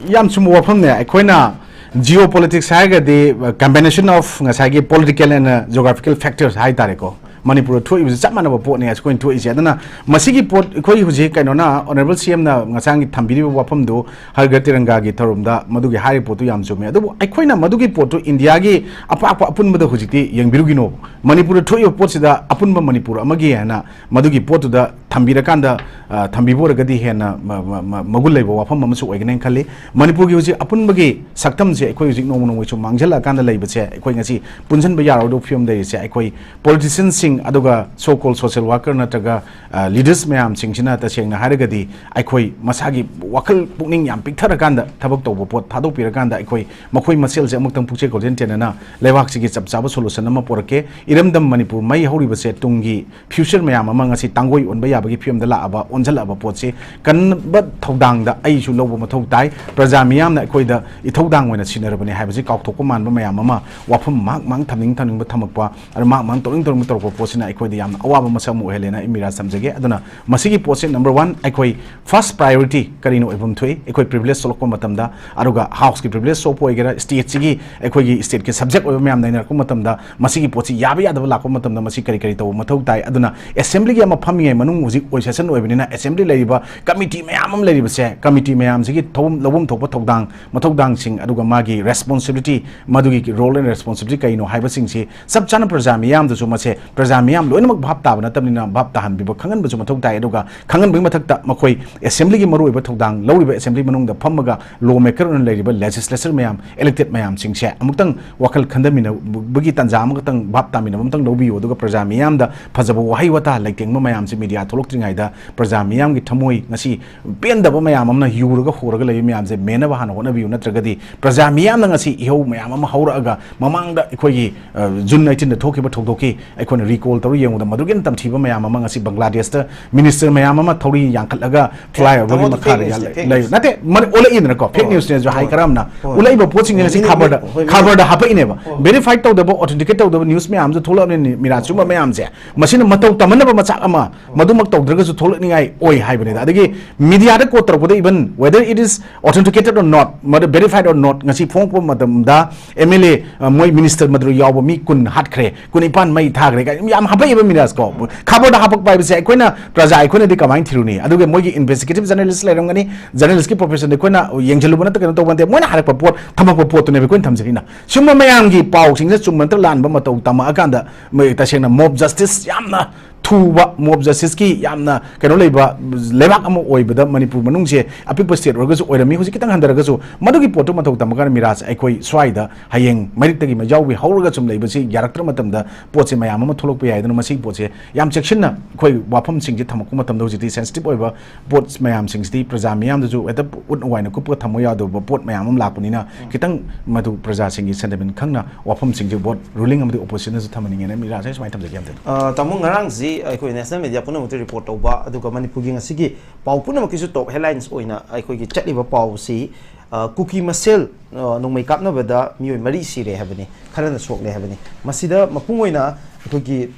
ꯌꯥꯝ ꯆꯨꯝꯕ ꯋꯥꯐꯝꯅꯦ꯫ ꯑꯩꯈꯣꯏꯅ geopolitics ꯍꯥꯏꯔꯒꯗꯤ, combination of ꯉꯁꯥꯏꯒꯤ political and geographical factors ꯍꯥꯏ ꯇꯥꯔꯦꯀꯣ꯫ ꯃꯅꯤꯄꯨꯔꯗ ꯊꯣꯛꯏꯕꯁꯤ ꯆꯞ ꯃꯥꯟꯅꯕ ꯄꯣꯠꯅꯤ ꯑꯩꯈꯣꯏꯅ ꯊꯣꯛꯏꯁꯦ꯫ ꯑꯗꯨꯅ ꯃꯁꯤꯒꯤ ꯄꯣꯠ ꯑꯩꯈꯣꯏ ꯍꯧꯖꯤꯛ ꯀꯩꯅꯣꯅ, Honourable C M ꯅ ꯉꯁꯥꯡꯒꯤ ꯊꯝꯕꯤꯔꯤꯕ ꯋꯥꯐꯝꯗꯨ, ꯍꯔ ꯘꯔ ꯇꯤꯔꯪꯒꯥꯒꯤ ꯊꯧꯔꯝꯗ ꯃꯗꯨꯒꯤ ꯍꯥꯏꯔꯤꯕ ꯄꯣꯠꯇꯨ ꯌꯥꯝ ꯆꯨꯝꯃꯦ꯫ ꯑꯗꯨꯕꯨ ꯑꯩꯈꯣꯏꯅ ꯃꯗꯨꯒꯤ ꯄꯣꯠꯇꯨ ꯏꯟꯗꯤꯌꯥꯒꯤ ꯑꯄꯥꯛꯄ ꯑꯄꯨꯟꯕꯗ ꯍꯧꯖꯤꯛꯇꯤ ꯌꯦꯡꯕꯤꯔꯨꯒꯤꯅꯣ꯫ ꯃꯅꯤꯄꯨꯔꯗ ꯊꯣꯛꯏꯕ ꯄꯣꯠꯁꯤꯗ ꯑꯄꯨꯟꯕ ꯃꯅꯤꯄꯨꯔ ꯑꯃꯒꯤ ꯍꯥꯏꯅ ꯃꯗꯨꯒꯤ ꯄꯣꯠꯇꯨꯗ ꯊꯝꯕꯤꯔꯀꯥꯟꯗ, ꯑ, ꯊꯝꯕꯤꯕ ꯑꯣꯏꯔꯒꯗꯤ ꯍꯦꯟꯅ ꯃ-, ꯃ-, ꯃ-, ꯃꯒꯨꯟ ꯂꯩꯕ ꯋꯥꯐꯝ ꯑꯃꯁꯨ ꯑꯣꯏꯒꯅꯤ ꯈꯜꯂꯤ꯫ ꯃꯅꯤꯄꯨꯔꯒꯤ ꯍꯧꯖꯤꯛ ꯑꯄꯨꯟꯕꯒꯤ ꯁꯛꯇꯝꯁꯦ ꯑꯩꯈꯣꯏ ꯍꯧꯖꯤꯛ ꯅꯣꯡꯃ ꯅꯣꯡꯃꯒꯤ ꯁꯨꯝ ꯃꯥꯡꯁꯤꯜꯂꯛꯑꯀꯥꯟꯗ ꯂꯩꯕꯁꯦ, ꯑꯩꯈꯣꯏ ꯉꯁꯤ ꯄꯨꯟꯁꯤꯟꯕ ꯌꯥꯔꯣꯏꯗꯧꯕ ꯐꯤꯕꯝꯗ ꯂꯩꯔꯤꯁꯦ ꯑꯩꯈꯣꯏ politicianꯁꯤꯡ, ꯑꯗꯨꯒ so called social worker ꯅꯠꯇ꯭ꯔꯒ, ꯑ, leaders ꯃꯌꯥꯝꯁꯤꯡꯁꯤꯅ ꯇꯁꯦꯡꯅ ꯍꯥꯏꯔꯒꯗꯤ ꯑꯩꯈꯣꯏ ꯃꯁꯥꯒꯤ ꯋꯥꯈꯜ ꯄꯨꯛꯅꯤꯡ ꯌꯥꯝ ꯄꯤꯛꯊꯔꯀꯥꯟꯗ ꯊꯕꯛ ꯇꯧꯕ ꯄꯣꯠ ꯊꯥꯗꯣꯛꯄꯤꯔꯀꯥꯟꯗ ꯑꯩꯈꯣꯏ ꯃꯈꯣꯏ ꯃꯁꯦꯜꯁꯦ ꯑꯃꯨꯛꯇꯪ ꯄꯨꯛꯆꯦꯜ ꯈꯣꯏꯖꯦꯜ ꯇꯤꯟꯅꯅ ꯂꯩꯕꯥꯛꯁꯤꯒꯤ ꯆꯞ ꯆꯥꯕ solution ꯑꯃ ꯄꯨꯔꯛꯀꯦ꯫ ꯏꯔꯝꯗꯝ ꯃꯅꯤꯄꯨꯔ ꯃꯩ ꯍꯧꯔꯤꯕꯁꯦ ꯇꯨꯡꯒꯤ future ꯃꯌꯥꯝ ꯑꯃ ꯉꯁꯤ ꯇꯥꯡꯒꯣꯏ ꯑꯣꯟꯕ ꯌꯥꯕꯒꯤ ꯐꯤꯕꯝꯗ ꯂꯥꯛꯑꯕ, ꯑꯣꯟꯁꯤꯜꯂꯛꯑꯕ ꯄꯣꯠꯁꯤ ꯀꯟꯕ ꯊꯧꯗꯥꯡꯗ ꯑꯩꯁꯨ ꯂꯧꯕ ꯃꯊꯧ ꯇꯥꯏ꯫ ꯄ꯭ꯔꯖꯥ ꯃꯤꯌꯥꯝꯅ ꯑꯩꯈꯣꯏꯗ ꯏꯊꯧꯗꯥꯡ ꯑꯣꯏꯅ ꯁꯤꯟꯅꯔꯕꯅꯤ ꯍꯥꯏꯕꯁꯤ ꯀꯥꯎꯊꯣꯛꯄ ꯃꯥꯟꯕ ꯃꯌꯥꯝ ꯑꯃ, ꯋꯥꯐꯝ ꯃꯍꯥꯛ ꯃꯍꯥꯛ ꯊꯝꯅꯤꯡ ꯊꯝꯅꯤꯡꯕ ꯊꯝꯃꯛꯄ, ꯑꯗꯨ ꯃꯍꯥꯛ ꯃꯍꯥꯛ ꯇꯧꯅꯤꯡ ꯇꯧꯅꯤꯡꯕ ꯇꯧꯔꯛꯄ ꯄꯣꯠꯁꯤꯅ ꯑꯩꯈꯣꯏꯗ ꯌꯥꯝꯅ ꯑꯋꯥꯕ ꯃꯁꯛ ꯑꯃ ꯑꯣꯏꯍꯜꯂꯦꯅ ꯑꯩ ꯃꯤꯔꯥ ꯊꯝꯖꯒꯦ꯫ ꯑꯗꯨꯅ ꯃꯁꯤꯒꯤ ꯄꯣꯠꯁꯤ number one, ꯑꯩꯈꯣꯏ first priority ꯀꯔꯤꯅ ꯑꯣꯏꯐꯝ ꯊꯣꯛꯏ? ꯑꯩꯈꯣꯏ privilege ꯊꯣꯛꯂꯛꯄ ꯃꯇꯝꯗ, ꯑꯗꯨꯒ Houseꯀꯤ privilege ꯊꯣꯛꯄ ꯑꯣꯏꯒꯦꯔꯥ, stateꯁꯤꯒꯤ, ꯑꯩꯈꯣꯏꯒꯤ stateꯀꯤ subject ꯑꯣꯏꯕ ꯃꯌꯥꯝ ꯅꯩꯅꯔꯛꯄ ꯃꯇꯝꯗ, ꯃꯁꯤꯒꯤ ꯄꯣꯠꯁꯤ ꯌꯥꯕ ꯌꯥꯗꯕ ꯂꯥꯛꯄ ꯃꯇꯝꯗ ꯃꯁꯤ ꯀꯔꯤ ꯀꯔꯤ ꯇꯧꯕ ꯃꯊꯧ ꯇꯥꯏ? ꯑꯗꯨꯅ Assemblyꯒꯤ ꯑꯃ ꯐꯝꯃꯤꯉꯩ ꯃꯅꯨꯡ ꯍꯧꯖꯤꯛ ꯑꯣꯏ session ꯑꯣꯏꯕꯅꯤꯅ Assembly ꯂꯩꯔꯤꯕ committee ꯃꯌꯥꯝ ꯑꯃ ꯂꯩꯔꯤꯕꯁꯦ, committee ꯃꯌꯥꯝꯁꯤꯒꯤ ꯊꯧꯐꯝ, ꯂꯧꯐꯝ ꯊꯣꯛꯄ ꯊꯧꯗꯥꯡ, ꯃꯊꯧꯗꯥꯡꯁꯤꯡ, ꯑꯗꯨꯒ ꯃꯥꯒꯤ responsibility, ꯃꯗꯨꯒꯤ role and responsibility ꯀꯩꯅꯣ ꯍꯥꯏꯕꯁꯤꯡꯁꯤ ꯆꯞ ꯆꯥꯅ ꯄ꯭ꯔꯖꯥ ꯃꯤꯌꯥꯝꯗꯁꯨ ꯃꯁꯦ ꯄ꯭ꯔꯖꯥ ꯃꯤꯌꯥꯝ ꯂꯣꯏꯅꯃꯛ ꯚꯥꯞ ꯇꯥꯕ ꯅꯠꯇꯕꯅꯤꯅ ꯚꯥꯞ ꯇꯥꯍꯟꯕꯤꯕ ꯈꯪꯍꯟꯕꯁꯨ ꯃꯊꯧ ꯇꯥꯏ꯫ ꯑꯗꯨꯒ ꯈꯪꯍꯟꯕꯒꯤ ꯃꯊꯛꯇ ꯃꯈꯣꯏ Assemblyꯒꯤ ꯃꯔꯨꯑꯣꯏꯕ ꯊꯧꯗꯥꯡ ꯂꯧꯔꯤꯕ Assembly ꯃꯅꯨꯡꯗ ꯐꯝꯃꯒ law maker ꯑꯣꯏꯅ ꯂꯩꯔꯤꯕ legislator ꯃꯌꯥꯝ, elected ꯃꯌꯥꯝꯁꯤꯡꯁꯦ ꯑꯃꯨꯛꯇꯪ ꯋꯥꯈꯜ ꯈꯟꯊꯃꯤꯟꯅꯕꯒꯤ ꯇꯥꯟꯖꯥ ꯑꯃꯈꯛꯇꯪ ꯚꯥꯞ ꯇꯥꯃꯤꯟꯅꯕ ꯑꯃꯇꯪ ꯂꯧꯕꯤꯌꯨ꯫ ꯑꯗꯨꯒ ꯄ꯭ꯔꯖꯥ ꯃꯤꯌꯥꯝꯗ ꯐꯖꯕ ꯋꯥꯍꯩ ꯋꯥꯇꯥ ꯂꯩꯇꯦꯡꯕ ꯃꯌꯥꯝꯁꯦ media ꯊꯣꯛꯂꯛꯇ꯭ꯔꯤꯉꯩꯗ ꯄ꯭ꯔꯖꯥ ꯃꯤꯌꯥꯝꯒꯤ ꯊꯃꯣꯏ ꯉꯁꯤ ꯄꯦꯟꯗꯕ ꯃꯌꯥꯝ ꯑꯃꯅ ꯌꯨꯔꯒ ꯍꯣꯔꯒ ꯂꯩꯕ ꯃꯌꯥꯝꯁꯦ ꯃꯦꯟꯅꯕ ꯍꯥꯟꯅ ꯍꯣꯠꯅꯕꯤꯌꯨ, ꯅꯠꯇ꯭ꯔꯒꯗꯤ ꯄ꯭ꯔꯖꯥ ꯃꯤꯌꯥꯝꯅ ꯉꯁꯤ ꯏꯍꯧ ꯃꯌꯥꯝ ꯑꯃ ꯍꯧꯔꯛꯑꯒ ꯃꯃꯥꯡꯗ ꯑꯩꯈꯣꯏꯒꯤ, ꯑ, June nineteenꯗ ꯊꯣꯛꯈꯤꯕ ꯊꯧꯗꯣꯛꯀꯤ ꯑꯩꯈꯣꯏꯅ recall ꯇꯧꯔ ꯌꯦꯡꯕꯗ ꯃꯗꯨꯒꯤ ꯍꯦꯟꯅ ꯇꯝꯊꯤꯕ ꯃꯌꯥꯝ ꯑꯃ ꯉꯁꯤ ꯕꯪꯒ꯭ꯂꯥꯗꯦꯁꯇ minister ꯃꯌꯥꯝ ꯑꯃ ꯊꯧꯔꯤ ꯌꯥꯟꯈꯠꯂꯒ flyoverꯒꯤ ꯇꯥꯃꯣ, ꯑꯗꯨ ꯃꯈꯥꯗ fake newsꯅꯦ, ꯌꯥꯜꯂꯦ꯫ fake ꯂꯩ-, news꯫ ꯅꯠꯇꯦ, ꯃꯔ-, ꯑꯣꯜꯂꯛꯏꯗꯅꯀꯣ, fake ꯍꯣꯏ꯫ newsꯅꯦꯁꯨ ꯍꯥꯏ, ꯍꯣꯏ꯫ ꯀꯔꯝꯅ ꯍꯣꯏ, ꯎꯠꯂꯛꯏꯕ ꯄꯣꯠꯁꯤꯡꯁꯦ ꯍꯣꯏ, ꯉꯁꯤ ꯃꯤ-, ꯈꯕꯔꯗ, ꯍꯣꯏ, ꯃꯤ-, ꯈꯕꯔꯗ ꯍꯥꯄꯛꯏꯅꯦꯕ꯫ ꯍꯣꯏ꯫ Verify ꯇꯧꯗꯕ, authenticate ꯇꯧꯗꯕ news ꯃꯌꯥꯝꯁꯨ ꯊꯣꯛꯂꯛꯑꯕꯅꯤ, ꯃꯤꯔꯥ ꯆꯨꯝꯕ ꯃꯌꯥꯝꯁꯦ꯫ ꯃꯁꯤꯅ ꯃꯇꯧ ꯇꯝꯍꯟꯅꯕ ꯃꯆꯥꯛ ꯑꯃ, ꯃꯗꯨꯃꯛ ꯇꯧꯗ꯭ꯔꯒꯁꯨ ꯊꯣꯛꯂꯛꯅꯤꯡꯉꯥꯏ ꯑꯣꯏ ꯍꯥꯏꯕꯅꯤꯗ꯫ ꯑꯗꯒꯤ ꯃꯤꯗꯤꯌꯥꯗ ꯀꯣꯠ ꯇꯧꯔꯛꯄꯗ, even whether it is authenticated or not, ꯃꯗꯨ verified or not, ꯉꯁꯤ ꯐꯣꯡꯉꯛꯄ ꯃꯇꯝꯗ ꯑꯦꯝ ꯑꯦꯜ ꯑꯦ, ꯃꯣꯏ ꯃꯤꯅꯤꯁꯇꯔ ꯃꯗꯨ ꯌꯥꯎꯕ ꯃꯤ ꯀꯨꯟ ꯍꯥꯠꯈ꯭ꯔꯦ, ꯀꯨꯟꯅꯤꯄꯥꯟ ꯃꯩ ꯊꯥꯈ꯭ꯔꯦ ꯀꯥꯏꯅ ꯌꯥꯝ ꯍꯥꯄꯛꯏꯕ ꯃꯤꯗꯤꯌꯥꯁꯀꯣ꯫ ꯈꯕꯔꯗ ꯍꯥꯄꯛꯄ ꯍꯥꯏꯕꯁꯦ ꯑꯩꯈꯣꯏꯅ ꯄ꯭ꯔꯖꯥ ꯑꯩꯈꯣꯏꯅꯗꯤ ꯀꯃꯥꯏꯅ ꯊꯤꯔꯨꯅꯤ? ꯑꯗꯨꯒ ꯃꯣꯏꯒꯤ ꯏꯟꯚꯦꯁꯇꯤꯒꯦꯇꯤꯚ ꯖꯔꯅꯦꯂꯤꯁ ꯂꯩꯔꯝꯒꯅꯤ, ꯖꯔꯅꯦꯂꯤꯁꯀꯤ ꯄ꯭ꯔꯣꯐꯦꯁꯟꯗ ꯑꯩꯈꯣꯏꯅ ꯌꯦꯡꯁꯤꯜꯂꯨꯕ ꯅꯠꯇ ꯀꯩꯅꯣ ꯇꯧꯕ ꯅꯠꯇꯦ꯫ ꯃꯣꯏꯅ ꯍꯥꯏꯔꯛꯄ ꯄꯣꯠ, ꯊꯝꯃꯛꯄ ꯄꯣꯠꯇꯨꯅꯦꯕ ꯑꯩꯈꯣꯏꯅ ꯊꯝꯖꯔꯤꯅ꯫ ꯁꯨꯝꯕ ꯃꯌꯥꯝꯒꯤ ꯄꯥꯎꯁꯤꯡꯁꯦ ꯆꯨꯝꯕ ꯅꯠꯇ꯭ꯔ ꯂꯥꯟꯕ ꯃꯇꯧ ꯇꯝꯃꯛꯑꯀꯥꯟꯗ, ꯃꯣꯏ ꯇꯁꯦꯡꯅ ꯃꯣꯕ ꯖꯁꯇꯤꯁ ꯌꯥꯝꯅ ꯊꯨꯕ, ꯃꯣꯕ ꯖꯁꯇꯤꯁꯀꯤ ꯌꯥꯝꯅ ꯀꯩꯅꯣ ꯂꯩꯕ ꯂꯩꯕꯥꯛ ꯑꯃ ꯑꯣꯏꯕꯗ, ꯃꯅꯤꯄꯨꯔ ꯃꯅꯨꯡꯁꯦ ꯑꯄꯤꯛꯄ ꯁ꯭ꯇꯦꯠ ꯑꯣꯏꯔꯒꯁꯨ ꯑꯣꯏꯔꯝꯃꯤ, ꯍꯧꯖꯤꯛ ꯈꯤꯇꯪ ꯍꯟꯊꯔꯒꯁꯨ꯫ ꯃꯗꯨꯒꯤ ꯄꯣꯠꯇꯨ ꯃꯊꯧ ꯇꯝꯃꯀꯥꯟꯗ ꯃꯤꯔꯥꯁꯦ ꯑꯩꯈꯣꯏ ꯁ꯭ꯋꯥꯏꯗ ꯍꯌꯦꯡ ꯃꯔꯤꯛꯇꯒꯤ ꯃꯩꯖꯥꯎꯕꯤ ꯍꯧꯔꯒ ꯁꯨꯝ ꯂꯩꯕꯁꯤ ꯌꯥꯔꯛꯇ꯭ꯔ ꯃꯇꯝꯗ ꯄꯣꯠꯁꯦ ꯃꯌꯥꯝ ꯑꯃ ꯊꯣꯛꯂꯛꯄ ꯌꯥꯏ꯫ ꯑꯗꯨꯅ ꯃꯁꯤꯒꯤ ꯄꯣꯠꯁꯦ ꯌꯥꯝ ꯆꯦꯛꯁꯤꯟꯅ ꯑꯩꯈꯣꯏ ꯋꯥꯐꯝꯁꯤꯡꯁꯦ ꯊꯝꯃꯛꯄ ꯃꯇꯝꯗ ꯍꯧꯖꯤꯛꯇꯤ ꯁꯦꯟꯁꯤꯇꯤꯚ ꯑꯣꯏꯕ ꯄꯣꯠ ꯃꯌꯥꯝꯁꯤꯡꯁꯤꯗꯤ ꯄ꯭ꯔꯖꯥ ꯃꯤꯌꯥꯝꯗꯁꯨ ꯍꯦꯛꯇ ꯎꯠ ꯋꯥꯏꯅ ꯀꯨꯞꯄꯒ ꯊꯝꯃꯣ ꯌꯥꯗꯕ ꯄꯣꯠ ꯃꯌꯥꯝ ꯑꯃ ꯂꯥꯛꯄꯅꯤꯅ, ꯈꯤꯇꯪ ꯃꯗꯨ ꯄ꯭ꯔꯖꯥꯁꯤꯡꯒꯤ ꯁꯦꯟꯇꯤꯃꯦꯟ ꯈꯪꯅ ꯋꯥꯐꯝꯁꯤꯡꯁꯦ ꯕꯣꯠ ꯔꯨꯂꯤꯡ ꯑꯃꯗꯤ ꯑꯣꯄꯣꯖꯤꯁꯟꯅꯁꯨ ꯊꯝꯍꯟꯅꯤꯡꯉꯦꯅ ꯃꯤꯔꯥꯁꯦ ꯁꯨꯃꯥꯏꯅ ꯊꯝꯖꯒꯦ ꯑꯝꯇ꯫ ꯑ, ꯇꯥꯃꯣ, ꯉꯔꯥꯡꯁꯤ ꯑꯩꯈꯣꯏ ꯅꯦꯁꯅꯦꯜ ꯃꯦꯗꯤꯌꯥ ꯄꯨꯝꯅꯃꯛꯇ ꯔꯤꯄꯣꯔꯠ ꯇꯧꯕ, ꯑꯗꯨꯒ ꯃꯅꯤꯄꯨꯔꯒꯤ ꯉꯁꯤꯒꯤ ꯄꯥꯎ ꯄꯨꯝꯅꯃꯛꯀꯤꯁꯨ ꯇꯣꯞ ꯍꯦꯗꯂꯥꯏꯟꯁ ꯑꯣꯏꯅ ꯑꯩꯈꯣꯏꯒꯤ ꯆꯠꯂꯤꯕ ꯄꯥꯎꯁꯤ, ꯑ, ꯀꯨꯀꯤ ꯃꯁꯦꯜ, ꯑ, ꯅꯣꯡꯃꯩ ꯀꯥꯞꯅꯕꯗ ꯃꯤꯑꯣꯏ ꯃꯔꯤ ꯁꯤꯔꯦ ꯍꯥꯏꯕꯅꯤ, ꯈꯔꯅ ꯁꯣꯛꯂꯦ ꯍꯥꯏꯕꯅꯤ꯫ ꯃꯁꯤꯗ ꯃꯄꯨꯡ ꯑꯣꯏꯅ ꯑꯩꯈꯣꯏꯒꯤ,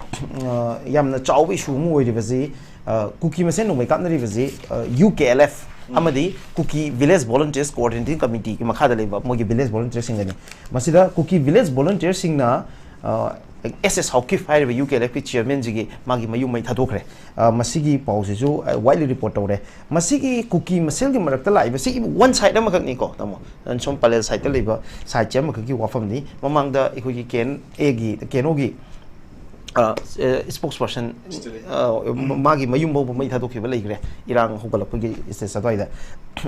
ꯑ, ꯌꯥꯝꯅ ꯆꯥꯎꯕ ꯏꯁꯨ ꯑꯃ ꯑꯣꯏꯔꯤꯕꯁꯤ, ꯑ, ꯀꯨꯀꯤ ꯃꯁꯦꯜ ꯅꯣꯡꯃꯩ ꯀꯥꯞꯅꯔꯤꯕꯁꯤ, ꯑ, ꯌꯨ ꯀꯦ ꯑꯦꯜ ꯑꯦꯐ ꯑꯃꯗꯤ ꯀꯨꯀꯤ ꯚꯤꯂꯦꯖ ꯚꯣꯂꯨꯟꯇꯤꯌꯔꯁ ꯀꯣꯑꯣꯔꯗꯤꯅꯦꯇꯤꯡ ꯀꯃꯤꯇꯤꯒꯤ ꯃꯈꯥꯗ ꯂꯩꯕ ꯃꯣꯏꯒꯤ ꯚꯤꯂꯦꯖ ꯚꯣꯂꯨꯟꯇꯤꯌꯔꯁꯤꯡꯒꯅꯤ꯫ ꯃꯁꯤꯗ ꯀꯨꯀꯤ ꯚꯤꯂꯦꯖ ꯚꯣꯂꯨꯟꯇꯤꯌꯔꯁꯤꯡꯅ, ꯑ, ꯑꯦꯁ ꯑꯦꯁ ꯍꯥꯎꯀꯤꯞ ꯍꯥꯏꯔꯤꯕ ꯌꯨ ꯀꯦ ꯑꯦꯜ ꯑꯦꯐꯀꯤ ꯆꯤꯌꯔꯃꯦꯟꯁꯤꯒꯤ ꯃꯥꯒꯤ ꯃꯌꯨꯝ ꯃꯩ ꯊꯥꯗꯣꯛꯈ꯭ꯔꯦ꯫ ꯑ, ꯃꯁꯤꯒꯤ ꯄꯥꯎꯁꯤꯁꯨ, ꯑ, ꯋꯥꯏꯗꯂꯤ ꯔꯤꯄꯣꯔꯠ ꯇꯧꯔꯦ꯫ ꯃꯁꯤꯒꯤ ꯀꯨꯀꯤ ꯃꯁꯦꯜꯒꯤ ꯃꯔꯛꯇ ꯂꯥꯛꯏꯕꯁꯤ ꯋꯥꯟ ꯁꯥꯏꯗ ꯑꯃꯈꯛꯅꯤꯀꯣ, ꯇꯥꯃꯣ꯫ ꯁꯣꯝ ꯄꯂꯦꯜ ꯁꯥꯏꯗꯇ ꯂꯩꯕ ꯁꯥꯏꯗꯁꯦ ꯑꯃꯈꯛꯀꯤ ꯋꯥꯐꯝꯅꯤ꯫ ꯃꯃꯥꯡꯗ ꯑꯩꯈꯣꯏꯒꯤ ꯀꯦ ꯑꯦꯟ ꯑꯦꯒꯤ, ꯀꯦ ꯑꯦꯟ ꯑꯣꯒꯤ, ꯑ, ꯑ, ꯁ꯭ꯄꯣꯛꯁ ꯄꯔꯁꯟ, ꯑ, ꯃꯥꯒꯤ ꯃꯌꯨꯝ ꯐꯥꯎꯕ ꯃꯩ ꯊꯥꯗꯣꯛꯈꯤꯕ ꯂꯩꯈ꯭ꯔꯦ, ꯏꯔꯥꯡ ꯍꯧꯒꯠꯂꯛꯄꯒꯤ ꯁ꯭ꯇꯦꯖ ꯑꯗꯨꯋꯥꯏꯗ꯫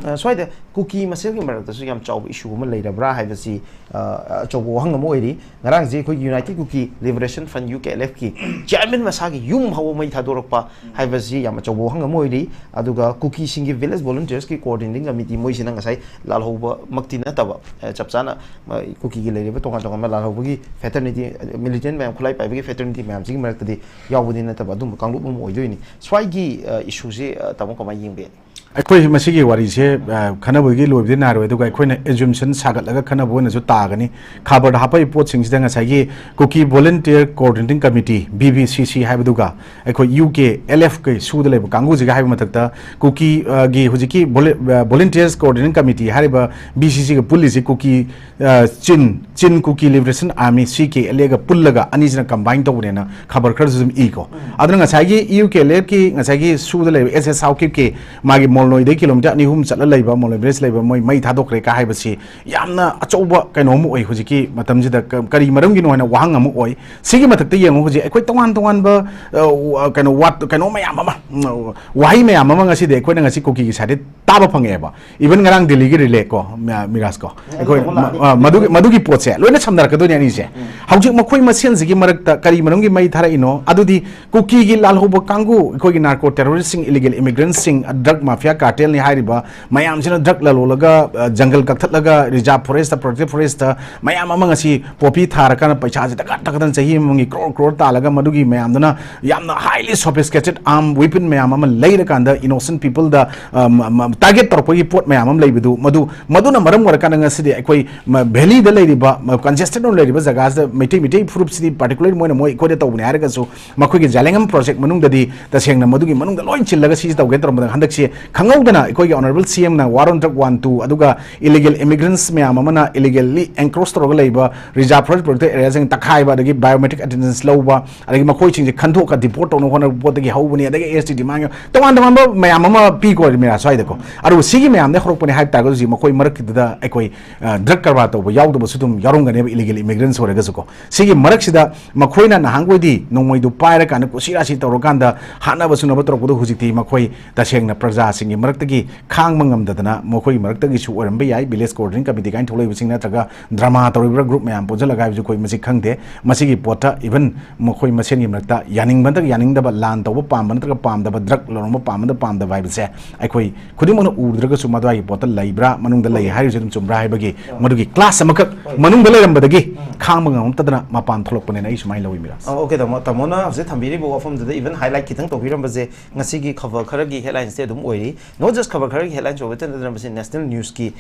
ꯑ, ꯁ꯭ꯋꯥꯏꯗ ꯀꯨꯀꯤ ꯃꯁꯦꯜꯒꯤ ꯃꯔꯛꯇꯁꯨ ꯌꯥꯝ ꯆꯥꯎꯕ ꯏꯁꯨ ꯑꯃ ꯂꯩꯔꯕ꯭ꯔꯥ ꯍꯥꯏꯕꯁꯤ, ꯑ, ꯑꯆꯧꯕ ꯋꯥꯍꯪ ꯑꯃ ꯑꯣꯏꯔꯤ꯫ ꯉꯔꯥꯡꯁꯦ ꯑꯩꯈꯣꯏꯒꯤ united Kuki liberation front, U K L ꯑꯦꯐꯀꯤ ꯆꯤꯌꯔꯃꯦꯟ ꯃꯁꯥꯒꯤ ꯌꯨꯝ ꯐꯥꯎꯕ ꯃꯩ ꯊꯥꯗꯣꯔꯛꯄ ꯍꯥꯏꯕꯁꯤ ꯌꯥꯝ ꯑꯆꯧꯕ ꯋꯥꯍꯪ ꯑꯃ ꯑꯣꯏꯔꯤ꯫ ꯑꯗꯨꯒ ꯀꯨꯀꯤꯁꯤꯡꯒꯤ ꯚꯤꯂꯦꯖ ꯚꯣꯂꯨꯟꯇꯤꯌꯔꯁꯀꯤ ꯀꯣꯑꯣꯔꯗꯤꯅꯦꯇꯤꯡ ꯀꯃꯤꯇꯤ ꯃꯣꯏꯁꯤꯅ ꯉꯁꯥꯏ ꯂꯥꯜꯍꯧꯕꯃꯛꯇꯤ ꯅꯠꯇꯕ, ꯑ, ꯆꯞ ꯆꯥꯅ, ꯑ, ꯀꯨꯀꯤꯒꯤ ꯂꯩꯔꯤꯕ ꯇꯣꯉꯥꯟ ꯇꯣꯉꯥꯟꯕ ꯂꯥꯜꯍꯧꯕꯒꯤ ꯐꯦꯇꯔꯅꯤꯇꯤ, ꯃꯤꯂꯤꯇꯦꯟ ꯃꯌꯥꯝ, ꯈꯨꯠꯂꯥꯏ ꯄꯥꯏꯕꯒꯤ ꯐꯦꯇꯔꯅꯤꯇꯤ ꯃꯌꯥꯝꯁꯤꯒꯤ ꯃꯔꯛꯇꯗꯤ ꯌꯥꯎꯕꯗꯤ ꯅꯠꯇꯕ, ꯑꯗꯨꯝꯕ ꯀꯥꯡꯂꯨꯞ ꯑꯃ ꯑꯣꯏꯗꯣꯏꯅꯤ꯫ ꯁ꯭ꯋꯥꯏꯒꯤ, ꯑ, ꯏꯁꯨꯁꯤ, ꯑ, ꯇꯥꯃꯣ, ꯀꯃꯥꯏꯅ ꯌꯦꯡꯕ ꯌꯥꯏ? ꯑꯩꯈꯣꯏ ꯃꯁꯤꯒꯤ ꯋꯥꯔꯤꯁꯦ, ꯑ, ꯈꯟꯅꯕꯒꯤ ꯂꯣꯏꯕꯗꯤ ꯅꯥꯏꯔꯣꯏ, ꯑꯗꯨꯒ ꯑꯩꯈꯣꯏꯅ assumption ꯁꯥꯒꯠꯂꯒ ꯈꯟꯅꯕ ꯑꯣꯏꯅꯁꯨ ꯇꯥꯒꯅꯤ꯫ ꯈꯕꯔꯗ ꯍꯥꯞꯄꯛꯏ ꯄꯣꯠꯁꯤꯡꯁꯤꯗ ꯉꯁꯥꯏꯒꯤ Kuki Volunteer Coordinating Committee, B V C C, ꯍꯥꯏꯕꯗꯨꯒ ꯑꯩꯈꯣꯏ U K L F ꯀꯤ ꯁꯨꯗ ꯂꯩꯕ ꯀꯥꯡꯕꯨꯁꯤꯒ ꯍꯥꯏꯕ ꯃꯊꯛꯇ ꯀꯨꯀꯤ, ꯑ, ꯒꯤ ꯍꯧꯖꯤꯛꯀꯤ Volu-, ꯑ, Volunteers Coordinating Committee ꯍꯥꯏꯔꯤꯕ B C C ꯒ ꯄꯨꯜꯂꯤꯁꯤ ꯀꯨꯀꯤ, ꯑ, ꯆꯤꯟ, ꯆꯤꯟ Kuki Liberation Army, C K L A ꯒ ꯄꯨꯜꯂꯒ ꯑꯅꯤꯁꯤꯅ combine ꯇꯧꯕꯅꯦꯅ ꯈꯕꯔ ꯈꯔꯁꯨ ꯑꯗꯨꯝ ꯏꯀꯣ꯫ ꯑꯗꯨꯅ ꯉꯁꯥꯏꯒꯤ U K L F ꯀꯤ ꯉꯁꯥꯏꯒꯤ ꯁꯨꯗ ꯂꯩꯕ S S ꯁꯥꯎꯀꯤꯞꯀꯤ ꯃꯥꯒꯤ ꯃꯣꯜꯅꯣꯏꯗꯩ ꯀꯤꯂꯣꯃꯤꯇꯔ ꯑꯅꯤ ꯑꯍꯨꯝ ꯆꯠꯂ ꯂꯩꯕ ꯃꯣꯜꯅꯣꯏ village ꯂꯩꯕ ꯃꯣꯏ ꯃꯩ ꯊꯥꯗꯣꯛꯈ꯭ꯔꯦ ꯀ ꯍꯥꯏꯕꯁꯤ ꯌꯥꯝꯅ ꯑꯆꯧꯕ ꯀꯩꯅꯣ ꯑꯃ ꯑꯣꯏ꯫ ꯍꯧꯖꯤꯛꯀꯤ ꯃꯇꯝꯁꯤꯗ ꯀ-, ꯀꯔꯤ ꯃꯔꯝꯒꯤꯅꯣ ꯍꯥꯏꯅ ꯋꯥꯍꯪ ꯑꯃ ꯑꯣꯏ꯫ ꯁꯤꯒꯤ ꯃꯊꯛꯇ ꯌꯦꯡꯉꯨ, ꯍꯧꯖꯤꯛ ꯑꯩꯈꯣꯏ ꯇꯣꯉꯥꯟ ꯇꯣꯉꯥꯟꯕ, ꯑ, ꯋꯥ-, ꯀꯩꯅꯣ, ꯋꯥꯠ-, ꯀꯩꯅꯣ ꯃꯌꯥꯝ ꯑꯃ, ꯎꯝ, ꯋꯥꯍꯩ ꯃꯌꯥꯝ ꯑꯃ ꯉꯁꯤꯗꯤ ꯑꯩꯈꯣꯏꯅ ꯉꯁꯤ ꯀꯨꯀꯤꯒꯤ side ꯇꯥꯕ ꯐꯪꯉꯛꯑꯦꯕ꯫ Even ꯉꯔꯥꯡ ꯗꯤꯜꯂꯤꯒꯤ relay ꯀꯣ, ꯃ-, ꯃꯤꯔꯥꯖ ꯀꯣ, ꯑꯗꯨ ꯑꯩꯈꯣꯏ ꯇꯧꯕ ꯃ-, ꯂꯥꯛꯑꯗꯤ ꯑ, ꯃꯗꯨꯒꯤ, ꯃꯗꯨꯒꯤ ꯄꯣꯠꯁꯦ ꯂꯣꯏꯅ ꯁꯝꯅꯔꯛꯀꯗꯣꯏꯅꯦ ꯑꯅꯤꯁꯦ꯫ ꯎꯝ꯫ ꯍꯧꯖꯤꯛ ꯃꯈꯣꯏ ꯃꯁꯦꯟꯁꯤꯒꯤ ꯃꯔꯛꯇ ꯀꯔꯤ ꯃꯔꯝꯒꯤ ꯃꯩ ꯊꯥꯔꯛꯏꯅꯣ? ꯑꯗꯨꯗꯤ ꯀꯨꯀꯤꯒꯤ ꯂꯥꯜꯍꯧꯕ ꯀꯥꯡꯕꯨ, ꯑꯩꯈꯣꯏꯒꯤ narco terroristꯁꯤꯡ, illegal immigrantꯁꯤꯡ, drug mafia cartelꯅꯤ ꯍꯥꯏꯔꯤꯕ ꯃꯌꯥꯝꯁꯤꯅ drug ꯂꯂꯣꯜꯂꯒ, ꯑ, jungle ꯀꯛꯊꯠꯂꯒ reserve forestꯇ, protected forestꯇ ꯃꯌꯥꯝ ꯑꯃ ꯉꯁꯤ poppy ꯊꯥꯔꯀꯥꯟꯗ ꯄꯩꯁꯥꯁꯦ ꯇꯛꯀꯠ ꯇꯛꯀꯠꯇꯅ ꯆꯍꯤ ꯑꯃꯒꯤ crore crore ꯇꯥꯜꯂꯒ ꯃꯗꯨꯒꯤ ꯃꯌꯥꯝꯗꯨꯅ ꯌꯥꯝꯅ highly sophisticated arm weapon ꯃꯌꯥꯝ ꯑꯃ ꯂꯩꯔꯀꯥꯟꯗ innocent peopleꯗ, ꯑ, ꯃ-, ꯃ-, target ꯇꯧꯔꯛꯄꯒꯤ ꯄꯣꯠ ꯃꯌꯥꯝ ꯑꯃ ꯂꯩꯕꯗꯨ, ꯃꯗꯨ, ꯃꯗꯨꯅ ꯃꯔꯝ ꯑꯣꯏꯔꯀꯥꯟꯗ ꯉꯁꯤꯗꯤ ꯑꯩꯈꯣꯏ ꯃ-, valleyꯗ ꯂꯩꯔꯤꯕ, ꯃ-, congested ꯑꯣꯏꯅ ꯂꯩꯔꯤꯕ ꯖꯒꯥꯁꯤꯗ ꯃꯩꯇꯩ, ꯃꯩꯇꯩ ꯐꯨꯔꯨꯞꯁꯤꯗꯤ particularly ꯃꯣꯏꯅ ꯃꯣꯏ ꯑꯩꯈꯣꯏꯗ ꯇꯧꯕꯅꯦ ꯍꯥꯏꯔꯒꯁꯨ ꯃꯈꯣꯏꯒꯤ ꯖꯥꯏꯂꯦꯡꯉꯝ project ꯃꯅꯨꯡꯗꯗꯤ ꯇꯁꯦꯡꯅ ꯃꯗꯨꯒꯤ ꯃꯅꯨꯡꯗ ꯂꯣꯏ ꯆꯤꯜꯂꯒ ꯁꯤꯁꯤ ꯇꯧꯒꯦ ꯇꯧꯔꯝꯕꯗ ꯍꯟꯗꯛꯁꯤ ꯈꯪꯍꯧꯗꯅ ꯑꯩꯈꯣꯏꯒꯤ honourable CMꯅ war on drug one two, ꯑꯗꯨꯒ illegal immigrants ꯃꯌꯥꯝ ꯑꯃꯅ illegally encroach ꯇꯧꯔꯒ ꯂꯩꯕ reserve forest protected areaꯁꯤꯡ ꯇꯛꯈꯥꯏꯕ, ꯑꯗꯒꯤ biometric attendance ꯂꯧꯕ, ꯑꯗꯒꯤ ꯃꯈꯣꯏꯁꯤꯡꯁꯦ ꯈꯟꯗꯣꯛꯑꯒ deport ꯇꯧꯅꯕ ꯍꯣꯠꯅꯕ ꯄꯣꯠꯇꯒꯤ ꯍꯧꯕꯅꯤ, ꯑꯗꯒꯤ AST demand ꯇꯣꯉꯥꯟ ꯇꯣꯉꯥꯟꯕ ꯃꯌꯥꯝ ꯑꯃ ꯄꯤꯀꯣ ꯃꯤꯔꯥ ꯁ꯭ꯋꯥꯏꯗꯀꯣ꯫ ꯑꯗꯨꯕꯨ ꯁꯤꯒꯤ ꯃꯌꯥꯝꯗꯒꯤ ꯍꯧꯔꯛꯄꯅꯦ ꯍꯥꯏꯕ ꯇꯥꯔꯒꯁꯨ ꯍꯧꯖꯤꯛ ꯃꯈꯣꯏ ꯃꯔꯛꯀꯤꯗꯨꯗ ꯑꯩꯈꯣꯏ, ꯑ, drug ꯀꯔꯕꯥꯔ ꯇꯧꯕ ꯌꯥꯎꯗꯕꯁꯨ ꯑꯗꯨꯝ ꯌꯥꯎꯔꯝꯒꯅꯦꯕ, illegal immigrants ꯑꯣꯏꯔꯒꯁꯨꯀꯣ꯫ ꯁꯤꯒꯤ ꯃꯔꯛꯁꯤꯗ ꯃꯈꯣꯏꯅ ꯅꯍꯥꯟꯈꯣꯏꯗꯤ ꯅꯣꯡꯃꯩꯗꯨ ꯄꯥꯏꯔꯀꯥꯟꯗ ꯀꯨꯁꯤ ꯔꯥꯁꯤ ꯇꯧꯔꯀꯥꯟꯗ ꯍꯥꯠꯅꯕ ꯁꯨꯅꯕ ꯇꯧꯔꯛꯄꯗꯣ ꯍꯧꯖꯤꯛꯇꯤ ꯃꯈꯣꯏ ꯇꯁꯦꯡꯅ ꯄ꯭ꯔꯖꯥꯁꯤꯡꯒꯤ ꯃꯔꯛꯇꯒꯤ ꯈꯥꯡꯕ ꯉꯝꯗꯗꯅ ꯃꯈꯣꯏꯒꯤ ꯃꯔꯛꯇꯒꯤꯁꯨ ꯑꯣꯏꯔꯝꯕ ꯌꯥꯏ, village coordinating committee ꯀꯥꯏꯅ ꯊꯣꯛꯂꯛꯏꯕꯁꯤꯡ ꯅꯠꯇ꯭ꯔꯒ drama ꯇꯧꯔꯤꯕ꯭ꯔꯥ group ꯃꯌꯥꯝ ꯄꯨꯟꯁꯤꯜꯂꯒ ꯍꯥꯏꯕꯁꯨ ꯑꯩꯈꯣꯏ ꯃꯁꯤ ꯈꯪꯗꯦ꯫ ꯃꯁꯤꯒꯤ ꯄꯣꯠꯇ even ꯃꯈꯣꯏ ꯃꯁꯦꯟꯒꯤ ꯃꯔꯛꯇ ꯌꯥꯅꯤꯡꯕ ꯅꯠꯇ꯭ꯔꯒ ꯌꯥꯅꯤꯡꯗꯕ, ꯂꯥꯟ ꯇꯧꯕ ꯄꯥꯝꯕ ꯅꯠꯇ꯭ꯔꯒ ꯄꯥꯝꯗꯕ, drug ꯂꯧꯔꯝꯕ ꯄꯥꯝꯕ ꯅꯠꯇ꯭ꯔꯒ ꯄꯥꯝꯗꯕ ꯍꯥꯏꯕꯁꯦ ꯑꯩꯈꯣꯏ ꯈꯨꯗꯤꯡꯃꯛꯅ ꯎꯗ꯭ꯔꯒꯁꯨ ꯃꯗꯨꯋꯥꯏꯒꯤ ꯄꯣꯠꯇ ꯂꯩꯕ꯭ꯔꯥ, ꯃꯅꯨꯡꯗ ꯂꯩ ꯍꯥꯏꯔꯤꯕꯁꯦ ꯑꯗꯨꯝ ꯆꯨꯝꯕ꯭ꯔꯥ ꯍꯥꯏꯕꯒꯤ ꯃꯗꯨꯒꯤ class ꯑꯃꯈꯛ ꯃꯅꯨꯡꯗ ꯂꯩꯔꯝꯕꯗꯒꯤ ꯈꯥꯡꯕ ꯉꯝꯃꯛꯇꯗꯅ ꯃꯄꯥꯟ ꯊꯣꯛꯂꯛꯄꯅꯦꯅ ꯑꯩ ꯁꯨꯃꯥꯏꯅ ꯂꯧꯏ, ꯃꯤꯔꯥꯖ꯫ ꯑ, okay, ꯇꯥꯃꯣ, ꯇꯥꯃꯣꯅ ꯍꯧꯖꯤꯛ ꯊꯝꯕꯤꯔꯤꯕ ꯋꯥꯐꯝꯗꯨꯗ even highlight ꯈꯤꯇꯪ ꯇꯧꯕꯤꯔꯝꯕꯁꯦ ꯉꯁꯤꯒꯤ ꯈꯕꯔ ꯈꯔꯒꯤ headlinesꯇꯤ ꯑꯗꯨꯝ ꯑꯣꯏꯔꯤ꯫ Not just ꯈꯕꯔ ꯈꯔꯒꯤ headlines ꯑꯣꯏꯕꯇ ꯅꯠꯇꯅ ꯃꯁꯤ national newsꯀꯤ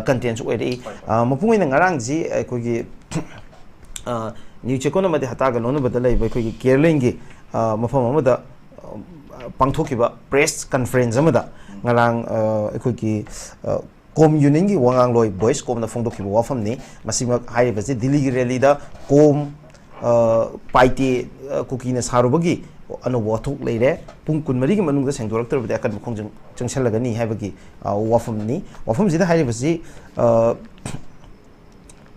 contentꯁꯨ ꯑꯣꯏꯔꯛꯏ꯫ ꯃꯄꯨꯡ ꯑꯣꯏꯅ ꯉꯔꯥꯡꯁꯤ ꯑꯩꯈꯣꯏꯒꯤ ꯅ꯭ꯌꯨ ꯆꯦꯀꯣꯟ ꯑꯃꯗꯤ ꯍꯇꯥꯒ ꯂꯣꯟꯅꯕꯗ ꯂꯩꯕ ꯑꯩꯈꯣꯏꯒꯤ ꯀꯦꯔꯂꯤꯡꯒꯤ ꯃꯐꯝ ꯑꯃꯗ ꯄꯥꯡꯊꯣꯛꯈꯤꯕ press conference ꯑꯃꯗ ꯉꯔꯥꯡ ꯑꯩꯈꯣꯏꯒꯤ ꯀꯣꯝ ꯌꯨꯅꯤꯌꯟꯒꯤ ꯋꯥꯉꯥꯡꯂꯣꯏ ꯕꯣꯏꯁ ꯀꯣꯝꯅ ꯐꯣꯡꯗꯣꯛꯈꯤꯕ ꯋꯥꯐꯝꯅꯤ꯫ ꯃꯁꯤꯃꯛ ꯍꯥꯏꯔꯤꯕꯁꯤ ꯗꯤꯜꯂꯤꯒꯤ rallyꯗ ꯀꯣꯝ ꯄꯥꯏꯇꯦ ꯀꯨꯀꯤꯅ ꯁꯥꯔꯨꯕꯒꯤ ꯑꯅꯧꯕ ꯋꯥꯊꯣꯛ ꯂꯩꯔꯦ꯫ ꯄꯨꯡ ꯀꯨꯟꯃꯔꯤꯒꯤ ꯃꯅꯨꯡꯗ ꯁꯦꯡꯗꯣꯔꯛꯇ꯭ꯔꯕꯗꯤ ꯑꯀꯟꯕ ꯈꯣꯡꯖꯪ ꯆꯪꯁꯤꯜꯂꯒꯅꯤ ꯍꯥꯏꯕꯒꯤ ꯋꯥꯐꯝꯅꯤ꯫ ꯋꯥꯐꯝꯁꯤꯗ ꯍꯥꯏꯔꯤꯕꯁꯤ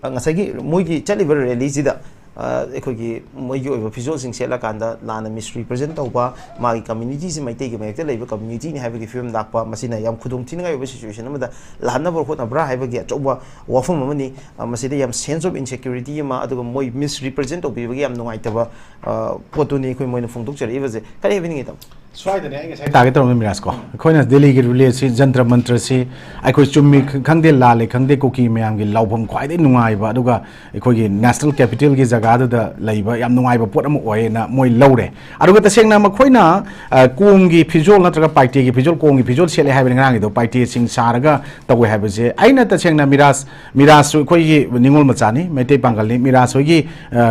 ꯉꯁꯥꯏꯒꯤ ꯃꯣꯏꯒꯤ ꯆꯠꯂꯤꯕ rallyꯁꯤꯗ ꯑꯩꯈꯣꯏꯒꯤ ꯃꯣꯏꯒꯤ ꯑꯣꯏꯕ ꯐꯤꯖꯣꯜꯁꯤꯡ ꯁꯦꯠꯂꯀꯥꯟꯗ ꯂꯥꯟꯅ misrepresent ꯇꯧꯕ, ꯃꯥꯒꯤ communityꯁꯤ ꯃꯩꯇꯩꯒꯤ ꯃꯥꯌꯣꯛꯇ ꯂꯩꯕ communityꯅꯤ ꯍꯥꯏꯕꯒꯤ ꯐꯤꯕꯝ ꯂꯥꯛꯄ, ꯃꯁꯤꯅ ꯌꯥꯝ ꯈꯨꯗꯣꯡꯊꯤꯅꯤꯡꯉꯥꯏ ꯑꯣꯏꯕ situation ꯑꯃꯗ ꯂꯥꯛꯍꯟꯅꯕ ꯍꯣꯠꯅꯕ꯭ꯔꯥ ꯍꯥꯏꯕꯒꯤ ꯑꯆꯧꯕ ꯋꯥꯐꯝ ꯑꯃꯅꯤ꯫ ꯃꯁꯤꯗ ꯌꯥꯝ sense of insecurity ꯑꯃ, ꯑꯗꯨꯒ ꯃꯣꯏ misrepresent ꯇꯧꯕꯤꯕꯒꯤ ꯌꯥꯝ ꯅꯨꯡꯉꯥꯏꯇꯕ ꯄꯣꯠꯇꯨꯅꯤ ꯑꯩꯈꯣꯏ ꯃꯣꯏꯅ ꯐꯣꯡꯗꯣꯛꯆꯔꯛꯏꯕꯁꯦ꯫ ꯀꯔꯤ ꯍꯥꯏꯕꯤꯅꯤꯡꯉꯤ, ꯇꯥꯃꯣ? ꯁ꯭ꯋꯥꯏꯗꯅꯦ ꯑꯩ ꯉꯁꯥꯏ ꯇꯥꯒꯦ ꯇꯧꯔꯝꯃꯤ, ꯃꯤꯔꯥꯖ ꯀꯣ꯫ ꯑꯩꯈꯣꯏꯅ ꯗꯤꯜꯂꯤꯒꯤ rallyꯁꯤ, ꯖꯟꯇ꯭ꯔ ꯃꯟꯇ꯭ꯔꯁꯤ, ꯑꯩꯈꯣꯏ ꯆꯨꯝꯃꯤ ꯈꯪꯗꯦ, ꯂꯥꯜꯂꯤ ꯈꯪꯗꯦ, ꯀꯨꯀꯤ ꯃꯌꯥꯝꯒꯤ ꯂꯥꯎꯐꯝ ꯈ꯭ꯋꯥꯏꯗꯒꯤ ꯅꯨꯡꯉꯥꯏꯕ, ꯑꯗꯨꯒ ꯑꯩꯈꯣꯏꯒꯤ national capitalꯒꯤ ꯖꯒꯥꯗꯨꯗ ꯂꯩꯕ ꯌꯥꯝ ꯅꯨꯡꯉꯥꯏꯕ ꯄꯣꯠ ꯑꯃ ꯑꯣꯏꯌꯦꯅ ꯃꯣꯏ ꯂꯧꯔꯦ꯫ ꯑꯗꯨꯒ ꯇꯁꯦꯡꯅ ꯃꯈꯣꯏꯅ ꯀꯣꯝꯒꯤ ꯐꯤꯖꯣꯜ ꯅꯠꯇ꯭ꯔꯒ ꯄꯥꯏꯇꯦꯒꯤ ꯐꯤꯖꯣꯜ, ꯀꯣꯝꯒꯤ ꯐꯤꯖꯣꯜ ꯁꯦꯠꯂꯦ ꯍꯥꯏꯕꯅꯤ ꯉꯔꯥꯡꯒꯤꯗꯣ, ꯄꯥꯏꯇꯦꯁꯤꯡ ꯁꯥꯔꯒ ꯇꯧꯋꯦ ꯍꯥꯏꯕꯁꯦ꯫ ꯑꯩꯅ ꯇꯁꯦꯡꯅ ꯃꯤꯔꯥꯖ ꯃꯤꯔꯥꯖꯁꯨ ꯑꯩꯈꯣꯏꯒꯤ ꯅꯤꯉꯣꯜ ꯃꯆꯥꯅꯤ, ꯃꯩꯇꯩ ꯄꯥꯡꯒꯜꯅꯤ꯫ ꯃꯤꯔꯥꯖ ꯍꯣꯏꯒꯤ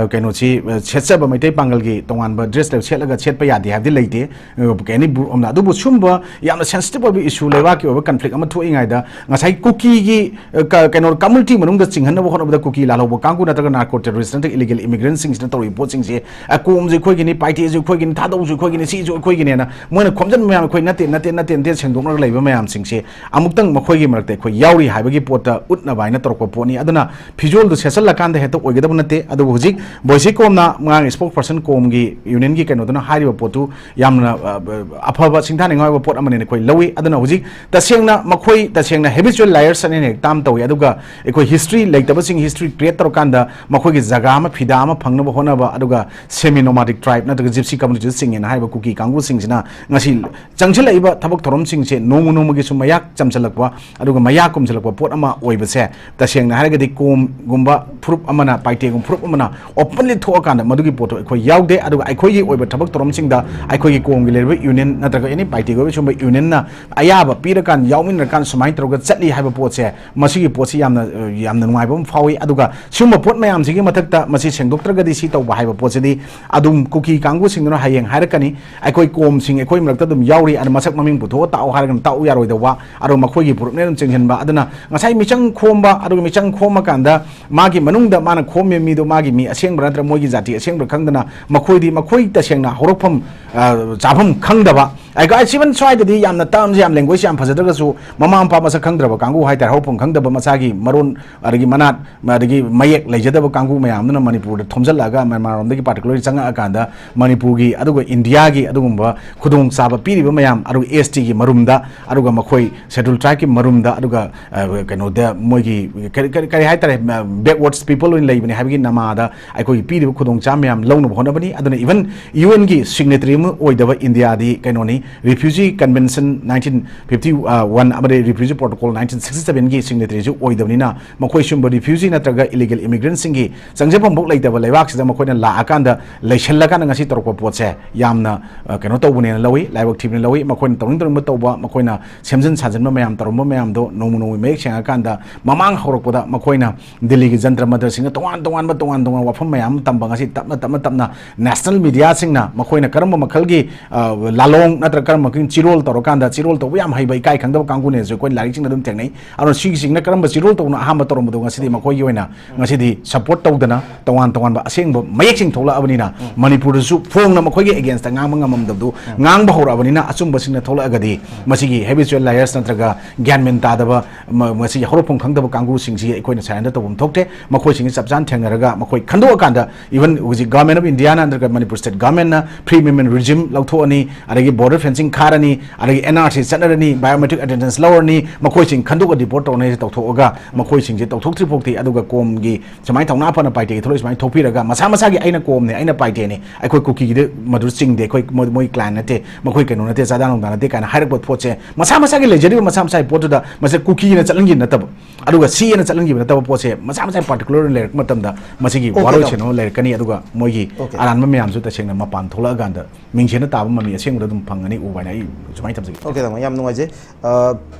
ꯀꯩꯅꯣꯁꯤ ꯁꯦꯠꯆꯕ, ꯃꯩꯇꯩ ꯄꯥꯡꯒꯜꯒꯤ ꯇꯣꯉꯥꯟꯕ dress ꯂꯩꯕ, ꯁꯦꯠꯂꯒ ꯁꯦꯠꯄ ꯌꯥꯗꯦ ꯍꯥꯏꯕꯗꯤ ꯂꯩꯇꯦ꯫ ꯀꯩ ꯍꯥꯏꯅꯤ, ꯑꯗꯨꯕꯨ ꯁꯨꯝꯕ ꯌꯥꯝꯅ sensitive ꯑꯣꯏꯕ issue, ꯂꯩꯕꯥꯛꯀꯤ ꯑꯣꯏꯕ conflict ꯑꯃ ꯊꯣꯛꯏꯉꯩꯗ ꯉꯁꯥꯏ ꯀꯨꯀꯤꯒꯤ ꯀꯩꯅꯣ community ꯃꯅꯨꯡꯗ ꯆꯤꯡꯍꯟꯅꯕ ꯍꯣꯠꯅꯕꯗ ꯀꯨꯀꯤ ꯂꯥꯜꯍꯧꯕ ꯀꯥꯡꯕꯨ ꯅꯠꯇ꯭ꯔꯒ narco terrorist ꯅꯠꯇ꯭ꯔꯒ illegal immigrantꯁꯤꯡꯁꯤꯅ ꯇꯧꯔꯤꯕ ꯄꯣꯠꯁꯤꯡꯁꯦ, ꯀꯣꯝꯁꯨ ꯑꯩꯈꯣꯏꯒꯤꯅꯤ, ꯄꯥꯏꯇꯦꯁꯨ ꯑꯩꯈꯣꯏꯒꯤꯅꯤ, ꯊꯥꯗꯧꯁꯨ ꯑꯩꯈꯣꯏꯒꯤꯅꯤ, ꯁꯤꯁꯨ ꯑꯩꯈꯣꯏꯒꯤꯅꯦꯅ ꯃꯣꯏꯅ ꯈꯣꯝꯖꯤꯟꯕ ꯃꯌꯥꯝ ꯑꯩꯈꯣꯏ ꯅꯠꯇꯦ, ꯅꯠꯇꯦ, ꯅꯠꯇꯦ, ꯅꯠꯇꯦ ꯁꯦꯡꯗꯣꯛꯅꯔꯒ ꯂꯩꯕ ꯃꯌꯥꯝꯁꯤꯡꯁꯦ ꯑꯃꯨꯛꯇꯪ ꯃꯈꯣꯏꯒꯤ ꯃꯔꯛꯇ ꯑꯩꯈꯣꯏ ꯌꯥꯎꯔꯤ ꯍꯥꯏꯕꯒꯤ ꯄꯣꯠꯇ ꯎꯠꯅꯕ ꯍꯥꯏꯅ ꯇꯧꯔꯛꯄ ꯄꯣꯠꯅꯤ꯫ ꯑꯗꯨꯅ ꯐꯤꯖꯣꯜꯗꯨ ꯁꯦꯠꯆꯜꯂꯀꯥꯟꯗ ꯍꯦꯛꯇ ꯑꯣꯏꯒꯗꯕ ꯅꯠꯇꯦ꯫ ꯑꯗꯨꯕꯨ ꯍꯧꯖꯤꯛ ꯕꯣꯏꯁꯤ ꯀꯣꯝꯅ ꯉꯔꯥꯡ spokesperson ꯀꯣꯝꯒꯤ unionꯒꯤ ꯀꯩꯅꯣꯗꯨꯅ ꯍꯥꯏꯔꯤꯕ ꯄꯣꯠꯇꯨ ꯌꯥꯝꯅ ꯑꯐꯕ ꯁꯤꯡꯊꯥꯅꯤꯡꯉꯥꯏ ꯑꯣꯏꯕ ꯄꯣꯠ ꯑꯃꯅꯦꯅ ꯑꯩꯈꯣꯏ ꯂꯧꯏ꯫ ꯑꯗꯨꯅ ꯍꯧꯖꯤꯛ ꯇꯁꯦꯡꯅ ꯃꯈꯣꯏ ꯇꯁꯦꯡꯅ habitual liars ꯑꯅ ꯍꯦꯛ term ꯇꯧꯏ꯫ ꯑꯗꯨꯒ ꯑꯩꯈꯣꯏ history ꯂꯩꯇꯕꯁꯤꯡ history create ꯇꯧꯔꯀꯥꯟꯗ ꯃꯈꯣꯏꯒꯤ ꯖꯒꯥ ꯑꯃ, ꯐꯤꯗꯥ ꯑꯃ ꯐꯪꯅꯕ ꯍꯣꯠꯅꯕ, ꯑꯗꯨꯒ semi nomadic tribe ꯅꯠꯇ꯭ꯔꯒ gypsy communityꯗ ꯆꯤꯡꯉꯦꯅ ꯍꯥꯏꯔꯤꯕ ꯀꯨꯀꯤ ꯀꯥꯡꯕꯨꯁꯤꯡꯁꯤꯅ ꯉꯁꯤ ꯆꯪꯁꯤꯜꯂꯛꯏꯕ ꯊꯕꯛ ꯊꯧꯔꯝꯁꯤꯡꯁꯦ ꯅꯣꯡꯃ ꯅꯣꯡꯃꯒꯤ ꯁꯨꯝ ꯃꯌꯥꯛ ꯆꯝꯁꯤꯜꯂꯛꯄ, ꯑꯗꯨꯒ ꯃꯌꯥ ꯀꯨꯝꯁꯤꯜꯂꯛꯄ ꯄꯣꯠ ꯑꯃ ꯑꯣꯏꯕꯁꯦ, ꯇꯁꯦꯡꯅ ꯍꯥꯏꯔꯒꯗꯤ ꯀꯣꯝꯒꯨꯝꯕ ꯐꯨꯔꯨꯞ ꯑꯃꯅ, ꯄꯥꯏꯇꯦꯒꯨꯝꯕ ꯐꯨꯔꯨꯞ ꯑꯃꯅ openly ꯊꯣꯛꯑꯀꯥꯟꯗ ꯃꯗꯨꯒꯤ ꯄꯣꯠꯇꯣ ꯑꯩꯈꯣꯏ ꯌꯥꯎꯗꯦ꯫ ꯑꯗꯨꯒ ꯑꯩꯈꯣꯏꯒꯤ ꯑꯣꯏꯕ ꯊꯕꯛ ꯊꯧꯔꯝꯁꯤꯡꯗ ꯑꯩꯈꯣꯏꯒꯤ ꯀꯣꯝꯒꯤ ꯂꯩꯔꯤꯕ ꯌꯨꯅꯤꯌꯟ ꯅꯠꯇ꯭ꯔꯒ ꯑꯦꯅꯤ ꯄꯥꯔꯇꯤꯒꯤ ꯑꯣꯏꯕ ꯁꯨꯝꯕ ꯌꯨꯅꯤꯌꯟꯅ ꯑꯌꯥꯕ ꯄꯤꯔꯀꯥꯟꯗ ꯌꯥꯎꯃꯤꯟꯅꯔꯀꯥꯟꯗ ꯁꯨꯃꯥꯏꯅ ꯇꯧꯔꯒ ꯆꯠꯂꯤ ꯍꯥꯏꯕ ꯄꯣꯠꯁꯦ, ꯃꯁꯤꯒꯤ ꯄꯣꯠꯁꯤ ꯌꯥꯝꯅ, ꯌꯥꯝꯅ ꯅꯨꯡꯉꯥꯏꯕ ꯑꯃ ꯐꯥꯎꯏ꯫ ꯑꯗꯨꯒ ꯁꯤꯒꯨꯝꯕ ꯄꯣꯠ ꯃꯌꯥꯝꯁꯤꯒꯤ ꯃꯊꯛꯇ ꯃꯁꯤ ꯁꯦꯡꯗꯣꯛꯇ꯭ꯔꯒꯗꯤ ꯁꯤ ꯇꯧꯕ ꯍꯥꯏꯕ ꯄꯣꯠꯁꯤꯗꯤ ꯑꯗꯨꯝ ꯀꯨꯀꯤ ꯀꯥꯡꯕꯨꯁꯤꯡꯗꯨꯅ ꯍꯌꯦꯡ ꯍꯥꯏꯔꯛꯀꯅꯤ, "ꯑꯩꯈꯣꯏ ꯀꯣꯝꯁꯤꯡ ꯑꯩꯈꯣꯏ ꯃꯔꯛꯇ ꯑꯗꯨꯝ ꯌꯥꯎꯔꯤ, ꯑꯗꯨ ꯃꯁꯛ ꯃꯃꯤꯡ ꯄꯨꯊꯣꯛꯑ ꯇꯥꯛꯑꯣ" ꯍꯥꯏꯔꯒꯅ ꯇꯥꯛꯎ ꯌꯥꯔꯣꯏꯗꯧꯕ, ꯑꯗꯨꯒ ꯃꯈꯣꯏꯒꯤ ꯐꯨꯔꯨꯞꯅ ꯑꯗꯨꯝ ꯆꯤꯡꯁꯤꯟꯕ꯫ ꯑꯗꯨꯅ ꯉꯁꯥꯏ ꯃꯤꯆꯪ ꯈꯣꯝꯕ, ꯑꯗꯨꯒ ꯃꯤꯆꯪ ꯈꯣꯝꯃꯀꯥꯟꯗ ꯃꯥꯒꯤ ꯃꯅꯨꯡꯗ ꯃꯥꯅ ꯈꯣꯝꯃꯤꯕ ꯃꯤꯗꯣ ꯃꯥꯒꯤ ꯃꯤ ꯑꯁꯦꯡꯕ꯭ꯔꯥ ꯅꯠꯇ꯭ꯔꯒ ꯃꯣꯏꯒꯤ ꯖꯥꯇꯤ ꯑꯁꯦꯡꯕ꯭ꯔꯥ ꯈꯪꯗꯅ, ꯃꯈꯣꯏꯗꯤ ꯃꯈꯣꯏ ꯇꯁꯦꯡꯅ ꯍꯧꯔꯛꯐꯝ, ꯑ, ꯆꯥꯐꯝ ꯈꯪꯗꯕ, ꯑꯩ ꯁꯤꯕꯟ ꯁ꯭ꯋꯥꯏꯗꯗꯤ ꯌꯥꯝꯅ ꯇꯔꯝꯁꯦ ꯌꯥꯝ ꯂꯦꯡꯒ꯭ꯋꯦꯖ ꯌꯥꯝ ꯐꯖꯗ꯭ꯔꯒꯁꯨ ꯃꯃꯥ ꯃꯄꯥ ꯃꯁꯛ ꯈꯪꯗ꯭ꯔꯕ ꯀꯥꯡꯕꯨ ꯍꯥꯏꯇꯥꯔꯦ, ꯍꯧꯔꯛꯐꯝ ꯈꯪꯗꯕ, ꯃꯁꯥꯒꯤ ꯃꯔꯣꯟ ꯑꯗꯒꯤ ꯃꯅꯥꯠ ꯑꯗꯒꯤ ꯃꯌꯦꯛ ꯂꯩꯖꯗꯕ ꯀꯥꯡꯕꯨ ꯃꯌꯥꯝꯗꯨꯅ ꯃꯅꯤꯄꯨꯔꯗ ꯊꯣꯝꯖꯤꯜꯂꯛꯑꯒ, ꯃ꯭ꯌꯥꯟꯃꯥꯔꯔꯣꯝꯗꯒꯤ ꯄꯥꯔꯇꯤꯀꯨꯂꯔꯂꯤ ꯆꯪꯉꯛꯑꯀꯥꯟꯗ ꯃꯅꯤꯄꯨꯔꯒꯤ ꯑꯗꯨꯒ ꯏꯟꯗꯤꯌꯥꯒꯤ ꯑꯗꯨꯒꯨꯝꯕ ꯈꯨꯗꯣꯡꯆꯥꯕ ꯄꯤꯔꯤꯕ ꯃꯌꯥꯝ, ꯑꯗꯨꯒ ꯑꯦꯁ ꯇꯤꯒꯤ ꯃꯔꯨꯝꯗ, ꯑꯗꯨꯒ ꯃꯈꯣꯏ ꯁꯦꯗꯨꯜ ꯇ꯭ꯔꯥꯏꯕꯀꯤ ꯃꯔꯨꯝꯗ, ꯑꯗꯨꯒ, ꯑ, ꯀꯩꯅꯣꯗ ꯃꯣꯏꯒꯤ ꯀꯔꯤ, ꯀꯔꯤ, ꯀꯔꯤ ꯍꯥꯏꯇꯥꯔꯦ, ꯕꯦꯛꯋꯥꯔꯗꯁ ꯄꯤꯄꯜ ꯑꯣꯏꯅ ꯂꯩꯕꯅꯤ ꯍꯥꯏꯕꯒꯤ ꯅꯃꯥꯗ ꯑꯩꯈꯣꯏꯒꯤ ꯄꯤꯔꯤꯕ ꯈꯨꯗꯣꯡꯆꯥꯕ ꯃꯌꯥꯝ ꯂꯧꯅꯕ ꯍꯣꯠꯅꯕꯅꯤ꯫ ꯑꯗꯨꯅ ꯏꯚꯟ ꯌꯨ ꯑꯦꯟꯒꯤ ꯁꯤꯒꯅꯦꯇꯔꯤ ꯑꯃ ꯑꯣꯏꯗꯕ ꯏꯟꯗꯤꯌꯥꯗꯤ ꯀꯩꯅꯣꯅꯤ, refugee convention nineteen fifty one ꯑꯃꯗꯤ ꯔꯤꯐ꯭ꯌꯨꯖꯤ ꯄ꯭ꯔꯣꯇꯣꯀꯣꯜ ꯅꯥꯏꯟꯇꯤꯟ ꯁꯤꯛꯁꯇꯤ ꯁꯚꯦꯟꯒꯤ ꯁꯤꯒꯅꯦꯇꯔꯤꯁꯨ ꯑꯣꯏꯗꯕꯅꯤꯅ, ꯃꯈꯣꯏ ꯁꯤꯒꯨꯝꯕ ꯔꯤꯐ꯭ꯌꯨꯖꯤ ꯅꯠꯇ꯭ꯔꯒ ꯏꯂꯤꯒꯦꯜ ꯏꯃꯤꯒ꯭ꯔꯦꯟꯁꯤꯡꯒꯤ ꯆꯪꯖꯐꯝꯐꯥꯎ ꯂꯩꯇꯕ ꯂꯩꯕꯥꯛꯁꯤꯗ ꯃꯈꯣꯏꯅ ꯂꯥꯛꯑꯀꯥꯟꯗ ꯂꯩꯁꯜꯂꯀꯥꯟꯗ ꯉꯁꯤ ꯇꯧꯔꯛꯄ ꯄꯣꯠꯁꯦ ꯌꯥꯝꯅ, ꯑ, ꯀꯩꯅꯣ ꯇꯧꯕꯅꯦꯅ ꯂꯧꯏ, ꯂꯥꯏꯕꯛ ꯊꯤꯕꯅ ꯂꯧꯏ꯫ ꯃꯈꯣꯏꯅ ꯇꯧꯅꯤꯡ ꯇꯧꯅꯤꯡꯕ ꯇꯧꯕ, ꯃꯈꯣꯏꯅ ꯁꯦꯝꯖꯤꯟ ꯁꯥꯖꯤꯟꯕ ꯃꯌꯥꯝ, ꯇꯧꯔꯝꯕ ꯃꯌꯥꯝꯗꯣ ꯅꯣꯡꯃ ꯅꯣꯡꯃꯒꯤ ꯃꯌꯦꯛ ꯁꯦꯡꯉꯀꯥꯟꯗ, ꯃꯃꯥꯡ ꯍꯧꯔꯛꯄꯗ ꯃꯈꯣꯏꯅ ꯗꯤꯜꯂꯤꯒꯤ ꯖꯟꯇ꯭ꯔ ꯃꯟꯇ꯭ꯔꯁꯤꯡꯗ ꯇꯣꯉꯥꯟ ꯇꯣꯉꯥꯟꯕ, ꯇꯣꯉꯥꯟ ꯇꯣꯉꯥꯟꯕ ꯋꯥꯐꯝ ꯃꯌꯥꯝ ꯑꯃ ꯇꯝꯕ, ꯉꯁꯤ ꯇꯞꯅ, ꯇꯞꯅ, ꯇꯞꯅ ꯅꯦꯁꯅꯦꯜ ꯃꯤꯗꯤꯌꯥꯁꯤꯡꯅ ꯃꯈꯣꯏꯅ ꯀꯔꯝꯕ ꯃꯈꯜꯒꯤ, ꯑ, ꯂꯥꯂꯣꯡ ꯅꯠꯇ꯭ꯔꯒ ꯀꯔꯝꯕ ꯃꯈꯜꯒꯤ ꯆꯤꯔꯣꯜ ꯇꯧꯔꯀꯥꯟꯗ, ꯆꯤꯔꯣꯜ ꯇꯧꯕ ꯌꯥꯝ ꯍꯩꯕ, ꯏꯀꯥꯏ ꯈꯪꯗꯕ ꯀꯥꯡꯕꯨꯅꯦꯁꯨ ꯑꯩꯈꯣꯏ ꯂꯥꯏꯔꯤꯛꯁꯤꯡꯗ ꯑꯗꯨꯝ ꯊꯦꯡꯅꯩ꯫ ꯑꯗꯨꯅ ꯁꯤꯒꯤꯁꯤꯡꯅ ꯀꯔꯝꯕ ꯆꯤꯔꯣꯜ ꯇꯧꯕꯅꯣ ꯑꯍꯥꯟꯕ ꯇꯧꯔꯝꯕꯗꯣ ꯉꯁꯤꯗꯤ ꯃꯈꯣꯏꯒꯤ ꯑꯣꯏꯅ ꯉꯁꯤꯗꯤ ꯁꯄꯣꯔꯠ ꯇꯧꯗꯅ ꯇꯣꯉꯥꯟ ꯇꯣꯉꯥꯟꯕ ꯑꯁꯦꯡꯕ ꯃꯌꯦꯛꯁꯤꯡ ꯊꯣꯛꯂꯛꯑꯕꯅꯤꯅ, ꯃꯅꯤꯄꯨꯔꯗꯁꯨ ꯐꯣꯡꯅ ꯃꯈꯣꯏꯒꯤ ꯑꯦꯒꯦꯟꯁꯇ ꯉꯥꯡꯕ ꯉꯝꯃꯝꯗꯕꯗꯨ ꯉꯥꯡꯕ ꯍꯧꯔꯛꯑꯕꯅꯤꯅ, ꯑꯆꯨꯝꯕꯁꯤꯡꯅ ꯊꯣꯛꯂꯛꯑꯒꯗꯤ ꯃꯁꯤꯒꯤ ꯍꯦꯕꯤꯆꯨꯋꯦꯜ ꯂꯥꯏꯌꯔꯁ ꯅꯠꯇ꯭ꯔꯒ ꯒ꯭ꯌꯥꯟ ꯃꯦꯟ ꯇꯥꯗꯕ, ꯃ-, ꯃꯁꯤꯒꯤ ꯍꯧꯔꯛꯐꯝ ꯈꯪꯗꯕ ꯀꯥꯡꯕꯨꯁꯤꯡꯁꯤ ꯑꯩꯈꯣꯏꯅ ꯁꯔꯦꯟꯗꯔ ꯇꯧꯐꯝ ꯊꯣꯛꯇꯦ꯫ ꯃꯈꯣꯏꯁꯤꯡꯁꯤ ꯆꯞ ꯆꯥꯅ ꯊꯦꯡꯅꯔꯒ ꯃꯈꯣꯏ ꯈꯟꯗꯣꯛꯑꯀꯥꯟꯗ, ꯏꯚꯟ ꯍꯧꯖꯤꯛ ꯒꯚꯔꯟꯃꯦꯟ ꯑꯣꯐ ꯏꯟꯗꯤꯌꯥꯅ ꯅꯠꯇ꯭ꯔꯒ ꯃꯅꯤꯄꯨꯔ ꯁ꯭ꯇꯦꯠ ꯒꯚꯔꯟꯃꯦꯟꯅ ꯐ꯭ꯔꯤ ꯃꯨꯚꯃꯦꯟ ꯔꯤꯖꯤꯝ ꯂꯧꯊꯣꯛꯑꯅꯤ, ꯑꯗꯒꯤ ꯕꯣꯔꯗꯔ ꯐꯦꯟꯁꯤꯡ ꯈꯥꯔꯅꯤ, ꯑꯗꯒꯤ and R C ꯆꯠꯅꯔꯅꯤ, biometric attendance ꯂꯧꯔꯅꯤ, ꯃꯈꯣꯏꯁꯤꯡ ꯈꯟꯗꯣꯛꯑ ꯗꯤꯄꯣꯔꯠ ꯇꯧꯔꯅꯤ ꯍꯥꯏꯁꯦ ꯇꯧꯊꯣꯛꯑꯒ, ꯃꯈꯣꯏꯁꯤꯡꯁꯦ ꯇꯧꯊꯣꯛꯇ꯭ꯔꯤ ꯐꯥꯎꯗꯤ, ꯑꯗꯨꯒ ꯀꯣꯝꯒꯤ ꯁꯨꯃꯥꯏꯅ ꯊꯧꯅꯥ ꯐꯅ ꯄꯥꯏꯇꯦꯒꯤ ꯊꯣꯛꯂꯛꯏ ꯁꯨꯃꯥꯏꯅ ꯊꯣꯛꯄꯤꯔꯒ, ꯃꯁꯥ ꯃꯁꯥꯒꯤ "ꯑꯩꯅ ꯀꯣꯝꯅꯦ, ꯑꯩꯅ ꯄꯥꯏꯇꯦꯅꯦ, ꯑꯩꯈꯣꯏ ꯀꯨꯀꯤꯒꯤꯗꯤ ꯃꯗꯨ ꯆꯤꯡꯗꯦ, ꯑꯩꯈꯣꯏ ꯃꯣꯏ ꯃꯣꯏ ꯀ꯭ꯂꯥꯏꯟ ꯅꯠꯇꯦ, ꯃꯈꯣꯏ ꯀꯩꯅꯣ ꯅꯠꯇꯦ, ꯆꯥꯗꯥ ꯅꯨꯡꯗꯥ ꯅꯠꯇꯦ" ꯀꯥꯏꯅ ꯍꯥꯏꯔꯛꯄ ꯄꯣꯠꯁꯦ, ꯃꯁꯥ ꯃꯁꯥꯒꯤ ꯂꯩꯖꯔꯤꯕ ꯃꯁꯥ ꯃꯁꯥꯒꯤ ꯄꯣꯠꯇꯨꯗ ꯃꯁꯦ ꯀꯨꯀꯤꯅ ꯆꯠꯍꯟꯈꯤꯕ ꯅꯠꯇꯕ, ꯑꯗꯨꯒ ꯁꯤ ꯑꯦꯅ ꯆꯠꯍꯟꯈꯤꯕ ꯅꯠꯇꯕ ꯄꯣꯠꯁꯦ, ꯃꯁꯥ ꯃꯁꯥꯒꯤ ꯄꯥꯔꯇꯤꯀꯨꯂꯔ ꯑꯣꯏꯅ ꯂꯩꯔꯛꯄ ꯃꯇꯝꯗ, ꯃꯁꯤꯒꯤ Okay, ꯋꯥꯔꯣꯏ ꯇꯥꯃꯣ꯫ ꯁꯦꯟꯅꯕ ꯂꯩꯔꯛꯀꯅꯤ, ꯑꯗꯨꯒ ꯃꯣꯏꯒꯤ Okay. ꯑꯔꯥꯟꯕ ꯃꯌꯥꯝꯁꯨ ꯇꯁꯦꯡꯅ ꯃꯄꯥꯟ ꯊꯣꯛꯂꯛꯑꯀꯥꯟꯗ ꯃꯤꯡꯁꯦꯟꯅ ꯇꯥꯕ ꯃꯃꯤ ꯑꯁꯦꯡꯕꯗ ꯑꯗꯨꯝ ꯐꯪꯒꯅꯤ ꯎꯕ ꯍꯥꯏꯅ ꯑꯩ ꯁꯨꯃꯥꯏꯅ ꯊꯝꯖꯒꯦ꯫ Okay, ꯇꯥꯃꯣ, ꯌꯥꯝ ꯅꯨꯡꯉꯥꯏꯖꯩ꯫ ꯑ,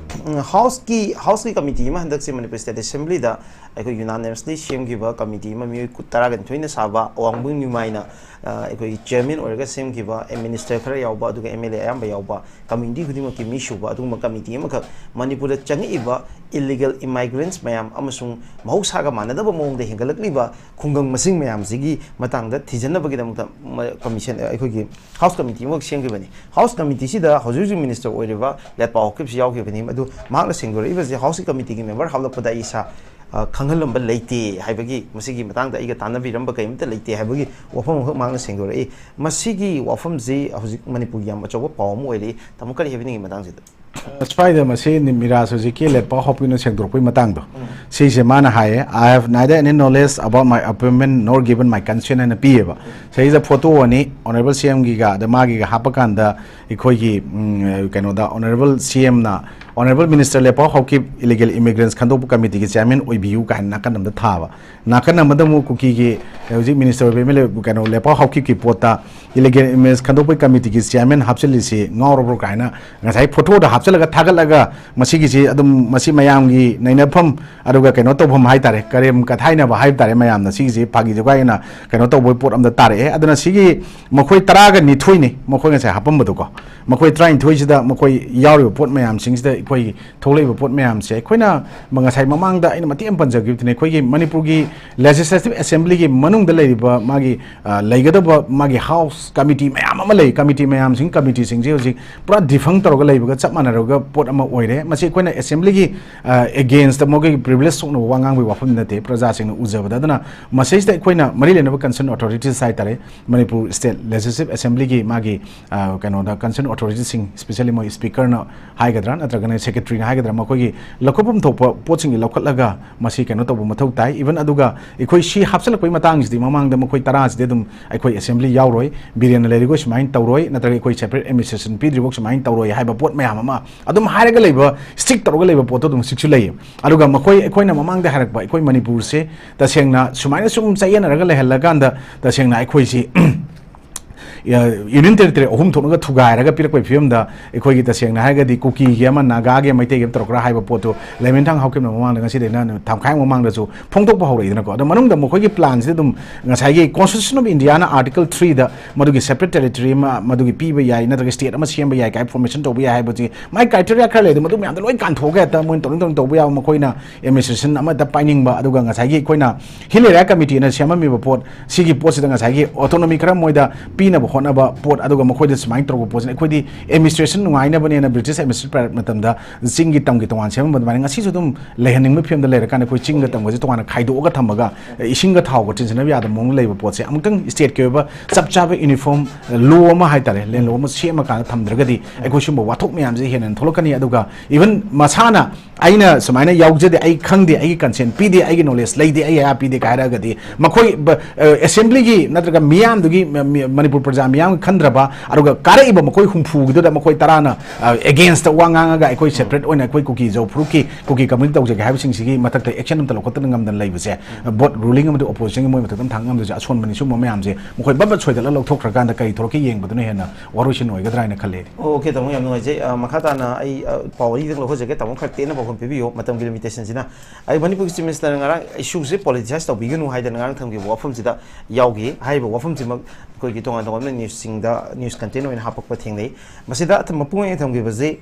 ꯎꯝ, ꯍꯥꯎꯁꯀꯤ, ꯍꯥꯎꯁꯀꯤ ꯀꯃꯤꯇꯤ ꯑꯃ ꯍꯟꯗꯛꯁꯦ ꯃꯅꯤꯄꯨꯔ ꯁ꯭ꯇꯦꯠ ꯑꯦꯁꯦꯝꯕ꯭ꯂꯤꯗ ꯑꯩꯈꯣꯏ ꯌꯨꯅꯥꯅꯤꯃꯁꯂꯤ ꯁꯦꯝꯈꯤꯕ ꯀꯃꯤꯇꯤ ꯑꯃ, ꯃꯤꯑꯣꯏ ꯀꯨꯟ, ꯇꯔꯥꯒ ꯅꯤꯊꯣꯏꯅ ꯁꯥꯕ ꯑꯋꯥꯡꯕꯨꯡ ꯅꯤꯡꯃꯥꯏꯅ, ꯑ, ꯑꯩꯈꯣꯏꯒꯤ ꯆꯤꯌꯔꯃꯦꯟ ꯑꯣꯏꯔꯒ ꯁꯦꯝꯈꯤꯕ, ꯑꯦ, ꯃꯤꯅꯤꯁꯇꯔ ꯈꯔ ꯌꯥꯎꯕ, ꯑꯗꯨꯒ ꯑꯦꯝ ꯑꯦꯜ ꯑꯦ ꯑꯌꯥꯝꯕ ꯌꯥꯎꯕ, ꯀꯃ꯭ꯌꯨꯅꯤꯇꯤ ꯈꯨꯗꯤꯡꯃꯛꯀꯤ ꯃꯤ ꯁꯨꯕ ꯑꯗꯨꯒꯨꯝꯕ ꯀꯃꯤꯇꯤ ꯑꯃꯈꯛ, ꯃꯅꯤꯄꯨꯔꯗ ꯆꯪꯉꯛꯏꯕ ꯏꯂꯤꯒꯦꯜ ꯏꯃꯥꯏꯒ꯭ꯔꯦꯟꯠꯁ ꯃꯌꯥꯝ ꯑꯃꯁꯨꯡ ꯃꯍꯧꯁꯥꯒ ꯃꯥꯟꯅꯗꯕ ꯃꯑꯣꯡꯗ ꯍꯦꯟꯒꯠꯂꯛꯂꯤꯕ ꯈꯨꯡꯒꯪ ꯃꯁꯤꯡ ꯃꯌꯥꯝꯁꯤꯒꯤ ꯃꯇꯥꯡꯗ ꯊꯤꯖꯤꯟꯅꯕꯒꯤꯗꯃꯛꯇ ꯃ-, ꯀꯃꯤꯁꯟ, ꯑꯩꯈꯣꯏꯒꯤ ꯍꯥꯎꯁ ꯀꯃꯤꯇꯤ ꯑꯃꯈꯛ ꯁꯦꯝꯈꯤꯕꯅꯤ꯫ ꯍꯥꯎꯁ ꯀꯃꯤꯇꯤꯁꯤꯗ ꯍꯧꯖꯤꯛ ꯍꯧꯖꯤꯛ ꯃꯤꯅꯤꯁꯇꯔ ꯑꯣꯏꯔꯤꯕ ꯂꯦꯠꯄꯥꯎ ꯍꯥꯎꯀꯤꯞꯁꯤ ꯌꯥꯎꯈꯤꯕꯅꯤ꯫ ꯑꯗꯨ ꯃꯍꯥꯛꯅ ꯁꯦꯡꯗꯣꯔꯛꯏꯕꯁꯦ, ꯍꯥꯎꯁꯀꯤ ꯀꯃꯤꯇꯤꯒꯤ ꯃꯦꯝꯕꯔ ꯍꯥꯞꯂꯛꯄꯗ ꯑꯩ ꯏꯁꯥ, ꯑ, ꯈꯪꯍꯜꯂꯝꯕ ꯂꯩꯇꯦ ꯍꯥꯏꯕꯒꯤ, ꯃꯁꯤꯒꯤ ꯃꯇꯥꯡꯗ ꯑꯩꯒ ꯇꯥꯟꯅꯕꯤꯔꯝꯕ ꯀꯔꯤꯝꯇ ꯂꯩꯇꯦ ꯍꯥꯏꯕꯒꯤ ꯋꯥꯐꯝ ꯑꯃꯈꯛ ꯃꯍꯥꯛꯅ ꯁꯦꯡꯗꯣꯔꯛꯏ꯫ ꯃꯁꯤꯒꯤ ꯋꯥꯐꯝꯁꯤ ꯍꯧꯖꯤꯛ ꯃꯅꯤꯄꯨꯔꯒꯤ ꯌꯥꯝ ꯑꯆꯧꯕ ꯄꯥꯎ ꯑꯃ ꯑꯣꯏꯔꯛꯏ꯫ ꯇꯥꯃꯣ, ꯀꯔꯤ ꯍꯥꯏꯕꯤꯅꯤꯡꯉꯤ ꯃꯇꯥꯡꯁꯤꯗ? ꯑ, ꯁ꯭ꯋꯥꯏꯗ ꯃꯁꯤ ꯅꯤꯔꯥꯖ ꯍꯧꯖꯤꯛꯀꯤ ꯂꯦꯠꯄꯥꯎ ꯍꯥꯎꯀꯤꯞꯅ ꯁꯦꯡꯗꯣꯔꯛꯄꯒꯤ ꯃꯇꯥꯡꯗꯣ, ꯎꯝ꯫ ꯁꯤꯁꯦ ꯃꯥꯅ ꯍꯥꯏꯌꯦ, "I have neither any knowledge about my appointment nor given my consent" ꯍꯥꯏꯅ ꯄꯤꯌꯦꯕ꯫ ꯁꯤꯗꯩꯁꯤꯗ ꯐꯣꯇꯣ ꯑꯅꯤ ꯑꯣꯅꯔꯦꯕꯜ ꯁꯤ ꯑꯦꯝꯒꯤꯒ, ꯑꯗ ꯃꯥꯒꯤꯒ ꯍꯥꯞꯄꯀꯥꯟꯗ ꯑꯩꯈꯣꯏꯒꯤ, ꯎꯝ, ꯀꯩꯅꯣꯗ ꯑꯣꯅꯔꯦꯕꯜ ꯁꯤ ꯑꯦꯝꯅ, "honourable minister ꯂꯦꯠꯄꯥꯎ Haokip illegal ꯏꯃꯤꯒ꯭ꯔꯦꯟꯠꯁ ꯈꯟꯗꯣꯛꯄ ꯀꯃꯤꯇꯤꯒꯤ chairman ꯑꯣꯏꯕꯤꯌꯨ" ꯀꯥꯏꯅ ꯅꯥꯀꯟ ꯑꯃꯗ ꯊꯥꯕ꯫ ꯅꯥꯀꯟ ꯑꯃꯗ ꯑꯃꯨꯛ ꯀꯨꯀꯤꯒꯤ, ꯍꯧꯖꯤꯛ ꯃꯤꯅꯤꯁꯇꯔ ꯑꯣꯏꯕ ꯑꯦꯝ ꯑꯦꯜ ꯑꯦ ꯀꯩꯅꯣ ꯂꯦꯠꯄꯥꯎ ꯍꯥꯎꯀꯤꯞꯀꯤ ꯄꯣꯠꯇ "ꯏꯂꯤꯒꯦꯜ ꯏꯃꯤꯒ꯭ꯔꯦꯟꯠꯁ ꯈꯟꯗꯣꯛꯄꯒꯤ ꯀꯃꯤꯇꯤꯒꯤ ꯆꯤꯌꯔꯃꯦꯟ ꯍꯥꯞꯆꯤꯜꯂꯤꯁꯤ ꯉꯥꯎꯔꯕ꯭ꯔꯣ?" ꯀꯥꯏꯅ ꯉꯁꯥꯏ ꯐꯣꯇꯣꯗ ꯍꯥꯞꯆꯤꯜꯂꯒ ꯊꯥꯒꯠꯂꯒ, ꯃꯁꯤꯒꯤꯁꯤ ꯑꯗꯨꯝ, ꯃꯁꯤ ꯃꯌꯥꯝꯒꯤ ꯅꯩꯅꯐꯝ, ꯑꯗꯨꯒ ꯀꯩꯅꯣ ꯇꯧꯐꯝ ꯍꯥꯏꯇꯥꯔꯦ, ꯀꯔꯦꯝ ꯀꯊꯥꯏꯅꯕ ꯍꯥꯏꯕ ꯇꯥꯔꯦ, ꯃꯌꯥꯝꯅ ꯁꯤꯒꯤꯁꯤ ꯐꯥꯒꯤ ꯖꯨꯒꯥꯏ ꯑꯣꯏꯅ ꯀꯩꯅꯣ ꯇꯧꯕꯒꯤ ꯄꯣꯠ ꯑꯝꯗ ꯇꯥꯔꯛꯑꯦ꯫ ꯑꯗꯨꯅ ꯁꯤꯒꯤ ꯃꯈꯣꯏ ꯇꯔꯥꯒ ꯅꯤꯊꯣꯏꯅꯤ ꯃꯈꯣꯏ ꯉꯁꯥꯏ ꯍꯥꯞꯄꯝꯕꯗꯣꯀꯣ꯫ ꯃꯈꯣꯏ ꯇꯔꯥꯅꯤꯊꯣꯏꯁꯤꯗ ꯃꯈꯣꯏ ꯌꯥꯎꯔꯤꯕ ꯄꯣꯠ ꯃꯌꯥꯝꯁꯤꯡꯁꯤꯗ ꯑꯩꯈꯣꯏꯒꯤ ꯊꯣꯛꯂꯛꯏꯕ ꯄꯣꯠ ꯃꯌꯥꯝꯁꯦ ꯑꯩꯈꯣꯏꯅ ꯉꯁꯥꯏ ꯃꯃꯥꯡꯗ ꯑꯩꯅ ꯃꯇꯦꯛ ꯑꯃ ꯄꯟꯖꯈꯤꯕꯗꯨꯅꯦ, ꯑꯩꯈꯣꯏꯒꯤ ꯃꯅꯤꯄꯨꯔꯒꯤ Legislative Assemblyꯒꯤ ꯃꯅꯨꯡꯗ ꯂꯩꯔꯤꯕ ꯃꯥꯒꯤ, ꯑ, ꯂꯩꯒꯗꯕ ꯃꯥꯒꯤ House committee ꯃꯌꯥꯝ ꯑꯃ ꯂꯩ꯫ Committee ꯃꯌꯥꯝꯁꯤꯡ, committeeꯁꯤꯡꯁꯦ ꯍꯧꯖꯤꯛ ꯄꯨꯔꯥ defunct ꯇꯧꯔꯒ ꯂꯩꯕꯒ ꯆꯞ ꯃꯥꯟꯅꯔꯒ ꯄꯣꯠ ꯑꯃ ꯑꯣꯏꯔꯦ꯫ ꯃꯁꯤ ꯑꯩꯈꯣꯏꯅ Assemblyꯒꯤ, ꯑ, againstꯇ ꯃꯈꯣꯏꯒꯤ privilege ꯁꯣꯛꯅꯕ ꯋꯥ ꯉꯥꯡꯕꯒꯤ ꯋꯥꯐꯝꯗꯤ ꯅꯠꯇꯦ, ꯄ꯭ꯔꯖꯥꯁꯤꯡꯅ ꯎꯖꯕꯗ꯫ ꯑꯗꯨꯅ ꯃꯁꯤꯁꯤꯗ ꯑꯩꯈꯣꯏꯅ ꯃꯔꯤ ꯂꯩꯅꯕ concerned authorities ꯍꯥꯏꯇꯥꯔꯦ, ꯃꯅꯤꯄꯨꯔ State Legislative Assemblyꯒꯤ ꯃꯥꯒꯤ, ꯑ, ꯀꯩꯅꯣꯗ concerned authorityꯁꯤꯡ, especially ꯃꯣꯏ Speakerꯅ ꯍꯥꯏꯒꯗ꯭ꯔꯥ ꯅꯠꯇ꯭ꯔꯒꯅ Secretaryꯅ ꯍꯥꯏꯒꯗ꯭ꯔꯥ, ꯃꯈꯣꯏꯒꯤ ꯂꯧꯈꯠꯐꯝ ꯊꯣꯛꯄ ꯄꯣꯠꯁꯤꯡꯁꯤ ꯂꯧꯈꯠꯂꯒ ꯃꯁꯤ ꯀꯩꯅꯣ ꯇꯧꯕ ꯃꯊꯧ ꯇꯥꯏ꯫ Even ꯑꯗꯨꯒ ꯑꯩꯈꯣꯏ ꯁꯤ ꯍꯥꯞꯆꯤꯜꯂꯛꯄꯒꯤ ꯃꯇꯥꯡꯁꯤꯗꯤ ꯃꯃꯥꯡꯗ ꯃꯈꯣꯏ ꯇꯔꯥꯁꯤꯗꯤ ꯑꯗꯨꯝ ꯑꯩꯈꯣꯏ Assembly ꯌꯥꯎꯔꯣꯏ, ꯕꯤꯔꯦꯟꯅ ꯂꯩꯔꯤꯈꯣꯏ ꯁꯨꯃꯥꯏꯅ ꯇꯧꯔꯣꯏ, ꯅꯠꯇ꯭ꯔꯒ ꯑꯩꯈꯣꯏ separate administration ꯄꯤꯗ꯭ꯔꯤꯐꯥꯎ ꯁꯨꯃꯥꯏꯅ ꯇꯧꯔꯣꯏ ꯍꯥꯏꯕ ꯄꯣꯠ ꯃꯌꯥꯝ ꯑꯃ ꯑꯗꯨꯝ ꯍꯥꯏꯔꯒ ꯂꯩꯕ, stick ꯇꯧꯔꯒ ꯂꯩꯕ ꯄꯣꯠꯇꯣ ꯑꯗꯨꯝ ꯍꯧꯖꯤꯛꯁꯨ ꯂꯩꯌꯦ꯫ ꯑꯗꯨꯒ ꯃꯈꯣꯏ, ꯑꯩꯈꯣꯏꯅ ꯃꯃꯥꯡꯗ ꯍꯥꯏꯔꯛꯄ, ꯑꯩꯈꯣꯏ ꯃꯅꯤꯄꯨꯔꯁꯦ ꯇꯁꯦꯡꯅ ꯁꯨꯃꯥꯏꯅ ꯁꯨꯝ ꯆꯌꯦꯠꯅꯔꯒ ꯂꯩꯍꯜꯂꯀꯥꯟꯗ ꯇꯁꯦꯡꯅ ꯑꯩꯈꯣꯏꯁꯤ Union Territory ꯑꯍꯨꯝ ꯊꯣꯛꯅꯒ ꯊꯨꯒꯥꯏꯔꯒ ꯄꯤꯔꯛꯄꯒꯤ ꯐꯤꯕꯝꯗ ꯑꯩꯈꯣꯏꯒꯤ ꯇꯁꯦꯡꯅ ꯍꯥꯏꯔꯒꯗꯤ ꯀꯨꯀꯤꯒꯤ ꯑꯃ, ꯅꯥꯒꯥꯒꯤ, ꯃꯩꯇꯩꯒꯤ ꯑꯃ ꯇꯧꯔꯛꯀ꯭ꯔꯥ ꯍꯥꯏꯕ ꯄꯣꯠꯇꯨ ꯂꯩꯃꯔꯦꯟꯊꯥꯡ ꯍꯥꯎꯀꯤꯞꯅ ꯃꯃꯥꯡꯗ ꯉꯁꯤꯗꯩꯅ ꯊꯥꯃꯈꯥꯏ ꯃꯃꯥꯡꯗꯁꯨ ꯐꯣꯡꯗꯣꯛꯄ ꯍꯧꯔꯛꯏꯗꯅꯀꯣ꯫ ꯑꯗꯣ ꯃꯅꯨꯡꯗ ꯃꯈꯣꯏꯒꯤ planꯁꯤꯗ ꯑꯗꯨꯝ ꯉꯁꯥꯏꯒꯤ Constitution of Indiaꯅ Article threeꯗ ꯃꯗꯨꯒꯤ separate territory ꯑꯃ ꯃꯗꯨꯒꯤ ꯄꯤꯕ ꯌꯥꯏ, ꯅꯠꯇ꯭ꯔꯒ state ꯑꯃ ꯁꯦꯝꯕ ꯌꯥꯏ ꯀꯥꯏ formation ꯇꯧꯕ ꯌꯥꯏ ꯍꯥꯏꯕꯁꯤ ꯃꯥꯏ criteria ꯈꯔ ꯂꯩ꯫ ꯑꯗꯨ ꯃꯗꯨ ꯃꯌꯥꯝꯗꯣ ꯂꯣꯏ ꯀꯥꯟꯊꯣꯛꯑꯒ ꯍꯦꯛꯇ ꯃꯣꯏꯅ ꯇꯧꯅꯤꯡ ꯇꯧꯅꯤꯡ ꯇꯧꯕ ꯌꯥꯕ, ꯃꯈꯣꯏꯅ administration ꯑꯃꯠꯇ ꯄꯥꯏꯅꯤꯡꯕ, ꯑꯗꯨꯒ ꯉꯁꯥꯏꯒꯤ ꯑꯩꯈꯣꯏꯅ Hill Area Committeeꯅ ꯁꯦꯝꯃꯝꯃꯤꯕ ꯄꯣꯠ, ꯁꯤꯒꯤ ꯄꯣꯠꯁꯤꯗ ꯉꯁꯥꯏꯒꯤ autonomy ꯈꯔ ꯃꯣꯏꯗ ꯄꯤꯅꯕ ꯍꯣꯠꯅꯕ ꯄꯣꯠ, ꯑꯗꯨꯒ ꯃꯈꯣꯏꯗ ꯁꯨꯃꯥꯏꯅ ꯇꯧꯔꯛꯄ ꯄꯣꯠꯁꯤꯅ ꯑꯩꯈꯣꯏꯗꯤ administration ꯅꯨꯡꯉꯥꯏꯅꯕꯅꯦꯅ British administration ꯄꯥꯏꯔꯛꯄ ꯃꯇꯝꯗ ꯆꯤꯡꯒꯤ ꯇꯝꯒꯤ ꯇꯣꯉꯥꯟ ꯁꯦꯝꯃꯝꯕ ꯑꯗꯨꯃꯥꯏꯅ ꯉꯁꯤꯁꯨ ꯑꯗꯨꯝ ꯂꯩꯍꯟꯅꯤꯡꯕ ꯐꯤꯕꯝꯗ ꯂꯩꯔꯀꯥꯟꯗ ꯑꯩꯈꯣꯏ ꯆꯤꯡꯒ ꯇꯝꯒꯁꯦ ꯇꯣꯉꯥꯟꯅ ꯈꯥꯏꯗꯣꯛꯑꯒ ꯊꯝꯃꯒ ꯏꯁꯤꯡꯒ ꯊꯥꯎꯒ ꯆꯤꯟꯁꯤꯟꯅꯕ ꯌꯥꯗꯕ ꯃꯑꯣꯡꯗ ꯂꯩꯕ ꯄꯣꯠꯁꯦ ꯑꯃꯨꯛꯇꯪ stateꯀꯤ ꯑꯣꯏꯕ ꯆꯞ ꯆꯥꯕ uniform law ꯑꯃ ꯍꯥꯏꯇꯥꯔꯦ, land law ꯑꯃ ꯁꯦꯝꯃꯀꯥꯟꯗ ꯊꯝꯗ꯭ꯔꯒꯗꯤ ꯑꯩꯈꯣꯏ ꯁꯤꯒꯨꯝꯕ ꯋꯥꯊꯣꯛ ꯃꯌꯥꯝꯁꯦ ꯍꯦꯟꯅ ꯊꯣꯛꯂꯛꯀꯅꯤ꯫ ꯑꯗꯨꯒ even ꯃꯁꯥꯅ ꯑꯩꯅ ꯁꯨꯃꯥꯏꯅ ꯌꯥꯎꯖꯗꯦ, ꯑꯩ ꯈꯪꯗꯦ, ꯑꯩꯒꯤ consent ꯄꯤꯗꯦ, ꯑꯩꯒꯤ knowledge ꯂꯩꯇꯦ, ꯑꯩ ꯑꯌꯥ ꯄꯤꯗꯦ ꯀꯥꯏ ꯍꯥꯏꯔꯒꯗꯤ ꯃꯈꯣꯏ ꯕ-, ꯑ, assemblyꯒꯤ ꯅꯠꯇ꯭ꯔꯒ ꯃꯤꯌꯥꯝꯗꯨꯒꯤ ꯃ-, ꯃ-, ꯃꯅꯤꯄꯨꯔ ꯄ꯭ꯔꯖꯥ ꯃꯤꯌꯥꯝꯒꯤ ꯈꯟꯗ꯭ꯔꯕ, ꯑꯗꯨꯒ ꯀꯥꯔꯛꯏꯕ ꯃꯈꯣꯏ ꯍꯨꯝꯐꯨꯒꯤꯗꯨꯗ ꯃꯈꯣꯏ ꯇꯔꯥꯅ, ꯑ, againstꯇ ꯋꯥ ꯉꯥꯡꯉꯒ ꯑꯩꯈꯣꯏ separate ꯑꯣꯏꯅ ꯑꯩꯈꯣꯏ ꯀꯨꯀꯤ ꯖꯧ ꯐꯨꯔꯨꯞꯀꯤ ꯀꯨꯀꯤ community ꯇꯧꯖꯒꯦ ꯍꯥꯏꯕꯁꯤꯡꯁꯤꯒꯤ ꯃꯊꯛꯇ action ꯑꯝꯇ ꯂꯧꯈꯠꯇꯅ ꯉꯝꯗꯅ ꯂꯩꯕꯁꯦ, both ruling ꯑꯃꯗꯤ oppositionꯒꯤ ꯃꯣꯏ ꯃꯊꯛꯇ ꯑꯝ ꯊꯥꯡ ꯉꯝꯗꯕꯁꯦ ꯑꯁꯣꯟꯕꯅꯤ꯫ ꯁꯤꯒꯨꯝꯕ ꯃꯌꯥꯝꯁꯦ ꯃꯈꯣꯏ ꯕꯠ ꯕꯠ ꯁꯣꯏꯗꯠꯂꯒ ꯂꯧꯊꯣꯛꯈ꯭ꯔꯀꯥꯟꯗ ꯀꯔꯤ ꯊꯣꯛꯂꯛꯀꯦ ꯌꯦꯡꯕꯗꯨꯅ ꯍꯦꯟꯅ ꯋꯥꯔꯣꯏꯁꯤꯟ ꯑꯣꯏꯒꯗ꯭ꯔꯥ ꯍꯥꯏꯅ ꯈꯜꯂꯦ꯫ OK, ꯇꯥꯃꯣ, ꯌꯥꯝ ꯅꯨꯡꯉꯥꯏꯖꯩ꯫ ꯑ, ꯃꯈꯥ ꯇꯥꯅ ꯑꯩ, ꯑ, ꯄꯥꯎ ꯑꯅꯤꯗꯪ ꯂꯧꯍꯧꯖꯒꯦ꯫ ꯇꯥꯃꯣ, ꯈꯔ ꯇꯦꯟꯅ ꯄꯥꯎꯈꯨꯝ ꯄꯤꯕꯤꯌꯨ, ꯃꯇꯝꯒꯤ limitationꯁꯤꯅ꯫ ꯑꯩ ꯃꯅꯤꯄꯨꯔꯒꯤ Chief Ministerꯅ ꯉꯔꯥꯡ issueꯁꯦ politicise ꯇꯧꯕꯤꯒꯅꯨ ꯍꯥꯏꯗꯅ ꯉꯔꯥꯡ ꯊꯝꯈꯤꯕ ꯋꯥꯐꯝꯁꯤꯗ ꯌꯥꯎꯈꯤ꯫ ꯍꯥꯏꯔꯤꯕ ꯋꯥꯐꯝꯁꯤꯃꯛ ꯑꯩꯈꯣꯏꯒꯤ ꯇꯣꯉꯥꯟ ꯇꯣꯉꯥꯟꯕ newsꯁꯤꯡꯗ news content ꯑꯣꯏꯅ ꯍꯥꯞꯄꯛꯄ ꯊꯦꯡꯅꯩ꯫ ꯃꯁꯤꯗ ꯑꯊ-, ꯃꯄꯨꯡ ꯑꯣꯏꯅ ꯊꯝꯈꯤꯕꯁꯤ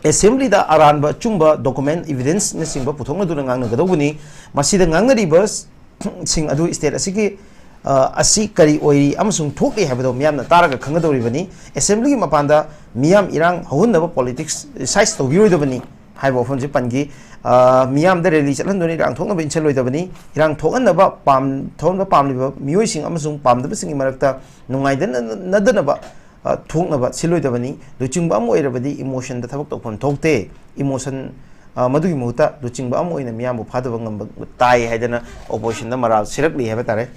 ꯑꯦꯁꯦꯝꯕ꯭ꯂꯤꯗ ꯑꯔꯥꯟꯕ ꯑꯆꯨꯝꯕ ꯗꯣꯀꯨꯃꯦꯟ, ꯏꯚꯤꯗꯦꯟꯁꯅꯆꯤꯡꯕ ꯄꯨꯊꯣꯛꯅꯗꯨꯅ ꯉꯥꯡꯅꯒꯗꯧꯕꯅꯤ꯫ ꯃꯁꯤꯗ ꯉꯥꯡꯅꯔꯤꯕꯁꯤꯡ ꯑꯗꯨ ꯁ꯭ꯇꯦꯠ ꯑꯁꯤꯒꯤ, ꯑ, ꯑꯁꯤ ꯀꯔꯤ ꯑꯣꯏꯔꯤ ꯑꯃꯁꯨꯡ ꯊꯣꯛꯂꯤ ꯍꯥꯏꯕꯗꯣ ꯃꯤꯌꯥꯝꯅ ꯇꯥꯔꯒ ꯈꯪꯒꯗꯧꯔꯤꯕꯅꯤ꯫ ꯑꯦꯁꯦꯝꯕ꯭ꯂꯤꯒꯤ ꯃꯄꯥꯟꯗ ꯃꯤꯌꯥꯝ ꯏꯔꯥꯡ ꯍꯧꯍꯟꯅꯕ ꯄꯣꯂꯤꯇꯤꯛꯁ ꯁꯥꯏꯖ ꯇꯧꯕꯤꯔꯣꯏꯗꯕꯅꯤ ꯍꯥꯏꯕ ꯋꯥꯐꯝꯁꯤ ꯄꯟꯈꯤ꯫ ꯑ, ꯃꯤꯌꯥꯝꯗ ꯔꯦꯂꯤ ꯆꯠꯍꯟꯗꯨꯅ ꯏꯔꯥꯡ ꯊꯣꯛꯅꯕ ꯏꯟꯁꯤꯜꯂꯣꯏꯗꯕꯅꯤ꯫ ꯏꯔꯥꯡ ꯊꯣꯛꯍꯟꯅꯕ ꯄꯥꯝ-, ꯊꯣꯛꯍꯟꯕ ꯄꯥꯝꯂꯤꯕ ꯃꯤꯑꯣꯏꯁꯤꯡ ꯑꯃꯁꯨꯡ ꯄꯥꯝꯗꯕꯁꯤꯡꯒꯤ ꯃꯔꯛꯇ ꯅꯨꯡꯉꯥꯏꯅꯗꯅꯕ, ꯑ, ꯊꯣꯛꯅꯕ ꯁꯤꯜꯂꯣꯏꯗꯕꯅꯤ꯫ ꯂꯨꯆꯤꯡꯕ ꯑꯃ ꯑꯣꯏꯔꯕꯗꯤ ꯏꯃꯣꯁꯟꯗ ꯊꯕꯛ ꯇꯧꯐꯝ ꯊꯣꯛꯇꯦ꯫ ꯏꯃꯣꯁꯟ, ꯑ, ꯃꯗꯨꯒꯤ ꯃꯍꯨꯠꯇ ꯂꯨꯆꯤꯡꯕ ꯑꯃ ꯑꯣꯏꯅ ꯃꯤꯌꯥꯝꯕꯨ ꯐꯥꯗꯕ ꯉꯝꯕ ꯇꯥꯏ ꯍꯥꯏꯗꯅ ꯑꯣꯄꯣꯖꯤꯁꯟꯗ ꯃꯔꯥꯜ ꯁꯤꯔꯛꯂꯤ ꯍꯥꯏꯕ ꯇꯥꯔꯦ꯫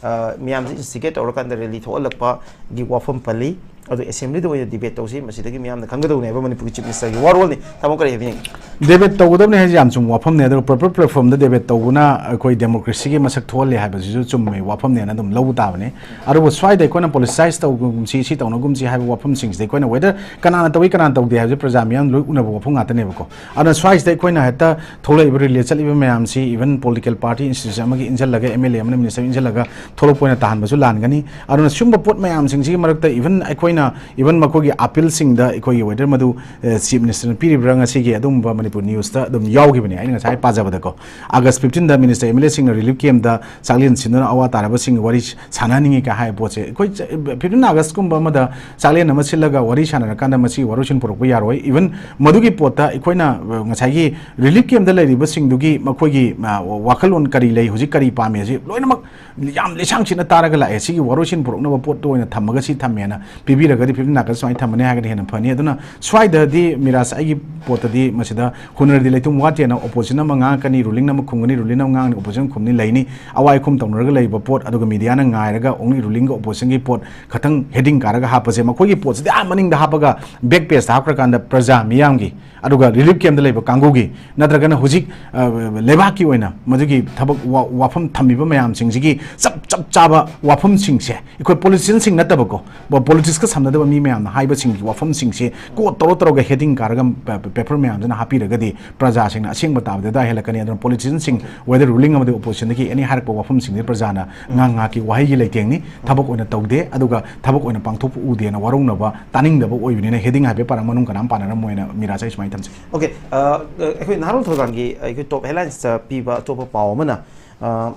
ꯑ, ꯃꯤꯌꯥꯝꯁꯤ ꯏꯟꯁꯇꯤꯒꯦꯠ ꯇꯧꯔꯀꯥꯟꯗ ꯔꯦꯂꯤ ꯊꯣꯛꯍꯜꯂꯛꯄꯒꯤ ꯋꯥꯐꯝ ꯄꯜꯂꯤ꯫ ꯑꯗꯨ ꯑꯦꯁꯦꯝꯕ꯭ꯂꯤꯗ ꯑꯣꯏꯅ ꯗꯤꯕꯦꯠ ꯇꯧꯁꯤ, ꯃꯁꯤꯗꯒꯤ ꯃꯤꯌꯥꯝꯅ ꯈꯪꯒꯗꯧꯅꯤ ꯍꯥꯏꯕ ꯃꯅꯤꯄꯨꯔꯒꯤ ꯆꯤꯐ ꯃꯤꯅꯤꯁꯇꯔꯒꯤ ꯋꯥꯔꯣꯜꯅꯤ꯫ ꯇꯥꯃꯣ, ꯀꯔꯤ ꯍꯥꯏꯕꯤꯅꯤꯡꯉꯤ? ꯗꯦꯕꯦꯠ ꯇꯧꯒꯗꯕꯅꯤ ꯍꯥꯏꯁꯦ ꯌꯥꯝ ꯆꯨꯝꯕ ꯋꯥꯐꯝꯅꯦ꯫ ꯑꯗꯨꯒ ꯄ꯭ꯔꯣꯄꯔ ꯄ꯭ꯂꯦꯠꯐꯣꯝꯗ ꯗꯦꯕꯦꯠ ꯇꯧꯕꯅ ꯑꯩꯈꯣꯏ ꯗꯦꯃꯣꯀ꯭ꯔꯦꯁꯤꯒꯤ ꯃꯁꯛ ꯊꯣꯛꯍꯜꯂꯦ ꯍꯥꯏꯕꯁꯤꯁꯨ ꯆꯨꯝꯃꯦ, ꯋꯥꯐꯝꯅꯦꯅ ꯑꯗꯨꯝ ꯂꯧꯕ ꯇꯥꯕꯅꯤ꯫ ꯑꯗꯨꯕꯨ ꯁ꯭ꯋꯥꯏꯗ ꯑꯩꯈꯣꯏꯅ ꯄꯣꯂꯤꯇꯤꯁꯥꯏꯁ ꯇꯧꯒꯨꯝꯁꯤ, ꯁꯤ ꯇꯧꯅꯒꯨꯝꯁꯤ ꯍꯥꯏꯕ ꯋꯥꯐꯝꯁꯤꯡꯁꯤꯗ ꯑꯩꯈꯣꯏꯅ ꯋꯦꯗꯔ ꯀꯅꯥꯅ ꯇꯧꯏ, ꯀꯅꯥꯅ ꯇꯧꯗꯦ ꯍꯥꯏꯕꯁꯦ ꯄ꯭ꯔꯖꯥ ꯃꯤꯌꯥꯝ ꯂꯣꯏ ꯎꯅꯕ ꯋꯥꯐꯝ ꯉꯥꯛꯇꯅꯦꯕꯀꯣ꯫ ꯑꯗꯨꯅ ꯁ꯭ꯋꯥꯏꯁꯤꯗ ꯑꯩꯈꯣꯏꯅ ꯍꯦꯛꯇ ꯊꯣꯛꯂꯛꯏꯕ ꯔꯦꯂꯤ ꯆꯠꯂꯤꯕ ꯃꯌꯥꯝꯁꯤ, even political party institution ꯑꯃꯒꯤ ꯏꯟꯁꯤꯜꯂꯒ, ꯑꯦꯝ ꯑꯦꯜ ꯑꯦ ꯑꯃꯅ ꯃꯤꯅꯤꯁꯇꯔ ꯏꯟꯁꯤꯜꯂꯒ ꯊꯣꯛꯂꯛꯄ ꯑꯣꯏꯅ ꯇꯥꯍꯟꯕꯁꯨ ꯂꯥꯟꯒꯅꯤ꯫ ꯑꯗꯨꯅ ꯁꯨꯝꯕ ꯄꯣꯠ ꯃꯌꯥꯝꯁꯤꯡꯁꯤꯒꯤ ꯃꯔꯛꯇ even ꯑꯩꯈꯣꯏꯅ, even ꯃꯈꯣꯏꯒꯤ ꯑꯥꯄꯤꯜꯁꯤꯡꯗ ꯑꯩꯈꯣꯏꯒꯤ ꯋꯦꯗꯔ ꯃꯗꯨ, ꯑꯦ, ꯆꯤꯐ ꯃꯤꯅꯤꯁꯇꯔꯅ ꯄꯤꯔꯤꯕ꯭ꯔꯥ ꯉꯁꯤꯒꯤ ꯑꯗꯨꯒꯨꯝꯕ ꯃꯅꯤꯄꯨꯔ ꯅ꯭ꯌꯨꯁꯇ ꯑꯗꯨꯝ ꯌꯥꯎꯈꯤꯕꯅꯦ ꯑꯩꯅ ꯉꯁꯥꯏ ꯄꯥꯖꯕꯗꯀꯣ꯫ ꯑꯥꯒꯁ ꯐꯤꯐꯇꯤꯟꯗ ꯃꯤꯅꯤꯁꯇꯔ, ꯑꯦꯝ ꯑꯦꯜ ꯑꯦꯁꯤꯡꯅ ꯔꯤꯂꯤꯐ ꯀꯦꯝꯞꯇ ꯆꯥꯛꯂꯦꯟ ꯁꯤꯟꯗꯨꯅ ꯑꯋꯥ ꯇꯥꯔꯕꯁꯤꯡꯒꯤ ꯋꯥꯔꯤ ꯁꯥꯟꯅꯍꯟꯅꯤꯡꯉꯤ ꯀꯥꯏ ꯍꯥꯏꯕ ꯄꯣꯠꯁꯦ ꯑꯩꯈꯣꯏ ꯆ-, ꯐꯤꯐꯇꯤꯟ ꯑꯥꯒꯁꯀꯨꯝꯕ ꯑꯃꯗ ꯆꯥꯛꯂꯦꯟ ꯑꯃ ꯁꯤꯜꯂꯒ ꯋꯥꯔꯤ ꯁꯥꯟꯅꯔꯀꯥꯟꯗ ꯃꯁꯤ ꯋꯥꯔꯣꯏꯁꯤꯟ ꯄꯨꯔꯛꯄ ꯌꯥꯔꯣꯏ꯫ Even ꯃꯗꯨꯒꯤ ꯄꯣꯠꯇ ꯑꯩꯈꯣꯏꯅ, ꯑ, ꯉꯁꯥꯏꯒꯤ ꯔꯤꯂꯤꯐ ꯀꯦꯝꯞꯇ ꯂꯩꯔꯤꯕꯁꯤꯡꯗꯨꯒꯤ ꯃꯈꯣꯏꯒꯤ, ꯑ, ꯋꯥꯈꯜꯂꯣꯟ ꯀꯔꯤ ꯂꯩ, ꯍꯧꯖꯤꯛ ꯀꯔꯤ ꯄꯥꯝꯃꯤ, ꯑꯁꯤ ꯂꯣꯏꯅꯃꯛ ꯌꯥꯝ ꯂꯤꯁꯥꯡ ꯁꯤꯠꯅ ꯇꯥꯔꯒ ꯂꯥꯛꯑꯦ꯫ ꯁꯤꯒꯤ ꯋꯥꯔꯣꯏꯁꯤꯟ ꯄꯨꯔꯛꯅꯕ ꯄꯣꯠꯇꯣ ꯑꯣꯏꯅ ꯊꯝꯃꯒ ꯁꯤ ꯊꯝꯃꯦꯅ ꯄꯤꯕꯤꯔꯒꯗꯤ ꯐꯤꯐꯇꯤꯟ ꯑꯥꯒꯁ ꯁꯨꯃꯥꯏꯅ ꯊꯝꯃꯅꯤ ꯍꯥꯏꯔꯒꯗꯤ ꯍꯦꯟꯅ ꯐꯅꯤ꯫ ꯑꯗꯨꯅ ꯁ꯭ꯋꯥꯏꯗꯗꯤ ꯃꯤꯔꯥꯖ, ꯑꯩꯒꯤ ꯄꯣꯠꯇꯗꯤ ꯃꯁꯤꯗ ꯍꯨꯟꯅꯔꯗꯤ ꯂꯩꯇꯨꯝ ꯋꯥꯠꯇꯦꯅ opposition ꯑꯃ ꯉꯥꯡꯉꯛꯀꯅꯤ, ruling ꯑꯃ ꯈꯨꯝꯒꯅꯤ, ruling ꯑꯃ ꯉꯥꯡꯒꯅꯤ, opposition ꯈꯨꯝꯅꯤ, ꯂꯩꯅꯤ꯫ ꯑꯋꯥꯏ ꯑꯈꯨꯝ ꯇꯧꯅꯔꯒ ꯂꯩꯕ ꯄꯣꯠ, ꯑꯗꯨꯒ ꯃꯤꯗꯤꯌꯥꯅ ꯉꯥꯏꯔꯒ only rulingꯒ oppositionꯒꯤ ꯄꯣꯠ ꯈꯛꯇꯪ heading ꯀꯥꯔꯒ ꯍꯥꯞꯄꯁꯦ, ꯃꯈꯣꯏꯒꯤ ꯄꯣꯠꯁꯤꯗꯤ ꯑꯥ ꯃꯅꯤꯡꯗ ꯍꯥꯞꯄꯒ back pageꯇ ꯍꯥꯞꯈ꯭ꯔꯀꯥꯟꯗ ꯄ꯭ꯔꯖꯥ ꯃꯤꯌꯥꯝꯒꯤ, ꯑꯗꯨꯒ ꯔꯤꯂꯤꯐ ꯀꯦꯝꯞꯇ ꯂꯩꯕ ꯀꯥꯡꯕꯨꯒꯤ, ꯅꯠꯇ꯭ꯔꯒꯅ ꯍꯧꯖꯤꯛ, ꯑ, ꯂꯩꯕꯥꯛꯀꯤ ꯑꯣꯏꯅ ꯃꯗꯨꯒꯤ ꯊꯕꯛ ꯋꯥ-, ꯋꯥꯐꯝ ꯊꯝꯃꯤꯕ ꯃꯌꯥꯝꯁꯤꯡꯁꯤꯒꯤ ꯆꯞ, ꯆꯞ ꯆꯥꯕ ꯋꯥꯐꯝꯁꯤꯡꯁꯦ ꯑꯩꯈꯣꯏ politicianꯁꯤꯡ ꯅꯠꯇꯕꯀꯣ, ꯄꯣꯂꯤꯇꯤꯛꯁꯀ ꯁꯝꯅꯗꯕ ꯃꯤ ꯃꯌꯥꯝꯅ ꯍꯥꯏꯕꯁꯤꯡꯒꯤ ꯋꯥꯐꯝꯁꯤꯡꯁꯦ ꯀꯣꯠ ꯇꯧꯔ ꯇꯧꯔꯒ ꯍꯦꯗꯤꯡ ꯀꯥꯔꯒ ꯄꯦ-, ꯄꯦꯄꯔ ꯃꯌꯥꯝꯁꯤꯅ ꯍꯥꯞꯄꯤꯔꯒꯗꯤ ꯄ꯭ꯔꯖꯥꯁꯤꯡꯅ ꯑꯁꯦꯡꯕ ꯇꯥꯕꯗ ꯑꯗꯥꯏ ꯍꯦꯜꯂꯛꯀꯅꯤ꯫ ꯑꯗꯨꯅ ꯄꯣꯂꯤꯇꯤꯁꯤꯌꯟꯁꯤꯡ, ꯋꯦꯗꯔ ꯔꯨꯂꯤꯡ ꯑꯃꯗꯤ ꯑꯣꯄꯣꯖꯤꯁꯟꯗꯒꯤ ꯑꯦꯅꯤ ꯍꯥꯏꯔꯛꯄ ꯋꯥꯐꯝꯁꯤꯡꯁꯦ ꯄ꯭ꯔꯖꯥꯅ ꯉꯥꯏꯍꯥꯛ ꯉꯥꯏꯍꯥꯛꯀꯤ ꯋꯥꯍꯩꯒꯤ ꯂꯩꯇꯦꯡꯅꯤ, ꯊꯕꯛ ꯑꯣꯏꯅ ꯇꯧꯗꯦ, ꯑꯗꯨꯒ ꯊꯕꯛ ꯑꯣꯏꯅ ꯄꯥꯡꯊꯣꯛꯄ ꯎꯗꯦꯅ ꯋꯥꯔꯧꯅꯕ, ꯇꯥꯅꯤꯡꯗꯕ ꯑꯣꯏꯕꯅꯤꯅ ꯍꯦꯗꯤꯡ ꯍꯥꯏꯐꯦꯠ ꯄꯥꯔꯒ ꯃꯅꯨꯡ ꯀꯅꯥꯝ ꯄꯥꯅꯔꯝꯃꯣꯏꯅ ꯃꯤꯔꯥꯁ ꯑꯩ ꯁꯨꯃꯥꯏꯅ ꯊꯝꯖꯒꯦ꯫ ꯑꯣꯀꯦ, ꯑ, ꯑꯩꯈꯣꯏ ꯅꯍꯥꯔꯣꯜ ꯊꯧꯗꯥꯡꯒꯤ ꯑꯩꯈꯣꯏ ꯇꯣꯞ ꯍꯦꯗꯂꯥꯏꯟꯁꯇ ꯄꯤꯕ ꯑꯇꯣꯞꯄ ꯄꯥꯎ ꯑꯃꯅ, ꯑ,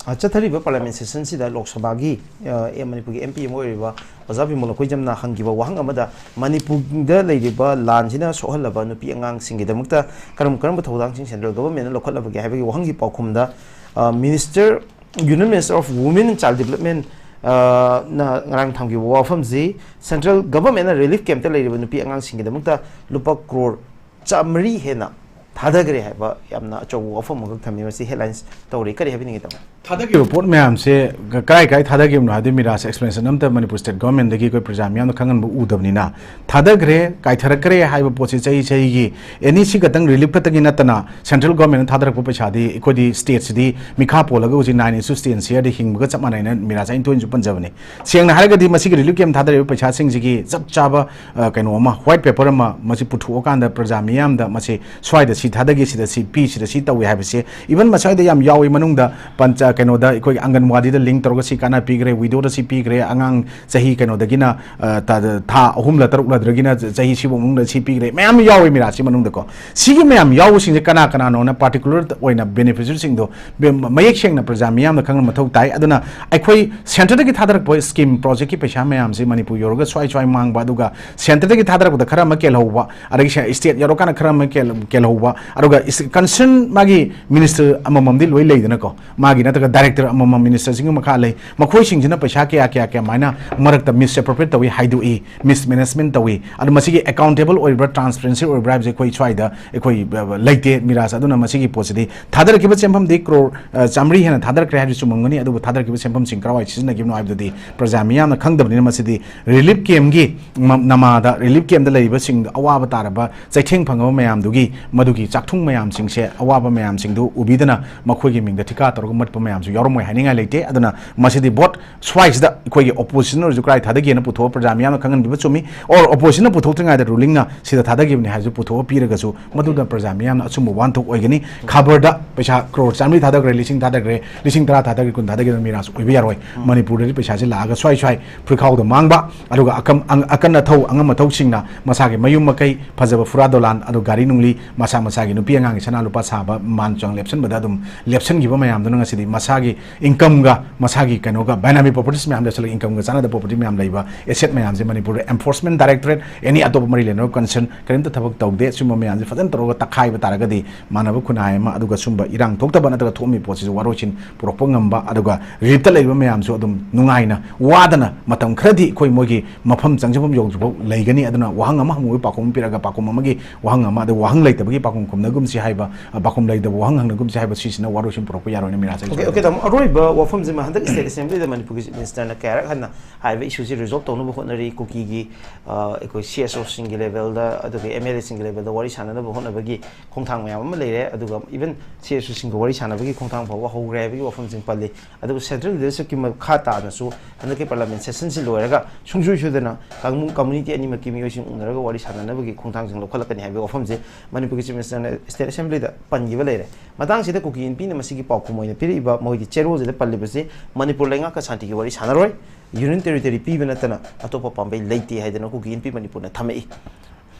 ꯑ, ꯆꯠꯊꯔꯤꯕ ꯄꯥꯔꯂꯤꯌꯥꯃꯦꯟ ꯁꯦꯁꯟꯁꯤꯗ ꯂꯣꯛ ꯁꯚꯥꯒꯤ, ꯑ, ꯑꯦ, ꯃꯅꯤꯄꯨꯔꯒꯤ ꯑꯦꯝ ꯄꯤ ꯑꯃ ꯑꯣꯏꯔꯤꯕ ꯑꯣꯖꯥ ꯕꯤꯃꯣꯜ ꯑꯩꯈꯣꯏꯖꯝꯅ ꯍꯪꯈꯤꯕ ꯋꯥꯍꯪ ꯑꯃꯗ ꯃꯅꯤꯄꯨꯔꯗ ꯂꯩꯔꯤꯕ ꯂꯥꯟꯁꯤꯅ ꯁꯣꯛꯍꯜꯂꯕ ꯅꯨꯄꯤ ꯑꯉꯥꯡꯁꯤꯡꯒꯤꯗꯃꯛꯇ ꯀꯔꯝ ꯀꯔꯝꯕ ꯊꯧꯗꯥꯡꯁꯤꯡ ꯁꯦꯟꯇ꯭ꯔꯦꯜ ꯒꯚꯔꯟꯃꯦꯟꯠꯅ ꯂꯧꯈꯠꯂꯕꯒꯦ ꯍꯥꯏꯕꯒꯤ ꯋꯥꯍꯪꯒꯤ ꯄꯥꯎꯈꯨꯝꯗ, uh, minister, union minister of women and child development, uh, ꯅ ꯉꯔꯥꯡ ꯊꯝꯈꯤꯕ ꯋꯥꯐꯝꯁꯤ ꯁꯦꯟꯇ꯭ꯔꯦꯜ ꯒꯚꯔꯟꯃꯦꯟꯠꯅ ꯔꯤꯂꯤꯐ ꯀꯦꯝꯞꯇ ꯂꯩꯔꯤꯕ ꯅꯨꯄꯤ ꯑꯉꯥꯡꯁꯤꯡꯒꯤꯗꯃꯛꯇ ꯂꯨꯄꯥ ꯀ꯭ꯔꯣꯔ ꯆꯥꯃꯔꯤ ꯍꯦꯟꯅ ꯊꯥꯗꯈ꯭ꯔꯦ ꯍꯥꯏꯕ ꯌꯥꯝꯅ ꯑꯆꯧꯕ ꯋꯥꯐꯝ ꯑꯃꯈꯛ ꯊꯝꯃꯤ꯫ ꯃꯁꯤ ꯍꯦꯗꯂꯥꯏꯟꯁ ꯇꯧꯔꯤ꯫ ꯀꯔꯤ ꯍꯥꯏꯕꯤꯅꯤꯡꯉꯤ, ꯇꯥꯃꯣ? ꯊꯥꯗꯈꯤꯕ ꯄꯣꯠ ꯃꯌꯥꯝꯁꯦ ꯀ-, ꯀꯔꯥꯏ ꯀꯔꯥꯏ ꯊꯥꯗꯈꯤꯕꯅꯣ ꯍꯥꯏꯕꯗꯤ ꯃꯤꯔꯥꯁ ꯑꯦꯛꯁꯄ꯭ꯂꯦꯅꯦꯁꯟ ꯑꯝꯇ ꯃꯅꯤꯄꯨꯔ ꯁ꯭ꯇꯦꯠ ꯒꯚꯔꯟꯃꯦꯟꯠꯇꯒꯤ ꯑꯩꯈꯣꯏ ꯄ꯭ꯔꯖꯥ ꯃꯤꯌꯥꯝꯅ ꯈꯪꯍꯟꯕ ꯎꯗꯕꯅꯤꯅ, ꯊꯥꯗꯈ꯭ꯔꯦ, ꯀꯥꯏꯊꯔꯛꯈ꯭ꯔꯦ ꯍꯥꯏꯕ ꯄꯣꯠꯁꯦ ꯆꯍꯤ ꯆꯍꯤꯒꯤ ꯑꯦꯅꯤ ꯁꯤ ꯈꯛꯇꯪ ꯔꯤꯂꯤꯐ ꯈꯛꯇꯒꯤ ꯅꯠꯇꯅ ꯁꯦꯟꯇ꯭ꯔꯦꯜ ꯒꯚꯔꯟꯃꯦꯟꯠꯅ ꯊꯥꯗꯔꯛꯄ ꯄꯩꯁꯥꯗꯤ ꯑꯩꯈꯣꯏꯗꯤ ꯁ꯭ꯇꯦꯠꯁꯤꯗꯤ ꯃꯤꯈꯥ ꯄꯣꯜꯂꯒ ꯍꯧꯖꯤꯛ ꯅꯥꯏꯟ ꯏꯁꯨ ꯁ꯭ꯇꯦꯠꯁꯤꯌꯔꯗ ꯍꯤꯡꯕꯒ ꯆꯞ ꯃꯥꯟꯅꯩꯅ ꯃꯤꯔꯥꯁ ꯑꯩꯅ ꯇꯣꯏꯅꯁꯨ ꯄꯟꯖꯕꯅꯤ꯫ ꯁꯦꯡꯅ ꯍꯥꯏꯔꯒꯗꯤ ꯃꯁꯤꯒꯤ ꯔꯤꯂꯤꯐ ꯀꯦꯝꯞ ꯊꯥꯗꯔꯤꯕ ꯄꯩꯁꯥꯁꯤꯡꯁꯤꯒꯤ ꯆꯞ ꯆꯥꯕ, ꯑ, ꯀꯩꯅꯣ ꯑꯃ, ꯋꯥꯏꯠ ꯄꯦꯄꯔ ꯑꯃ ꯃꯁꯤ ꯄꯨꯊꯣꯛꯑꯀꯥꯟꯗ ꯄ꯭ꯔꯖꯥ ꯃꯤꯌꯥꯝꯗ ꯃꯁꯤ ꯁ꯭ꯋꯥꯏꯗ ꯁꯤ ꯊꯥꯗꯒꯤ, ꯁꯤꯗ ꯁꯤ ꯄꯤ, ꯁꯤꯗ ꯁꯤ ꯇꯧꯏ ꯍꯥꯏꯕꯁꯦ, ꯏꯚꯟ ꯃꯁ꯭ꯋꯥꯏꯗ ꯌꯥꯝ ꯌꯥꯎꯏ ꯃꯅꯨꯡꯗ ꯄꯟꯆ-, ꯀꯩꯅꯣꯗ ꯑꯩꯈꯣꯏꯒꯤ ꯑꯪꯒꯟꯋꯥꯗꯤꯗ ꯂꯤꯡ ꯇꯧꯔꯒ ꯁꯤ ꯀꯥꯟꯅ ꯄꯤꯈ꯭ꯔꯦ, ꯋꯤꯗꯣꯗ ꯁꯤ ꯄꯤꯈ꯭ꯔꯦ, ꯑꯉꯥꯡ ꯆꯍꯤ ꯀꯩꯅꯣꯗꯒꯤꯅ, ꯑ, ꯇ-, ꯊꯥ ꯑꯍꯨꯝꯂ ꯇꯔꯨꯛꯂꯗꯒꯤꯅ ꯆꯍꯤ ꯁꯤꯐꯥꯎ ꯃꯅꯨꯡꯗ ꯁꯤ ꯄꯤꯈ꯭ꯔꯦ, ꯃꯌꯥꯝ ꯌꯥꯎꯏ ꯃꯤꯔꯥꯁꯤ ꯃꯅꯨꯡꯗꯀꯣ꯫ ꯁꯤꯒꯤ ꯃꯌꯥꯝ ꯌꯥꯎꯕꯁꯤꯡꯁꯦ ꯀꯅꯥ ꯀꯅꯥꯅꯣꯅ ꯄꯥꯔꯇꯤꯀꯨꯂꯔ ꯑꯣꯏꯅ ꯕꯦꯅꯤꯐꯤꯁꯔꯤꯁꯤꯡꯗꯣ ꯕꯦ-, ꯃꯌꯦꯛ ꯁꯦꯡꯅ ꯄ꯭ꯔꯖꯥ ꯃꯤꯌꯥꯝꯅ ꯈꯪꯕ ꯃꯊꯧ ꯇꯥꯏ꯫ ꯑꯗꯨꯅ ꯑꯩꯈꯣꯏ ꯁꯦꯟꯇꯔꯗꯒꯤ ꯊꯥꯗꯔꯛꯄ ꯁ꯭ꯀꯤꯝ ꯄ꯭ꯔꯣꯖꯦꯛꯀꯤ ꯄꯩꯁꯥ ꯃꯌꯥꯝꯁꯦ ꯃꯅꯤꯄꯨꯔ ꯌꯧꯔꯒ ꯁ꯭ꯋꯥꯏ ꯁ꯭ꯋꯥꯏ ꯃꯥꯡꯕ, ꯑꯗꯨꯒ ꯁꯦꯟꯇꯔꯗꯒꯤ ꯊꯥꯗꯔꯛꯄꯗ ꯈꯔ ꯑꯃ ꯀꯦꯜꯍꯧꯕ, ꯑꯗꯒꯤ ꯁꯦ-, ꯁ꯭ꯇꯦꯠ ꯌꯧꯔꯀꯥꯟꯗ ꯈꯔ ꯑꯃ ꯀꯦꯜ-, ꯀꯦꯜꯍꯧꯕ, ꯑꯗꯨꯒ ꯏꯁ-, ꯀꯟꯁꯔꯟ ꯃꯥꯒꯤ ꯃꯤꯅꯤꯁꯇꯔ ꯑꯃꯃꯝꯗꯤ ꯂꯣꯏ ꯂꯩꯗꯅꯀꯣ, ꯃꯥꯒꯤ ꯅꯠꯇ꯭ꯔꯒ ꯗꯥꯏꯔꯦꯛꯇꯔ ꯑꯃꯃꯝ ꯃꯤꯅꯤꯁꯇꯔꯁꯤꯡꯒꯤ ꯃꯈꯥ ꯂꯩ, ꯃꯈꯣꯏꯁꯤꯡꯁꯤꯅ ꯄꯩꯁꯥ ꯀꯌꯥ ꯀꯌꯥ ꯀꯌꯥꯃꯥꯏꯅ ꯃꯔꯛꯇ ꯃꯤꯁꯑꯦꯄ꯭ꯔꯣꯄ꯭ꯔꯤꯌꯦꯠ ꯇꯧꯏ, ꯍꯥꯏꯗꯣꯛꯏ, ꯃꯤꯁꯃꯦꯅꯦꯖꯃꯦꯟꯠ ꯇꯧꯏ꯫ ꯑꯗꯣ ꯃꯁꯤꯒꯤ ꯑꯦꯀꯥꯎꯟꯇꯦꯕꯜ ꯑꯣꯏꯔꯤꯕ꯭ꯔꯥ, ꯇ꯭ꯔꯥꯟꯁꯄꯦꯔꯦꯟꯁꯤ ꯑꯣꯏꯔꯤꯕ꯭ꯔꯥ ꯍꯥꯏꯕꯁꯦ ꯑꯩꯈꯣꯏ ꯁ꯭ꯋꯥꯏꯗ ꯑꯩꯈꯣꯏ, ꯑ, ꯂꯩꯇꯦ ꯃꯤꯔꯥꯁ꯫ ꯑꯗꯨꯅ ꯃꯁꯤꯒꯤ ꯄꯣꯠꯁꯤꯗꯤ ꯊꯥꯗꯔꯛꯈꯤꯕ ꯁꯦꯟꯐꯝꯗꯤ ꯀ꯭ꯔꯣꯔ, ꯑ, ꯆꯥꯃꯔꯤ ꯍꯦꯟꯅ ꯊꯥꯗꯔꯛꯈ꯭ꯔꯦ ꯍꯥꯏꯕꯁꯤ ꯆꯨꯝꯃꯝꯒꯅꯤ, ꯑꯗꯨꯕꯨ ꯊꯥꯗꯔꯛꯈꯤꯕ ꯁꯦꯟꯐꯝꯁꯤꯡ ꯀꯔꯥꯏꯋꯥꯏ ꯁꯤꯖꯤꯟꯅꯈꯤꯕꯅꯣ ꯍꯥꯏꯕꯗꯨꯗꯤ ꯄ꯭ꯔꯖꯥ ꯃꯤꯌꯥꯝꯅ ꯈꯪꯗꯕꯅꯤꯅ ꯃꯁꯤꯗꯤ ꯔꯤꯂꯤꯐ ꯀꯦꯝꯞꯀꯤ ꯃ-, ꯅꯃꯥꯗ ꯔꯤꯂꯤꯐ ꯀꯦꯝꯞꯇ ꯂꯩꯔꯤꯕꯁꯤꯡꯗ ꯑꯋꯥꯕ ꯇꯥꯔꯕ ꯆꯩꯊꯦꯡ ꯐꯪꯉꯕ ꯃꯌꯥꯝꯗꯨꯒꯤ ꯃꯗꯨꯒꯤ ꯆꯥꯛꯊꯨꯡ ꯃꯌꯥꯝꯁꯤꯡꯁꯦ, ꯑꯋꯥꯕ ꯃꯌꯥꯝꯁꯤꯡꯗꯨ ꯎꯕꯤꯗꯅ ꯃꯈꯣꯏꯒꯤ ꯃꯤꯡꯗ ꯊꯤꯀꯥ ꯇꯧꯔꯒ ꯃꯠꯄ ꯃꯌꯥꯝꯁꯨ ꯌꯥꯎꯔꯝꯃꯣꯏ ꯍꯥꯏꯅꯤꯡꯉꯥꯏ ꯂꯩꯇꯦ꯫ ꯑꯗꯨꯅ ꯃꯁꯤꯗꯤ ꯚꯣꯠ ꯁ꯭ꯋꯥꯏꯁꯤꯗ ꯑꯩꯈꯣꯏꯒꯤ ꯑꯣꯄꯣꯖꯤꯁꯟ ꯑꯣꯏꯔꯁꯨ ꯀꯗꯥꯏ ꯊꯥꯗꯒꯦꯅ ꯄꯨꯊꯣꯛꯑ ꯄ꯭ꯔꯖꯥ ꯃꯤꯌꯥꯝꯅ ꯈꯪꯍꯟꯕꯤꯕ ꯆꯨꯝꯃꯤ꯫ ꯑꯣꯔ ꯑꯣꯄꯣꯖꯤꯁꯟꯅ ꯄꯨꯊꯣꯛꯇ꯭ꯔꯤꯉꯩꯗ ꯔꯨꯂꯤꯡꯅ ꯁꯤꯗ ꯊꯥꯗꯈꯤꯕꯅꯤ ꯍꯥꯏꯔꯁꯨ ꯄꯨꯊꯣꯛꯑ ꯄꯤꯔꯒꯁꯨ ꯃꯗꯨꯗ ꯄ꯭ꯔꯖꯥ ꯃꯤꯌꯥꯝꯅ ꯑꯆꯨꯝꯕ ꯋꯥꯍꯟꯊꯣꯛ ꯑꯣꯏꯒꯅꯤ꯫ ꯈꯕꯔꯗ ꯄꯩꯁꯥ ꯀ꯭ꯔꯣꯔ ꯆꯥꯃꯔꯤ ꯊꯥꯗꯈ꯭ꯔꯦ, ꯂꯤꯁꯤꯡ ꯊꯥꯗꯈ꯭ꯔꯦ, ꯂꯤꯁꯤꯡ ꯇꯔꯥ ꯊꯥꯗꯈ꯭ꯔꯦ, ꯀꯨꯟ ꯊꯥꯗꯈ꯭ꯔꯦ, ꯃꯤꯔꯥꯁ ꯑꯣꯏꯕ ꯌꯥꯔꯣꯏ꯫ ꯃꯅꯤꯄꯨꯔꯗꯗꯤ ꯄꯩꯁꯥꯁꯤ ꯂꯥꯛꯑꯒ ꯁ꯭ꯋꯥꯏ ꯁ꯭ꯋꯥꯏ ꯐꯨꯔꯤꯈꯥꯎꯗ ꯃꯥꯡꯕ, ꯑꯗꯨꯒ ꯑꯀꯝ-, ꯑꯪ-, ꯑꯀꯟ ꯑꯊꯧ, ꯑꯉꯝ ꯑꯊꯧꯁꯤꯡꯅ ꯃꯁꯥꯒꯤ ꯃꯌꯨꯝ ꯃꯀꯩ, ꯐꯖꯕ ꯐꯨꯔꯥ ꯗꯣꯂꯥꯟ, ꯑꯗꯨ ꯒꯥꯔꯤ ꯅꯨꯡꯂꯤ, ꯃꯁꯥ ꯃꯁꯥꯒꯤ ꯅꯨꯄꯤ ꯑꯉꯥꯡꯒꯤ ꯁꯅꯥ ꯂꯨꯄꯥ ꯁꯥꯕ, ꯃꯥꯟ ꯆꯥꯡ ꯂꯦꯞꯁꯤꯟꯕꯗ ꯑꯗꯨꯝ ꯂꯦꯞꯁꯤꯟꯈꯤꯕ ꯃꯌꯥꯝꯗꯨꯅ ꯉꯁꯤꯗꯤ ꯃꯁꯥꯒꯤ ꯏꯟꯀꯝꯒ, ꯃꯁꯥꯒꯤ ꯀꯩꯅꯣꯒ, ꯕꯥꯏꯅꯥꯃꯤ ꯄ꯭ꯔꯣꯄꯔꯇꯤꯁ ꯃꯌꯥꯝ ꯂꯦꯞꯁꯤꯜꯂꯒ ꯏꯟꯀꯝꯒ ꯆꯥꯟꯅꯗꯕ ꯄ꯭ꯔꯣꯄꯔꯇꯤ ꯃꯌꯥꯝ ꯂꯩꯕ, ꯑꯦꯁꯦꯠ ꯃꯌꯥꯝꯁꯦ ꯃꯅꯤꯄꯨꯔꯗ ꯑꯦꯟꯐꯣꯔꯁꯃꯦꯟ ꯗꯥꯏꯔꯦꯛꯇꯣꯔꯦꯠ, ꯑꯦꯅꯤ ꯑꯇꯣꯞꯄ ꯃꯔꯤ ꯂꯩꯅꯕ ꯀꯟꯁꯔꯟ ꯀꯔꯤꯝꯇ ꯊꯕꯛ ꯇꯧꯗꯦ꯫ ꯁꯤꯒꯨꯝꯕ ꯃꯌꯥꯝꯁꯦ ꯐꯖꯅ ꯇꯧꯔꯒ ꯇꯛꯈꯥꯏꯕ ꯇꯥꯔꯒꯗꯤ ꯃꯥꯟꯅꯕ ꯈꯨꯟꯅꯥꯏ ꯑꯃ, ꯑꯗꯨꯒ ꯁꯨꯝꯕ ꯏꯔꯥꯡ ꯊꯣꯛꯇꯕ ꯅꯠꯇ꯭ꯔꯒ ꯊꯣꯛꯑꯝꯃꯤ ꯄꯣꯠꯁꯤꯁꯨ ꯋꯥꯔꯣꯏꯁꯤꯟ ꯄꯨꯔꯛꯄ ꯉꯝꯕ, ꯑꯗꯨꯒ ꯔꯤꯂꯤꯞꯇ ꯂꯩꯔꯤꯕ ꯃꯌꯥꯝꯁꯨ ꯑꯗꯨꯝ ꯅꯨꯡꯉꯥꯏꯅ, ꯋꯥꯗꯅ ꯃꯇꯝ ꯈꯔꯗꯤ ꯑꯩꯈꯣꯏ ꯃꯣꯏꯒꯤ ꯃꯐꯝ ꯆꯪꯖꯐꯝ ꯌꯧꯗ꯭ꯔꯤꯐꯥꯎ ꯂꯩꯒꯅꯤ꯫ ꯑꯗꯨꯅ ꯋꯥꯍꯪ ꯑꯃ ꯍꯪꯕꯒꯤ ꯄꯥꯎꯈꯨꯝ ꯑꯃ ꯄꯤꯔꯒ, ꯄꯥꯎꯈꯨꯝ ꯑꯃꯒꯤ ꯋꯥꯍꯪ ꯑꯃ, ꯑꯗꯨꯒ ꯋꯥꯍꯪ ꯂꯩꯇꯕꯒꯤ ꯄꯥꯎꯈꯨꯝ ꯈꯨꯝꯅꯒꯨꯝꯁꯤ ꯍꯥꯏꯕ, ꯄꯥꯎꯈꯨꯝ ꯂꯩꯇꯕ ꯋꯥꯍꯪ ꯍꯪꯅꯒꯨꯝꯁꯤ ꯍꯥꯏꯕ, ꯁꯤꯁꯤꯅ ꯋꯥꯔꯣꯏꯁꯤꯟ ꯄꯨꯔꯛꯄ ꯌꯥꯔꯣꯏꯅ ꯃꯤꯔꯥꯁꯦ ꯑꯩ ꯑꯣꯀꯦ, ꯑꯣꯀꯦ, ꯁꯣꯏꯗꯅ꯫ ꯇꯥꯃꯣ, ꯑꯔꯣꯏꯕ ꯋꯥꯐꯝꯁꯤꯃ, ꯍꯟꯗꯛ ꯁ꯭ꯇꯦꯠ ꯑꯦꯁꯦꯝꯕ꯭ꯂꯤꯗ ꯃꯅꯤꯄꯨꯔꯒꯤ ꯆꯤꯐ ꯃꯤꯅꯤꯁꯇꯔꯅ ꯀꯌꯥꯔꯛ ꯍꯟꯅ ꯍꯥꯏꯕ ꯏꯁꯨꯁꯤ ꯔꯤꯖꯣꯜꯕ ꯇꯧꯅꯕ ꯍꯣꯠꯅꯔꯤ꯫ ꯀꯨꯀꯤꯒꯤ, ꯑ, ꯑꯩꯈꯣꯏ ꯁꯤ ꯑꯦꯁ ꯑꯣꯁꯤꯡꯒꯤ ꯂꯦꯚꯦꯜꯗ, ꯑꯗꯨꯒ ꯑꯦꯝ ꯑꯦꯜ ꯑꯦꯁꯤꯡꯒꯤ ꯂꯦꯚꯦꯜꯗ ꯋꯥꯔꯤ ꯁꯥꯟꯅꯅꯕ ꯍꯣꯠꯅꯕꯒꯤ ꯈꯣꯡꯊꯥꯡ ꯃꯌꯥꯝ ꯑꯃ ꯂꯩꯔꯦ꯫ ꯑꯗꯨꯒ ꯏꯚꯟ ꯁꯤ ꯑꯦꯁ ꯑꯣꯁꯤꯡꯒ ꯋꯥꯔꯤ ꯁꯥꯟꯅꯕꯒꯤ ꯈꯣꯡꯊꯥꯡ ꯐꯥꯎꯕ ꯍꯧꯈ꯭ꯔꯦ ꯍꯥꯏꯕꯒꯤ ꯋꯥꯐꯝꯁꯤꯡ ꯄꯜꯂꯤ꯫ ꯑꯗꯨꯒ ꯁꯦꯟꯇ꯭ꯔꯦꯜ ꯂꯤꯗꯔꯁꯤꯞꯀꯤ ꯃꯈꯥ ꯇꯥꯅꯁꯨ ꯍꯟꯗꯛꯀꯤ ꯄꯥꯔꯂꯥꯃꯦꯟ ꯁꯦꯁꯟꯁꯤ ꯂꯣꯏꯔꯒ ꯁꯨꯡꯁꯣꯏ ꯁꯣꯏꯗꯅ ꯀꯝꯃꯨ-, ꯀꯝꯃꯨꯅꯤꯇꯤ ꯑꯅꯤꯃꯛꯀꯤ ꯃꯤꯑꯣꯏꯁꯤꯡ ꯎꯅꯔꯒ ꯋꯥꯔꯤ ꯁꯥꯟꯅꯅꯕꯒꯤ ꯈꯣꯡꯊꯥꯡꯁꯤꯡ ꯂꯧꯈꯠꯂꯛꯀꯅꯤ ꯍꯥꯏꯕꯒꯤ ꯋꯥꯐꯝꯁꯦ ꯃꯅꯤꯄꯨꯔꯒꯤ ꯆꯤꯐ ꯃꯤꯅꯤꯁꯇꯔꯅ ꯁ꯭ꯇꯦꯠ ꯑꯦꯁꯦꯝꯕ꯭ꯂꯤꯗ ꯄꯟꯈꯤꯕ ꯂꯩꯔꯦ꯫ ꯃꯇꯥꯡꯁꯤꯗ ꯀꯨꯀꯤ ꯏꯟꯄꯤꯅ ꯃꯁꯤꯒꯤ ꯄꯥꯎꯈꯨꯝ ꯑꯣꯏꯅ ꯄꯤꯔꯛꯏꯕ ꯃꯣꯏꯒꯤ ꯆꯦꯔꯣꯜꯁꯤꯗ ꯄꯜꯂꯤꯕꯁꯤ ꯃꯅꯤꯄꯨꯔ ꯂꯩꯉꯥꯛꯀ ꯁꯥꯟꯇꯤꯒꯤ ꯋꯥꯔꯤ ꯁꯥꯟꯅꯔꯣꯏ, ꯌꯨꯅꯤꯌꯟ ꯇꯦꯔꯤꯇꯣꯔꯤ ꯄꯤꯕ ꯅꯠꯇꯅ ꯑꯇꯣꯞꯄ ꯄꯥꯝꯕꯩ ꯂꯩꯇꯦ ꯍꯥꯏꯗꯅ ꯀꯨꯀꯤ ꯏꯟꯄꯤ ꯃꯅꯤꯄꯨꯔꯅ ꯊꯝꯃꯛꯏ꯫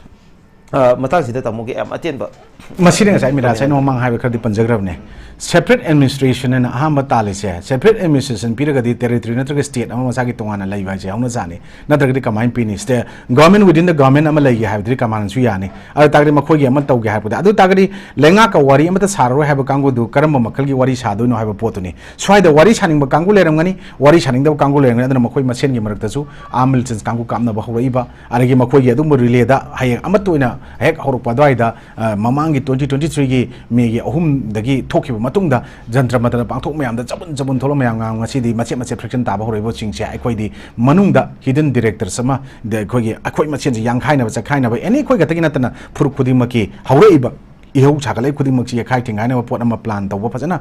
ꯑ, ꯃꯇꯥꯡꯁꯤꯗ ꯇꯥꯃꯣꯒꯤ ꯌꯥꯝ ꯑꯇꯦꯟꯕ ꯃꯁꯤꯗ ꯉꯁꯥꯏ ꯃꯤꯔꯥꯁ ꯑꯩꯅ ꯃꯃꯥꯡ ꯍꯥꯏꯕ ꯈꯔꯗꯤ ꯄꯟꯖꯈ꯭ꯔꯕꯅꯦ꯫ ꯁꯦꯄꯔꯦꯠ ꯑꯦꯗꯃꯤꯅꯤꯁꯇ꯭ꯔꯦꯁꯟ ꯍꯥꯏꯅ ꯑꯍꯥꯟꯕ ꯇꯥꯜꯂꯤꯁꯦ, ꯁꯦꯄꯔꯦꯠ ꯑꯦꯗꯃꯤꯅꯤꯁꯇ꯭ꯔꯦꯁꯟ ꯄꯤꯔꯒꯗꯤ ꯇꯦꯔꯤꯇꯣꯔꯤ ꯅꯠꯇ꯭ꯔꯒ ꯁ꯭ꯇꯦꯠ ꯑꯃ ꯃꯁꯥꯒꯤ ꯇꯣꯉꯥꯟꯅ ꯂꯩꯕ ꯍꯥꯏꯁꯦ ꯍꯧꯅ ꯁꯥꯅꯤ꯫ ꯅꯠꯇ꯭ꯔꯒꯗꯤ ꯀꯃꯥꯏꯅ ꯄꯤꯅꯤ? Stay-, government within the government ꯑꯃ ꯂꯩꯒꯦ ꯍꯥꯏꯕꯗꯨꯗꯤ ꯀꯃꯥꯏꯅꯁꯨ ꯌꯥꯅꯤ? ꯑꯗꯨ ꯇꯥꯔꯒꯗꯤ ꯃꯈꯣꯏꯒꯤ ꯑꯃ ꯇꯧꯒꯦ ꯍꯥꯏꯔꯛꯄꯗ, ꯑꯗꯨ ꯇꯥꯔꯒꯗꯤ ꯂꯩꯉꯥꯛꯀ ꯋꯥꯔꯤ ꯑꯃꯠꯇ ꯁꯥꯔꯔꯣꯏ ꯍꯥꯏꯕ ꯀꯥꯡꯕꯨꯗꯨ ꯀꯔꯝꯕ ꯃꯈꯜꯒꯤ ꯋꯥꯔꯤ ꯁꯥꯗꯣꯏꯅꯣ ꯍꯥꯏꯕ ꯄꯣꯠꯇꯨꯅꯤ꯫ ꯁ꯭ꯋꯥꯏꯗ ꯋꯥꯔꯤ ꯁꯥꯅꯤꯡꯕ ꯀꯥꯡꯕꯨ ꯂꯩꯔꯝꯒꯅꯤ, ꯋꯥꯔꯤ ꯁꯥꯅꯤꯡꯗꯕ ꯀꯥꯡꯕꯨ ꯂꯩꯔꯝꯒꯅꯤ꯫ ꯑꯗꯨꯅ ꯃꯈꯣꯏ ꯃꯁꯦꯟꯒꯤ ꯃꯔꯛꯇꯁꯨ ꯑꯥꯔꯝ ꯃꯤꯂꯤꯇꯦꯟꯁ ꯀꯥꯡꯕꯨ ꯀꯥꯞꯅꯕ ꯍꯧꯔꯛꯏꯕ, ꯑꯗꯒꯤ ꯃꯈꯣꯏꯒꯤ ꯑꯗꯨꯒꯨꯝꯕ ꯔꯤꯂꯦꯗ ꯍꯌꯦꯡ ꯑꯃꯠꯇ ꯑꯣꯏꯅ ꯍꯦꯛ ꯍꯧꯔꯛꯄ ꯑꯗꯨꯋꯥꯏꯗ, ꯑ, ꯃꯃꯥꯡꯒꯤ twenty twenty threeꯒꯤ ꯃꯦꯒꯤ ꯑꯍꯨꯝꯗꯒꯤ ꯊꯣꯛꯈꯤꯕ ꯃꯇꯨꯡꯗ ꯖꯟꯇ꯭ꯔ ꯃꯟꯇ꯭ꯔꯗ ꯄꯥꯡꯊꯣꯛ ꯃꯌꯥꯝꯗ ꯆꯕꯨꯟ ꯆꯕꯨꯟ ꯊꯣꯛꯂꯛꯄ ꯃꯌꯥꯝ ꯉꯁꯤꯗꯤ ꯃꯆꯦꯠ ꯃꯆꯦꯠ ꯐ꯭ꯔꯦꯛꯁꯟ ꯇꯥꯕ ꯍꯧꯔꯛꯏꯕꯁꯤꯡꯁꯦ ꯑꯩꯈꯣꯏꯗꯤ ꯃꯅꯨꯡꯗ ꯍꯤꯗꯟ ꯗꯤꯔꯦꯛꯇꯔꯁ ꯑꯃ, ꯗ-, ꯑꯩꯈꯣꯏꯒꯤ, ꯑꯩꯈꯣꯏ ꯃꯁꯦꯟꯁꯦ ꯌꯥꯡꯈꯥꯏꯅꯕ, ꯆꯈꯥꯏꯅꯕ, ꯑꯦꯅꯤ ꯑꯩꯈꯣꯏ ꯈꯛꯇꯒꯤ ꯅꯠꯇꯅ ꯐꯨꯔꯨꯞ ꯈꯨꯗꯤꯡꯃꯛꯀꯤ ꯍꯧꯔꯛꯏꯕ ꯏꯍꯧ ꯁꯥꯒꯠꯂꯛꯏ ꯈꯨꯗꯤꯡꯃꯛꯁꯤ ꯌꯦꯈꯥꯏ ꯊꯤꯡꯒꯥꯏꯅꯕ ꯄꯣꯠ ꯑꯃ plan ꯇꯧꯕ ꯐꯖꯅ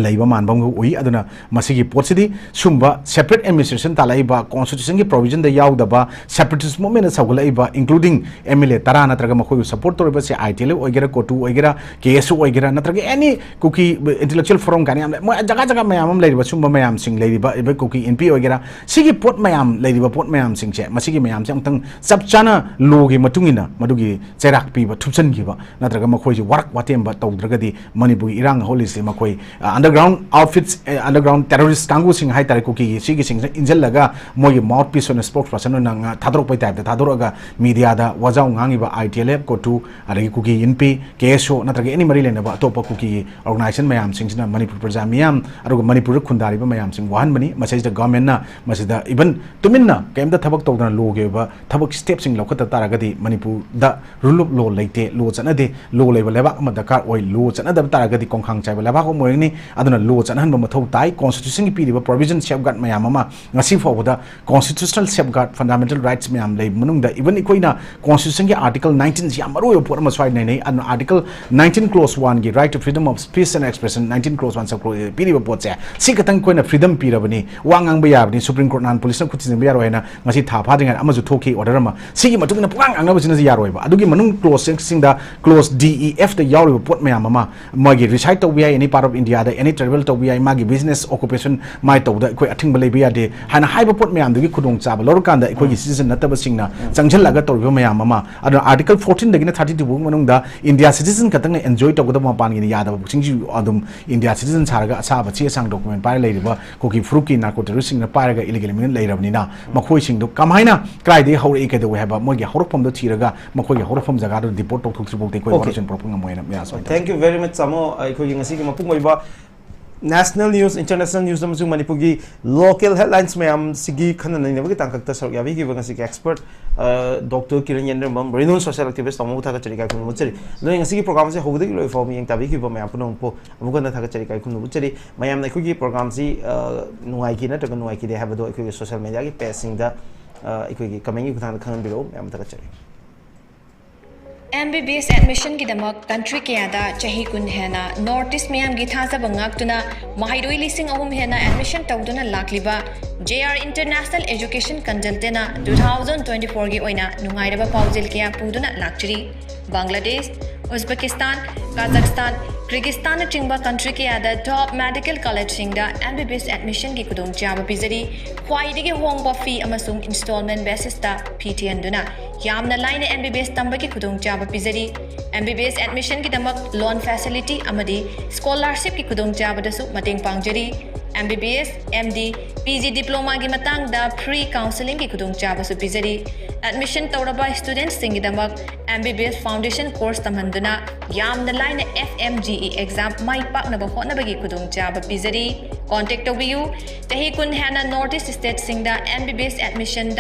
ꯂꯩꯕ ꯃꯥꯟꯕ ꯑꯃ ꯎꯏ꯫ ꯑꯗꯨꯅ ꯃꯁꯤꯒꯤ ꯄꯣꯠꯁꯤꯗꯤ ꯁꯨꯝꯕ separate administration ꯇꯥꯜꯂꯛꯏꯕ, constitution ꯒꯤ provision ꯗ ꯌꯥꯎꯗꯕ, separatist movement ꯅ ꯁꯧꯒꯠꯂꯛꯏꯕ, including M L A ꯇꯔꯥ ꯅꯠꯇ꯭ꯔꯒ ꯃꯈꯣꯏꯕꯨ support ꯇꯧꯔꯤꯕ, ꯁꯤ I T L F ꯑꯣꯏꯒꯦꯔꯥ, ꯀꯣꯇꯨ ꯑꯣꯏꯒꯦꯔꯥ, K S O ꯑꯣꯏꯒꯦꯔꯥ, ꯅꯠꯇ꯭ꯔꯒ any Kuki Intellectual Forum ꯀꯥꯏꯅ ꯌꯥꯝ ꯂꯩ, ꯃꯣꯏ ꯖꯒꯥ ꯖꯒꯥ ꯃꯌꯥꯝ ꯑꯃ ꯂꯩꯔꯤꯕ, ꯁꯨꯝꯕ ꯃꯌꯥꯝꯁꯤꯡ ꯂꯩꯔꯤꯕ, even Kuki Inpi ꯑꯣꯏꯒꯦꯔꯥ, ꯁꯤꯒꯤ ꯄꯣꯠ ꯃꯌꯥꯝ, ꯂꯩꯔꯤꯕ ꯄꯣꯠ ꯃꯌꯥꯝꯁꯤꯡꯁꯦ, ꯃꯁꯤꯒꯤ ꯃꯌꯥꯝꯁꯦ ꯑꯃꯨꯛꯇꯪ ꯆꯞ ꯆꯥꯅ law ꯒꯤ ꯃꯇꯨꯡ ꯏꯟꯅ ꯃꯗꯨꯒꯤ ꯆꯩꯔꯥꯛ ꯄꯤꯕ, ꯊꯨꯞꯆꯟꯈꯤꯕ, ꯅꯠꯇ꯭ꯔꯒ ꯃꯈꯣꯏꯁꯤ ꯋꯥꯔꯛ ꯋꯥꯇꯦꯝꯕ ꯇꯧꯗ꯭ꯔꯒꯗꯤ ꯃꯅꯤꯄꯨꯔꯒꯤ ꯏꯔꯥꯡ ꯍꯧꯔꯤꯁꯤ ꯃꯈꯣꯏ, ꯑ, underground outfits, ꯑ, underground terrorist ꯀꯥꯡꯕꯨꯁꯤꯡ ꯍꯥꯏꯇꯥꯔꯦ, ꯀꯨꯀꯤꯒꯤ ꯁꯤꯒꯤꯁꯤꯡꯁꯤꯅ ꯏꯟꯁꯤꯜꯂꯒ ꯃꯣꯏꯒꯤ mouthpiece ꯑꯣꯏꯅ, spokesperson ꯑꯣꯏꯅ ꯉꯥ-, ꯊꯥꯗꯣꯔꯛꯄꯩ type ꯇ ꯊꯥꯗꯣꯔꯛꯑꯒ media the ꯋꯥꯖꯥꯎ ꯉꯥꯡꯉꯤꯕ I T L F, ꯀꯣꯇꯨ, ꯑꯗꯒꯤ Kuki Inpi, K S O ꯅꯠꯇ꯭ꯔꯒ any ꯃꯔꯤ ꯂꯩꯅꯕ ꯑꯇꯣꯞꯄ ꯀꯨꯀꯤꯒꯤ organization ꯃꯌꯥꯝꯁꯤꯡꯁꯤꯅ ꯃꯅꯤꯄꯨꯔ ꯄ꯭ꯔꯖꯥ ꯃꯤꯌꯥꯝ, ꯑꯗꯨꯒ ꯃꯅꯤꯄꯨꯔꯗ ꯈꯨꯟꯗꯥꯔꯤꯕ ꯃꯌꯥꯝꯁꯤꯡ ꯋꯥꯍꯟꯕꯅꯤ꯫ ꯃꯁꯤꯗꯩꯁꯤꯗ government ꯅ ꯃꯁꯤꯗ even ꯇꯨꯃꯤꯟꯅ ꯀꯩꯝꯇ ꯊꯕꯛ ꯇꯧꯗꯅ law ꯒꯤ ꯑꯣꯏꯕ ꯊꯕꯛ step ꯁꯤꯡ ꯂꯧꯈꯠꯇ ꯇꯥꯔꯒꯗꯤ ꯃꯅꯤꯄꯨꯔꯗ rule of law ꯂꯩꯇꯦ, law ꯆꯠꯅꯗꯦ꯫ Law ꯂꯩꯕ ꯂꯩꯕꯥꯛ ꯑꯃ ꯗꯔꯀꯥꯔ ꯑꯣꯏ꯫ Law ꯆꯠꯅꯗꯕ ꯇꯥꯔꯒꯗꯤ ꯈꯣꯡꯈꯥꯡ ꯆꯥꯏꯕ ꯂꯩꯕꯥꯛ ꯑꯃ ꯑꯣꯏꯒꯅꯤ꯫ ꯑꯗꯨꯅ law ꯆꯠꯅꯍꯟꯕ ꯃꯊꯧ ꯇꯥꯏ꯫ Constitution ꯒꯤ ꯄꯤꯔꯤꯕ provision, safeguard ꯃꯌꯥꯝ ꯑꯃ ꯉꯁꯤ ꯐꯥꯎꯕꯗ constitutional safeguard, fundamental rights ꯃꯌꯥꯝ ꯂꯩꯕ ꯃꯅꯨꯡꯗ even ꯑꯩꯈꯣꯏꯅ constitution ꯒꯤ article nineteen ꯁꯤ ꯌꯥꯝ ꯃꯔꯨ ꯑꯣꯏꯕ ꯄꯣꯠ ꯑꯃ ꯁ꯭ꯋꯥꯏ ꯅꯩꯅꯩ꯫ ꯑꯗꯨꯅ article nineteen clause one ꯒꯤ right to freedom of speech and expression, nineteen clause one sub clause ꯄꯤꯔꯤꯕ ꯄꯣꯠꯁꯦ, ꯁꯤ ꯈꯛꯇꯪ ꯑꯩꯈꯣꯏꯅ freedom ꯄꯤꯔꯕꯅꯤ, ꯋꯥ ꯉꯥꯡꯕ ꯌꯥꯕꯅꯤ, Supreme Court ꯅꯍꯥꯟ police ꯅ ꯈꯨꯠ ꯊꯤꯟꯖꯤꯟꯕ ꯌꯥꯔꯣꯏ ꯍꯥꯏꯅ ꯉꯁꯤ ꯊꯥ ꯐꯥꯗ꯭ꯔꯤꯉꯩꯗ ꯑꯃꯁꯨ ꯊꯣꯛꯈꯤ order ꯑꯃ꯫ ꯁꯤꯒꯤ ꯃꯇꯨꯡ ꯏꯟꯅ ꯄꯨꯡꯉꯥꯡ ꯉꯥꯡꯅꯕꯁꯤꯅꯁꯨ ꯌꯥꯔꯣꯏꯕ꯫ ꯑꯗꯨꯒꯤ ꯃꯅꯨꯡ clause ꯁꯤꯡꯗ clause D E F ꯇ ꯌꯥꯎꯔꯤꯕ ꯄꯣꯠ ꯃꯌꯥꯝ ꯑꯃ, ꯃꯣꯏꯒꯤ reside ꯇꯧꯕ ꯌꯥꯏ, any part of India the, any travel ꯇꯧꯕ ꯌꯥꯏ, ꯃꯥꯒꯤ business occupation ꯃꯥꯏ ꯇꯧꯕꯗ ꯑꯩꯈꯣꯏ ꯑꯊꯤꯡꯕ ꯂꯩꯕ ꯌꯥꯗꯦ ꯍꯥꯏꯅ ꯍꯥꯏꯕ ꯄꯣꯠ ꯃꯌꯥꯝꯗꯨꯒꯤ ꯈꯨꯗꯣꯡꯆꯥꯕ ꯂꯧꯔꯀꯥꯟꯗ ꯑꯩꯈꯣꯏꯒꯤ citizen ꯅꯠꯇꯕꯁꯤꯡꯅ ꯆꯪꯁꯤꯜꯂꯒ ꯇꯧꯔꯤꯕ ꯃꯌꯥꯝ ꯑꯃ, ꯑꯗꯨꯅ article fourteen ꯗꯒꯤꯅ thirty two ꯐꯥꯎꯒꯤ ꯃꯅꯨꯡꯗ India citizen ꯈꯛꯇꯪꯅ enjoy ꯇꯧꯒꯗꯕ, ꯃꯄꯥꯟꯒꯤꯅ ꯌꯥꯗꯕ ꯄꯣꯠꯁꯤꯡꯁꯤ ꯑꯗꯨꯝ India citizen ꯁꯥꯔꯒ ꯑꯁꯥꯕ ꯆꯦ ꯑꯁꯥꯡ document ꯄꯥꯏꯔ ꯂꯩꯔꯤꯕ ꯀꯨꯀꯤ ꯐꯨꯔꯨꯞꯀꯤ narco terrorist ꯁꯤꯡꯅ ꯄꯥꯏꯔꯒ illegal immigrant ꯂꯩꯔꯕꯅꯤꯅ ꯃꯈꯣꯏꯁꯤꯡꯗꯣ ꯀꯃꯥꯏꯅ, ꯀꯗꯥꯏꯗꯒꯤ ꯍꯧꯔꯛꯏ, ꯀꯩꯗꯧꯏ ꯍꯥꯏꯕ ꯃꯣꯏꯒꯤ ꯍꯧꯔꯛꯐꯝꯗꯣ ꯊꯤꯔꯒ ꯃꯈꯣꯏꯒꯤ ꯍꯧꯔꯛꯐꯝ ꯖꯒꯥꯗꯨꯗ deport ꯇꯧꯊꯣꯛꯇ꯭ꯔꯤꯐꯥꯎꯗꯤ ꯑꯩꯈꯣꯏ Okay. ꯋꯥꯔꯣꯏꯁꯤꯟ ꯄꯨꯔꯛꯄ ꯉꯝꯃꯣꯏ ꯍꯥꯏꯅ ꯃꯌꯥꯝ ꯁꯨꯃꯥꯏꯅ Thank you very much, ꯇꯥꯃꯣ꯫ ꯑꯩꯈꯣꯏꯒꯤ ꯉꯁꯤꯒꯤ ꯃꯄꯨꯡ ꯑꯣꯏꯕ national news, international news ꯑꯃꯁꯨꯡ ꯃꯅꯤꯄꯨꯔꯒꯤ local headlines ꯃꯌꯥꯝꯁꯤꯒꯤ ꯈꯟꯅ ꯅꯩꯅꯕꯒꯤ ꯇꯥꯡꯀꯛꯇ ꯁꯔꯨꯛ ꯌꯥꯕꯤꯈꯤꯕ ꯉꯁꯤꯒꯤ expert, ꯑ, Doctor Kiran ꯌꯦꯟꯗ꯭ꯔꯦꯝꯕꯝ, renowned social activist ꯇꯥꯃꯣꯕꯨ ꯊꯥꯒꯠꯆꯔꯤ, ꯏꯀꯥꯏ ꯈꯨꯝꯅꯕ ꯎꯠꯆꯔꯤ꯫ ꯑꯗꯨꯅ ꯉꯁꯤꯒꯤ program ꯑꯁꯤ ꯍꯧꯕꯗꯒꯤ ꯂꯣꯏ ꯐꯥꯎꯕ ꯃꯤꯠꯌꯦꯡ ꯇꯥꯕꯤꯈꯤꯕ ꯃꯌꯥꯝ ꯄꯨꯝꯅꯃꯛꯄꯨ ꯑꯃꯨꯛ ꯍꯟꯅ ꯊꯥꯒꯠꯆꯔꯤ, ꯏꯀꯥꯏ ꯈꯨꯝꯅꯕ ꯎꯠꯆꯔꯤ꯫ ꯃꯌꯥꯝꯅ ꯑꯩꯈꯣꯏꯒꯤ program ꯁꯤ, ꯑ, ꯅꯨꯡꯉꯥꯏꯈꯤ ꯅꯠꯇ꯭ꯔꯒ ꯅꯨꯡꯉꯥꯏꯈꯤꯗꯦ ꯍꯥꯏꯕꯗꯣ ꯑꯩꯈꯣꯏꯒꯤ social media ꯒꯤ page ꯁꯤꯡꯗ, ꯑ, ꯑꯩꯈꯣꯏꯒꯤ comment ꯀꯤ ꯈꯨꯠꯊꯥꯡꯗ ꯈꯪꯍꯟꯕꯤꯔꯛꯎ꯫ ꯃꯌꯥꯝ ꯊꯥꯒꯠꯆꯔꯤ꯫ M B B S admissionꯒꯤꯗꯃꯛ country ꯀꯌꯥꯗ ꯆꯍꯤ ꯀꯨꯟ ꯍꯦꯟꯅ North East ꯃꯤꯌꯥꯝꯒꯤ ꯊꯥꯖꯕ ꯉꯥꯛꯇꯨꯅ ꯃꯍꯩꯔꯣꯏ ꯂꯤꯁꯤꯡ ꯑꯍꯨꯝ ꯍꯦꯟꯅ admission ꯇꯧꯗꯨꯅ ꯂꯥꯛꯂꯤꯕ J R International Education Consultantꯅ two thousand twenty fourꯒꯤ ꯑꯣꯏꯅ ꯅꯨꯡꯉꯥꯏꯔꯕ ꯄꯥꯎꯖꯦꯜ ꯀꯌꯥ ꯄꯨꯗꯨꯅ ꯂꯥꯛꯆꯔꯤ꯫ ꯕꯪꯒ꯭ꯂꯥꯗꯦꯁ, ꯎꯖꯕꯦꯀꯤꯁꯇꯥꯟ, ꯀꯥꯖꯥꯛꯁꯇꯥꯟ, ꯀ꯭ꯔꯤꯒꯤꯁꯇꯥꯟꯅꯆꯤꯡꯕ country ꯀꯌꯥꯗ top medical collegeꯁꯤꯡꯗ M B B S admissionꯒꯤ ꯈꯨꯗꯣꯡꯆꯥꯕ ꯄꯤꯖꯔꯤ꯫ ꯈ꯭ꯋꯥꯏꯗꯒꯤ ꯍꯣꯡꯕ fee ꯑꯃꯁꯨꯡ installment basisꯇ ꯐꯤ ꯊꯤꯍꯟꯗꯨꯅ ꯌꯥꯝꯅ ꯂꯥꯏꯅ M B B S ꯇꯝꯕꯒꯤ ꯈꯨꯗꯣꯡꯆꯥꯕ ꯄꯤꯖꯔꯤ꯫ M B B S admissionꯒꯤꯗꯃꯛ loan facility ꯑꯃꯗꯤ scholarshipꯀꯤ ꯈꯨꯗꯣꯡꯆꯥꯕꯗꯁꯨ ꯃꯇꯦꯡ ꯄꯥꯡꯖꯔꯤ꯫ M B B S, M D, P G diplomaꯒꯤ ꯃꯇꯥꯡꯗ free counsellingꯒꯤ ꯈꯨꯗꯣꯡꯆꯥꯕꯁꯨ ꯄꯤꯖꯔꯤ꯫ Admission ꯇꯧꯔꯕ studentꯁꯤꯡꯒꯤꯗꯃꯛ M B B S foundation course ꯇꯝꯍꯟꯗꯨꯅ ꯌꯥꯝꯅ ꯂꯥꯏꯅ F M G E exam ꯃꯥꯏ ꯄꯥꯛꯅꯕ ꯍꯣꯠꯅꯕꯒꯤ ꯈꯨꯗꯣꯡꯆꯥꯕ ꯄꯤꯖꯔꯤ꯫ Contact ꯇꯧꯕꯤꯌꯨ꯫ ꯆꯍꯤ ꯀꯨꯟ ꯍꯦꯟꯅ North East stateꯁꯤꯡꯗ M B B S admissionꯗ